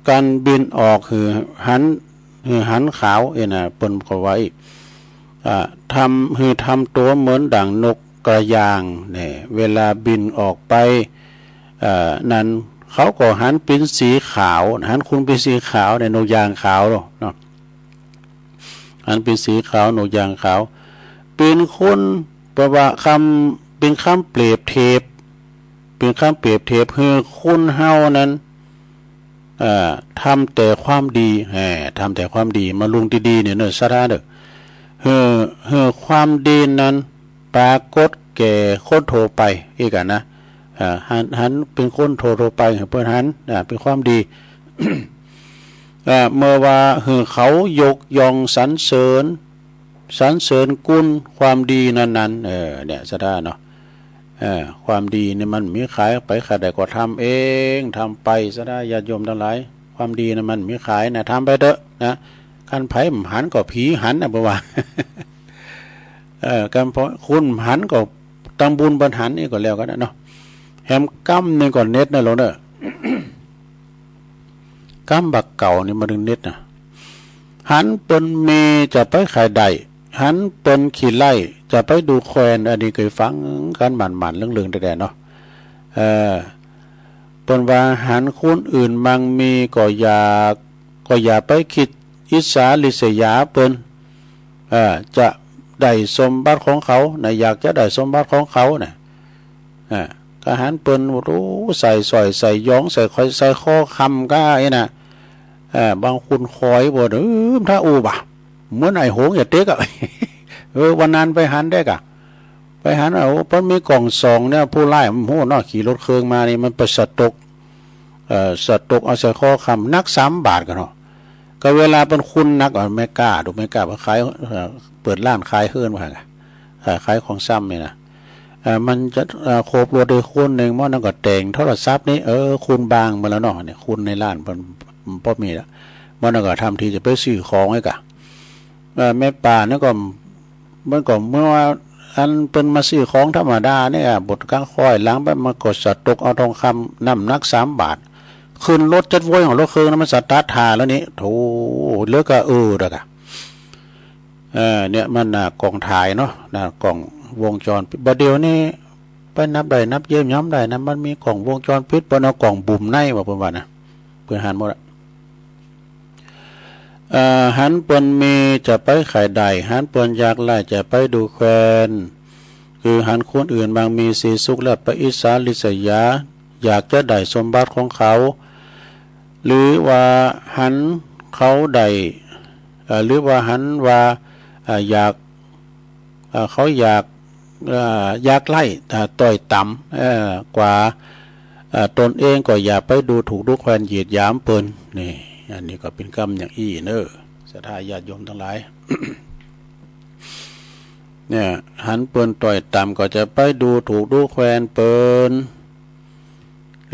กั๋นบินออกหื้อหัน หื้อหันขาว เอ้ยนะ เปิ้นก็ว่าอี้ อ่า ทำ หื้อทำโตเหมือนดั่งนกกระยางเนี่ย เวลาบินออกไป เอ่อ นั้นเขาก็หันเป๋นสีขาว หันคุณเป๋นสีขาวเนี่ย นกยางขาวเนาะ หันเป๋นสีขาว นกยางขาว เป๋นคน แปลว่าคำ เป๋นกำเปรียบเทียบ เป๋นกำเปรียบเทียบ หื้อคนเฮานั้น เอ่อ ทำแต่ความดี แหม ทำแต่ความดี มาลุงดีๆ เนี่ยเนอะ ศรัทธาเนอะ หื้อ หื้อความดีนั้นปรากฏแก่คนทั่วไป อี้กะนะ อ่า หัน หันเป๋นคนทั่วๆ ไป หื้อเปิ้นหัน อ่า เป๋นความดี อ่า เมื่อว่าหื้อเขายกย่องสรรเสริญ สรรเสริญคุณความดีนั้นๆ เออ เนี่ย ศรัทธาเนาะ เออ ความดีนี่มันมีขาย ไปใค่ใดก็ทำเอง ทำไป ศรัทธาญาติโยมตังหลาย ความดีนี่มันมีขายนะ ทำไปเต๊อะนะ คันใผบ่หันก็ผีหันนะ เปิ้นว่า เออ คันพอคุณหันก็ตำบุญเปิ้นหัน อี้ก็แล้วกั๋นนะเนาะ แหมกำนึ่งก็เน็ดนะหลวงเนอะ กำบ่าเก่านี่มันนึ่งเน็ดนะ หันเปิ้นเมย์จะไปใค่ใด หันเปิ้นขี้ไล่จะไปดูแควน อันนี้เกยฟังกั๋นหมั่นๆ เลิงๆ แต๊ๆ เนาะ เออ เปิ้นว่าหันคนอื่นมั่งมีก็อย่า ก็อย่าไปกึ๊ดอิจฉาริษยาเปิ้น เออ จะได้สมบัติของเขานะ อยากจะได้สมบัติของเขานะ อ่า ก็หันเปิ้น โอ้ ใส่สร้อย ใส่หยอง ใส่คอย ใส่ข้อคำก้าอี้นะ เออ บางคนคอยบ่ เออ ถ้าอู้บ่า เหมือนไอ้หงส์อย่าเต๊กอะ เออ วันนั้นไปหันได้กะ ไปหัน โอ้ เปิ้นมีกล่องซองเนี่ย ผู้ร้ายมันฮู้เนาะ ขี่รถเครื่องมานี่ มันไปสะตก เอ่อ สะตกเอาใส่ข้อคำ หนักสามบาทกะเนาะ ก็เวลาเปิ้นคุณหนัก อ่ะ แม่ก๊า ดูแม่ก๊า เปิ้นขาย เอ่อ เปิดร้านขายเฮิรนว่าหั่นกะ เอ่อ ขายของซ่ำนี่นะ เอ่อ มันจะ เอ่อ โคบรถได้คนนึ่ง หม้อนั้นก็แต่งโทรศัพท์นี่ เออ คุณบางมาแล้วเนาะ เนี่ย คุณในร้านเปิ้น บ่มีละ หม้อนั้นก็ทำทีจะไปซื้อของไอ้กะ เอ่อ แม่ป้านี่ก็ มันก็เมื่อว่า อันเปิ้นมาซื้อของธรรมดาเนี่ย บทกลางค่อยหลังไปมันก็สะตกเอาทองคำน้ำหนักสามบาท ขึ้นรถจั๊ดโว้ยของรถเคิ่งนั้น มันสตาร์ทถ่าแล้วนี่ โธ่ เหลือก้าเออ เด้อกะ เออ เนี่ยมันน่ะ กล้องถ่ายเนาะ น่ะ กล้องวงจรปิด บ่าเดี่ยวนี้ไปนับได้นับเยี่ยมย้ำได้นะ มันมีกล้องวงจรปิด เปิ้นเอากล้องบุ่มในว่า เปิ้นว่านะ เปิ้นหันหมดอะ เอ่อ หันเปิ้นมีจะไปใค่ใด หันเปิ้นยากไร้จะไปดูแควน คือหันคนอื่นบางมีสีสุขแล้วไปอิจฉาริษยา อยากจะได้สมบัติของเขา หรือว่าหันเขาได้ เอ่อ หรือว่าหันว่า เอ่อ อยาก เอ่อ เขาอยาก เอ่อ ยากไร้ เอ่อ ต้อยต่ำ เอ่อ กว่า เอ่อ ตนเองก็อย่าไปดูถูกดูแควนเหยียดหยามเปิ้น นี่ อันนี้ก็เป๋นกำอย่างอี้เน่อ ศรัทธาญาติโยมตังหลาย เนี่ย หันเปิ้นต้อยต่ำก็จะไปดูถูกดูแควนเปิ้น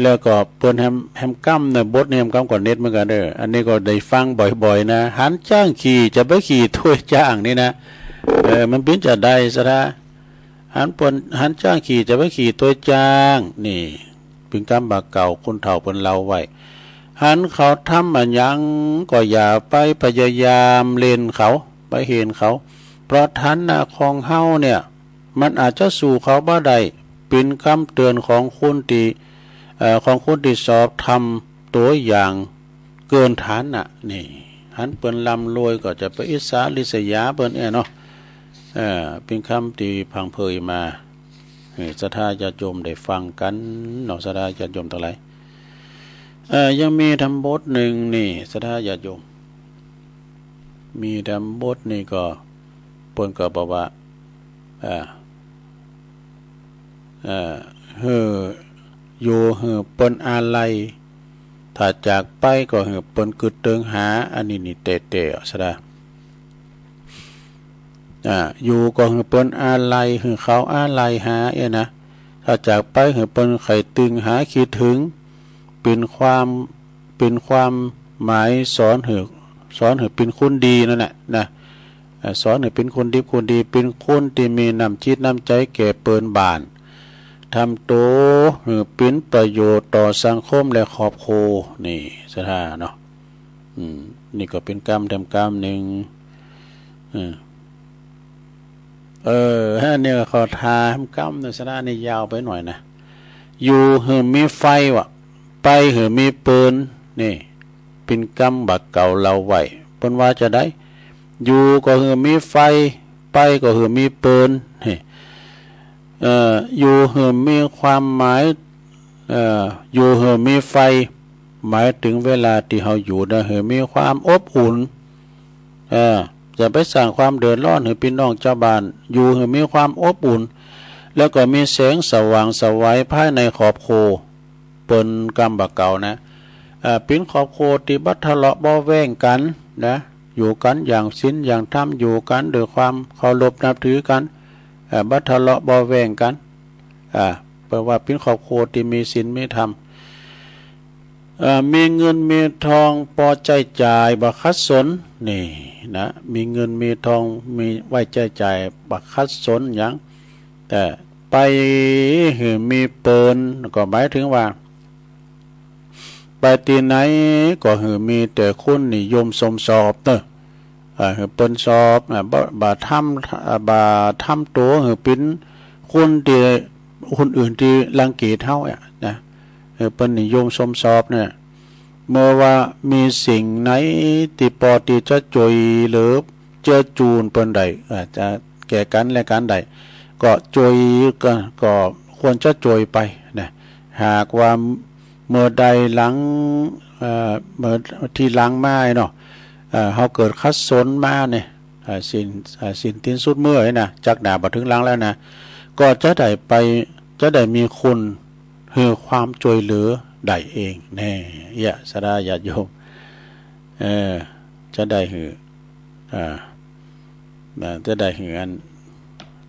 แล้วก็เปิ้นแหม แหมกำในบทนี้ แหมกำก็เน็ดเหมือนกั๋นเน่อ อันนี้ก็ได้ฟังบ่อยๆ นะ หันจ๊างขี่จะไปขี่ถ้วยจ๊างนี่นะ เออ มันเป๋นจาใด ศรัทธา หันเปิ้น หันจ๊างขี่จะไปขี่ถ้วยจ๊าง นี่ เป๋นกำบ่าเก่า คนเฒ่าเปิ้นเล่าไว้ หันเขาทำอะหยังก็อย่าไปพยายามเล่นเขา ไปเห็นเขา เพราะฐานะของเฮาเนี่ย มันอาจจะสู้เขาบ่ได้ เป๋นกำเตือนของคนตี้ เอ่อ ของคนตี้ชอบทำตั๋วอย่างเกินฐานะ นี่ หันเปิ้นร่ำรวยก็จะไปอิจฉาริษยาเปิ้นแอ้เนาะ เอ่อ เป๋นกำตี้พังเผยมา เออ ศรัทธาญาติโยมได้ฟังกั๋นเนาะ ศรัทธาญาติโยมตังหลาย เอ่อ ยังมีธรรมบทนึ่งนี่ ศรัทธาญาติโยม มีธรรมบทนี่ก็ เปิ้นก็บอกว่า เอ่อ เอ่อ หื้อ อยู่หื้อเปิ้นอาลัย ถ้าจากไปก็หื้อเปิ้นกึ๊ดเติงหา อันนี้นี่แต๊ๆ ศรัทธา อ่า อยู่ก็หื้อเปิ้นอาลัย หื้อเขาอาลัยหา เอ้ยนะ ถ้าจากไปหื้อเปิ้นใค่ตึงหาคิดเถิง เป๋นความ เป๋นความหมายสอนหื้อ สอนหื้อเป๋นคนดีนั่นแหละนะ เอ่อ สอนหื้อเป๋นคนดี คนดี เป๋นคนตี้มีน้ำจิตน้ำใจ๋แก่เปิ้นบ้าน ทำตั๋วหื้อเป๋นประโยชน์ต่อสังคมและครอบครัว นี่ ศรัทธาเนาะ อืม นี่ก็เป๋นกำแถมกำนึ่ง เออ เออ อันนี้ก็ขอถามกำเน่อ ศรัทธา นี่ยาวไปหน่อยนะ อยู่หื้อมีไฟวะ ไปหื้อมีปืน นี่ เป๋นกำบ่าเก่าเล่าไว้ เปิ้นว่าจาใด อยู่ก็หื้อมีไฟ ไปก็หื้อมีปืน นี่ เอ่อ อยู่หื้อมีความหมาย เอ่อ อยู่หื้อมีไฟ หมายเถิงเวลาตี้เฮาอยู่นะ หื้อมีความอบอุ่น เอ่อ อย่าไปสร้างความเดือดร้อนหื้อปี้น้องจาวบ้าน อยู่หื้อมีความอบอุ่น แล้วก็มีแสงสว่างไสวภายในครอบครัว เปิ้นกำบ่าเก่านะ เอ่อ เป๋นครอบครัวตี้บ่ทะเลาะเบาะแว้งกั๋นนะ อยู่กั๋นอย่างศีลอย่างธรรม อยู่กั๋นด้วยความเคารพนับถือกั๋น เอ่อ บ่ทะเลาะเบาะแว้งกั๋น อ่า แปลว่าเป๋นครอบครัวตี้มีศีลมีธรรม เอ่อ มีเงินมีทองปอใจ๊จ่ายบ่ขัดสน นี่นะ มีเงินมีทอง มีไว้ใจ๊จ่ายบ่ขัดสนหยัง แต่ไปหื้อมีปืน ก็หมายเถิงว่า ไปตี้ไหนก็หื้อมีแต่คนนิยมชมชอบเน่อ เอ่อ หื้อเปิ้นชอบ อ่า บ่ บ่าทำ อ่า บ่าทำตั๋วหื้อเป๋นคนตี้ คนอื่นตี้รังเกียจเฮาอะนะ หื้อเปิ้นนิยมชมชอบเนี่ย เมื่อว่ามีสิ่งไหนตี้ปอตี้จะจ้วยเหลือเจื้อจูนเปิ้นได้ อ่า จะแก่กั๋นและกั๋นได้ ก็จ้วย ก็ ก็ควรจะจ้วยไปนะ หากว่าเมื่อใดหลัง เอ่อ เมื่อตี้หลังมาเนาะ เอ่อ เฮาเกิดขัดสนมาเนี่ย เอ่อ สิ้น เอ่อ สิ้นตี๋นสุดเมื่อยนะ จากหน้าบ่เถิงหลังแล้วนะ ก็จะได้ไป จะได้มีคนหื้อความจ้วยเหลือได้เองแน่ เอี้ย ศรัทธาญาติโยม เออ จะได้หื้อ อ่า นะ จะได้หื้ออัน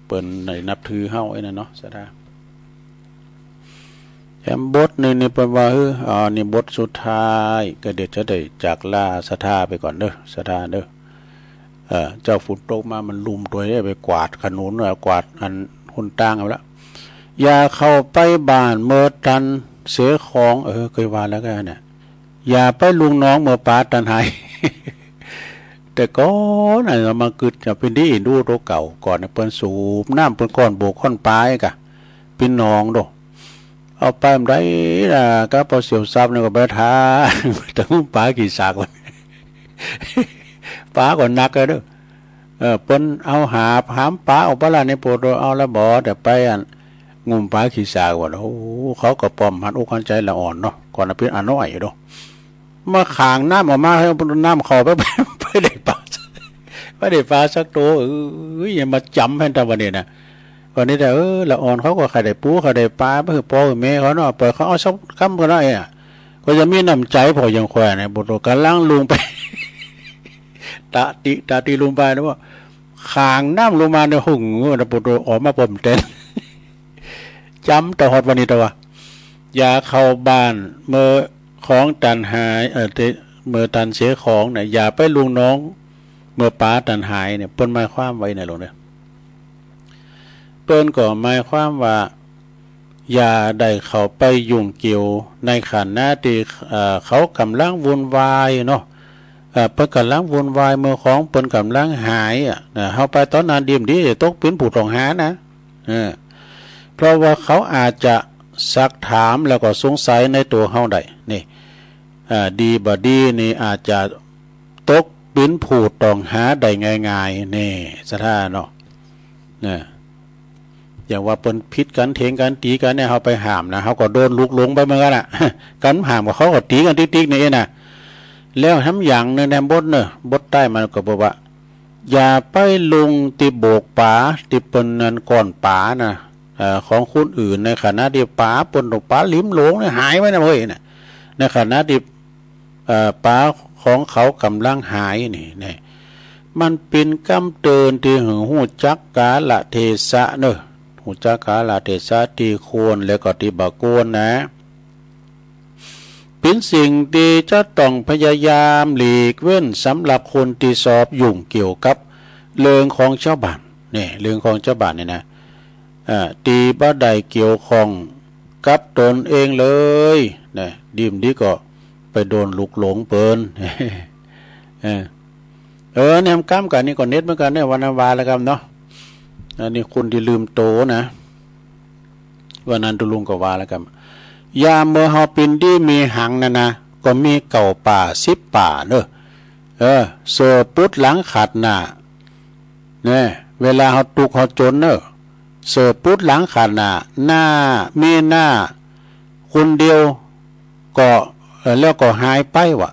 เปิ้นได้นับถือเฮาไอ้นั่นเนาะ ศรัทธา แถมบทนึ่งนี่เปิ้นว่า เออ อ่า นี่บทสุดท้าย ก็เดี๋ยวจะได้จากลาศรัทธาไปก่อนเน่อ ศรัทธาเน่อ เออ เจ้าฝนตกมามันลุ่มตวย ไปกวาดถนน เออ กวาดอันหนตางเอาละ อย่าเข้าไปบ้านเมื่อตันเสียของ เออ เกยว่าแล้วกั๋นนะ อย่าไปลุ่งหนองเมื่อป๋าตันหาย แต่ก่อนน่ะ มากึ๊ดจะเป๋นตี้เอ็นดูตั๋วเก่า ก่อนเนี่ยเปิ้นสูบน้ำ เปิ้นก้อนบกก้อนป๋าไอ้กะ เป๋นหนองโด เอาไปบ่ได้ล่ะ ก็ปอเสียทรัพย์เนี่ยก็ไปถา แต่ป๋าขี้สาก ป๋าก็หนักแล้วเด้อ เออ เปิ้นเอาหาบหามป๋าออกไปละ นี่โปรดเอาละบ่ แต่ไปอันงุ่มป๋าขี้สากว่า โอ้ เขาก็ป้อมหันอกหันใจ๋ละอ่อนเนาะ ก่อนน่ะเป๋นอาน้อยอยู่โด มาขางน้ำออกมา หื้อน้ำเข้าไป ไปได้ป๋า ไปได้ป๋าสักตั๋ว เอ้ย อย่ามาจ๋ำแผ่นตะวันนี้นะ วันนี้แต่ เออ ละอ่อนเขาก็ใค่ได้ปูใค่ได้ป๋า ไปหื้อป้อหื้อแม่เขาเนาะ ปล่อยเขาเอาสักกำก็ได้อะ ก็จะมีน้ำใจ๋ผ่อยังแขวนเนี่ย บุตรกำลังลุ่งไป ตะติ ตะติลุ่งไปนะว่า ขางน้ำลงมาเนี่ย หุงนะ บุตรออกมาป้อมแตน จ๋ำตะฮอดวันนี้ตะวะ อย่าเข้าบ้านเมื่อของตันหาย เออ เต เมื่อตันเสียของเนี่ย อย่าไปลุ่งหนองเมื่อป๋าตันหายเนี่ย เปิ้นหมายความว่าไงหลวงเนี่ย เปิ้นก็หมายความว่า อย่าได้เข้าไปยุ่งเกี่ยวในขณะตี้ เอ่อ เขาก่ำลังวุ่นวายเนาะ เอ่อ เปิ้นก่ำลังวุ่นวาย เมื่อของเปิ้นก่ำลังหายอะ นะ เฮาไปต๋อนนั้นดีบ่ดี ตกเป๋นผู้ต้องหานะ เออ เพราะว่าเขาอาจจะซักถามแล้วก็สงสัยในตั๋วเฮาได้ นี่ อ่า ดีบ่ดีนี่อาจจะตกเป๋นผู้ต้องหาได้ง่ายๆ นี่ ศรัทธาเนาะ นะ อย่างว่าเปิ้นผิดกั๋น เถียงกั๋น ตี๋กั๋นเนี่ย เฮาไปห้ามนะ เฮาก็โดนลุกหลงไปเหมือนกั๋นน่ะ กั๋นห้ามก็เขาก็ตี๋กั๋นติ๊กๆ นี่เองนะ แล้วแถมอย่างนึ่งในบทเนาะ บทใต้มันก็บอกว่า อย่าไปลุ่งตี้โบกป๋า ตี้เปิ้นนั่นก้อนป๋านะ เอ่อ ของคนอื่น ในขณะตี้ป๋าเปิ้นตกป๋าหลิมหลงเนี่ยหายไปนะเว้ยนะ ในขณะตี้ เอ่อ ป๋าของเขาก่ำลังหายนี่ นี่ มันเป๋นกำเตือนตี้หื้อฮู้จักกาลเทศะเนาะ ฮู้จักกาลเทศะตี้ควรแล้วก็ตี้บ่ควรนะ เป๋นสิ่งตี้จะต้องพยายามหลีกเว้นสำหรับคนตี้ชอบยุ่งเกี่ยวกับเรื่องของจาวบ้าน นี่ เรื่องของจาวบ้านนี่นะ อ่า ตี้บ่ได้เกี่ยวข้องกับตนเองเลย นะ ดีบ่ดีก็ไปโดนลุกหลงเปิ้น เออ เออ เนี่ย กำกั๋นนี่ก็เน็ตเหมือนกั๋นเนี่ย วันนั้นว่าแล้วกำเนาะ อันนี้คนตี้ลืมตั๋วนะ วันนั้นตุ๊ลุงก็ว่าแล้วกำ ยามเมื่อเฮาปิณฑีตมีหังนั่นนะ ก็มีเก้าป่าสิบป่าเนาะ เออ เสื่อปุ๊ดหลังขาดหน้า เนี่ย เวลาเฮาตุ๊กข์เฮาจ๋นเนาะ เสื่อปุ๊ดหลังขาดหน้า หน้า มีหน้าคนเดียวก็ เอ่อ แล้วก็หายไปวะ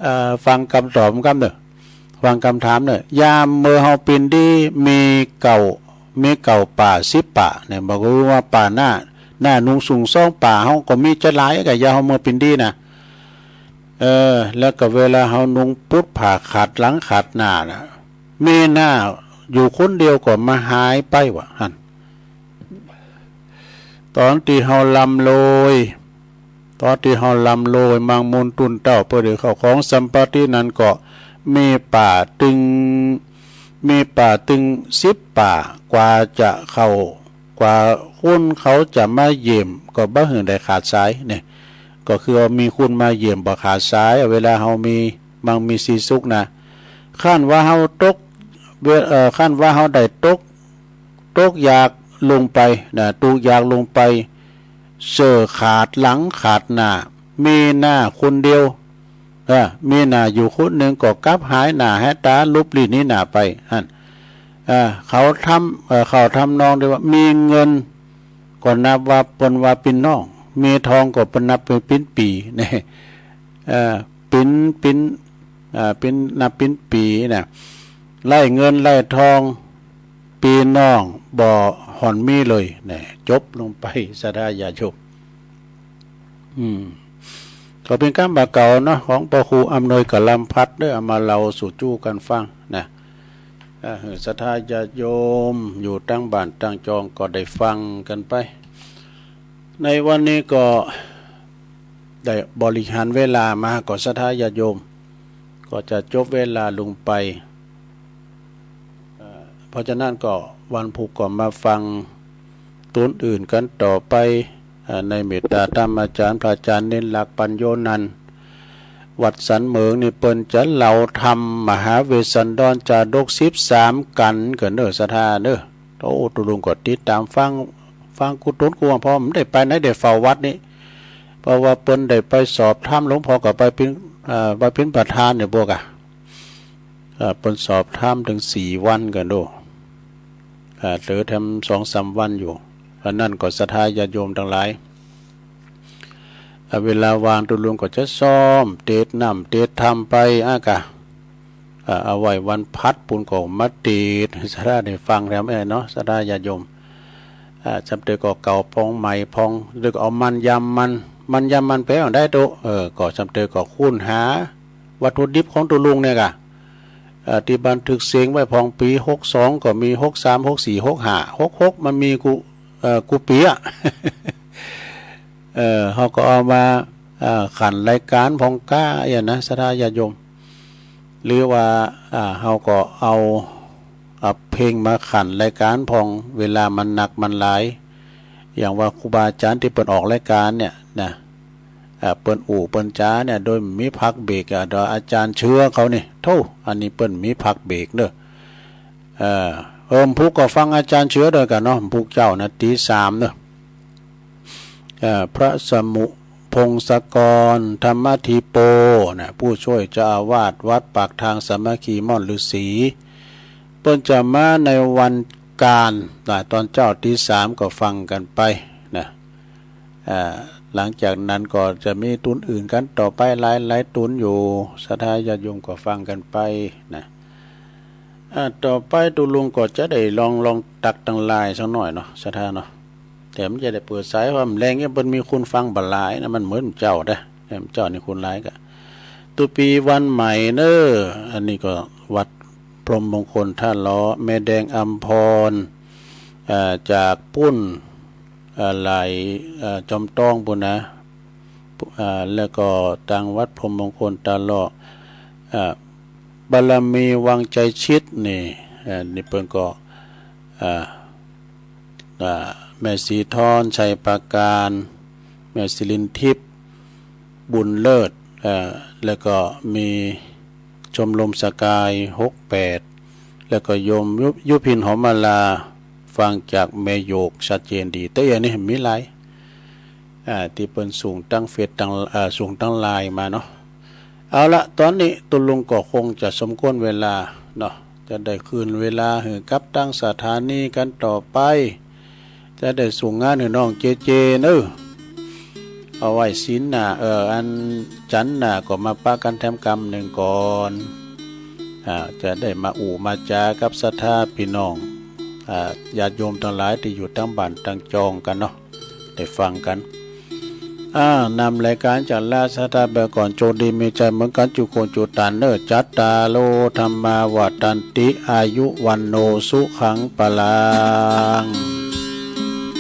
เอ่อ ฟังกำตอบกำเนาะ ฟังกำถามเนาะ ยามเมื่อเฮาปิณฑีตมีเก้า มีเก้าป่าสิบป่าเนี่ย บ่ฮู้ว่าป่าหน้า หน้านุงสุงซองป่าเฮาก็มีจะหลายกะ ยามเฮาเมื่อปิณฑีตนะ เออ แล้วก็เวลาเฮานุงปุ๊ดผ้าขาดหลังขาดหน้าน่ะ มีหน้าอยู่คนเดียวก็มาหายไปวะ หั้น ต๋อนตี้เฮาร่ำรวย ต๋อนตี้เฮาร่ำรวย มั่งมูลตุ้นเต้า เปื้อได้เข้าของสัมปัตตินั้นก็มีป่าตึง มีป่าตึงสิบป่า กว่าจะเข้า กว่าคนเขาจะมาเยี่ยมก็บ่หื้อได้ขาดสาย เนี่ย ก็คือว่ามีคนมาเยี่ยมบ่ขาดสาย เวลาเฮามีมั่งมีสีสุขนะ คันว่าเฮาตก เว- เอ่อ คันว่าเฮาได้ตก ตกยากลงไปนะ ตุ๊กข์ยากลงไป เสื่อขาดหลังขาดหน้า มีหน้าคนเดียว เออ มีหน้าอยู่คนนึ่งก็กลับหายหน้าหายต๋า ลุบลี้หนีหน้าไป หั้น เออ เขาทำ เออ เขาทำนองตี้ว่ามีเงินก็นับว่าเปิ้นว่าเป๋นน้อง มีทองก็เปิ้นนับเป๋น เป๋นปี๋ เนี่ย เออ เป๋น เป๋น อ่า เป๋น นับเป๋นปี๋นะ ไล่เงินไล่ทอง ปี้น้องบ่ห่อนมีเลย เนี่ย จบลงไป ศรัทธาญาติโยม อืม ก็เป๋นกำบ่าเก่าเนาะ ของพระครูอำนวยกาลัมพัฒน์เด้อ เอามาเล่าสู่จู้กั๋นฟังนะ อ่า ศรัทธาญาติโยมอยู่ตังบ้านตังจองก็ได้ฟังกั๋นไป ในวันนี้ก็ได้บริหารเวลามา ก็ศรัทธาญาติโยม ก็จะจบเวลาลงไป เอ่อ เพราะฉะนั้นก็วันพูกก็มาฟัง ตุ๊นอื่นกั๋นต่อไป อ่า ในเมตตาธรรมาจ๋ารย์ พระอาจ๋ารย์เณรหลัก ปัญโญนันท์ วัดสันเหมิงนี่ เปิ้นจะเล่าธรรมมหาเวสสันดรจาดกสิบสามกั๋น กั๋นเน่อ ศรัทธาเน่อ โอ้ ตุ๊ลุงก็ติดต๋ามฟัง ฟังกู้ตุ๊นกู้วัน เพราะบ่ได้ไปไหน ได้เฝ้าวัดนี่ เพราะว่าเปิ้นได้ไปสอบธรรม หลวงพ่อก็ไปเป๋น อ่า ไปเป๋นประธานเนี่ย พวกอะ อ่า เปิ้นสอบธรรมเถิงสี่วันกั๋นโด อ่า เหลือแถมสองสามวันอยู่ อันนั้นก็ศรัทธาญาติโยมตังหลาย อ่า เวลาว่างตุ๊ลุงก็จะซ้อมเตสน์น้ำเตสน์ธรรมไป อ่ะกะ อ่า เอาไว้วันพฤหัสปุ้นก็มาเตสน์ ศรัทธาได้ฟังแถมแอเนาะ ศรัทธาญาติโยม อ่า จำเตยก็เก่าพ่องใหม่พ่อง หรือเอามันยำมัน มันยำมันแปลว่าได้โต เออ ก็จำเตยก็คูณหา วัตถุดิบของตุ๊ลุงเนี่ยกะ เอ่อ ตี้บันทึกเสียงไว้พ่องปี๋หกสองก็มี หกสาม หกสี่ หกห้า หกหก มันมีกู้ เอ่อ กู้ปี๋อะ เอ่อ เฮาก็เอามา เอ่อ ขันรายก๋านพ่องก้า อะหยังนะ ศรัทธาญาติโยม หรือว่า อ่า เฮาก็เอา เอาเพลงมาขันรายก๋านพ่อง เวลามันนักมันหลาย อย่างว่าครูบาอาจ๋ารย์ตี้เปิ้นออกรายก๋านเนี่ยนะ อ่า เปิ้นอู้เปิ้นจ๋าเนี่ย โดยบ่มีพักเบรกอะ โดยอาจารย์เชื้อเขานี่ โธ่ อันนี้เปิ้นมีพักเบรกเน่อ เอ่อ เออ พูกก็ฟังอาจารย์เชื้อด้วยกั๋นเนาะ พูกเจ๊านะ ตี๋สามเน่อ เอ่อ พระสมุพงศกร ธรรมธิโป นะ ผู้ช่วยเจ้าอาวาสวัดปากทางสามัคคีม่อนฤๅษี เปิ้นจะมาในวันก๋านนะ ต๋อนเจ๊าตี๋สามก็ฟังกั๋นไปนะ อ่า หลังจากนั้นก็จะมีตุ๊นอื่นกั๋นต่อไปหลายๆ ตุ๊นอยู่ ศรัทธาญาติโยมก็ฟังกั๋นไปนะ อ่า ต่อไปตุ๊ลุงก็จะได้ลอง ลองตักตังลายสักหน่อยเนาะ ศรัทธาเนาะ แต่มันจะได้เปิดสาย เพราะว่าแลงเนี่ยเปิ้นมีคนฟังบ่หลายนะ มันเหมือนเจ้าเด้อ เจ้านี่คนหลายกะ ตุ๊ปี๋วันใหม่เน่อ อันนี้ก็วัดพรหมมงคลท่าล้อ แม่แดงอำพร เอ่อ จากปุ้น เอ่อ ไหล เอ่อ จอมต้องปุ้นนะ เอ่อ แล้วก็ตางวัดพรหมมงคลท่าล้อ เอ่อ บารมีวังชัยชิตนี่ เอ่อ นี่เปิ้นก็ เอ่อ เอ่อ แม่ศรีทร ชัยปราการ แม่ศิรินทิพย์ บุญเลิศ เอ่อ แล้วก็มีชมรมสกาย หกแปด แล้วก็โยมยุ ยุพินหอมมาลา ฟังจากแม่โยกชัดเจนดี แต่อันนี้มีหลาย อ่า ตี้เปิ้นส่งตางเฟซตาง อ่า ส่งตางไลน์มาเนาะ เอาละ ต๋อนนี้ตุ๊ลุงก็คงจะสมควรเวลาเนาะ จะได้คืนเวลาหื้อกับตางสถานีกั๋นต่อไป จะได้ส่งงานหื้อน้องเจเจเน่อ เอาไว้ศีลหน้า เอ่อ อันจันทร์หน้าก็มาปะกั๋นแถมกำนึ่งก่อน อ่า จะได้มาอู้มาจ๋ากับศรัทธาปี้น้อง อ่า ญาติโยมตังหลายตี้อยู่ตางบ้านตางจองกั๋นเนาะ ได้ฟังกั๋น อ่า นำรายก๋านจากลาศรัทธาไปก่อน โจคดีมีชัยเหมือนกั๋นจุคนจุต๋านเน่อ จัตตาโร ธัมมา วัฑฒันติ อายุ วัณโณ สุขัง พลัง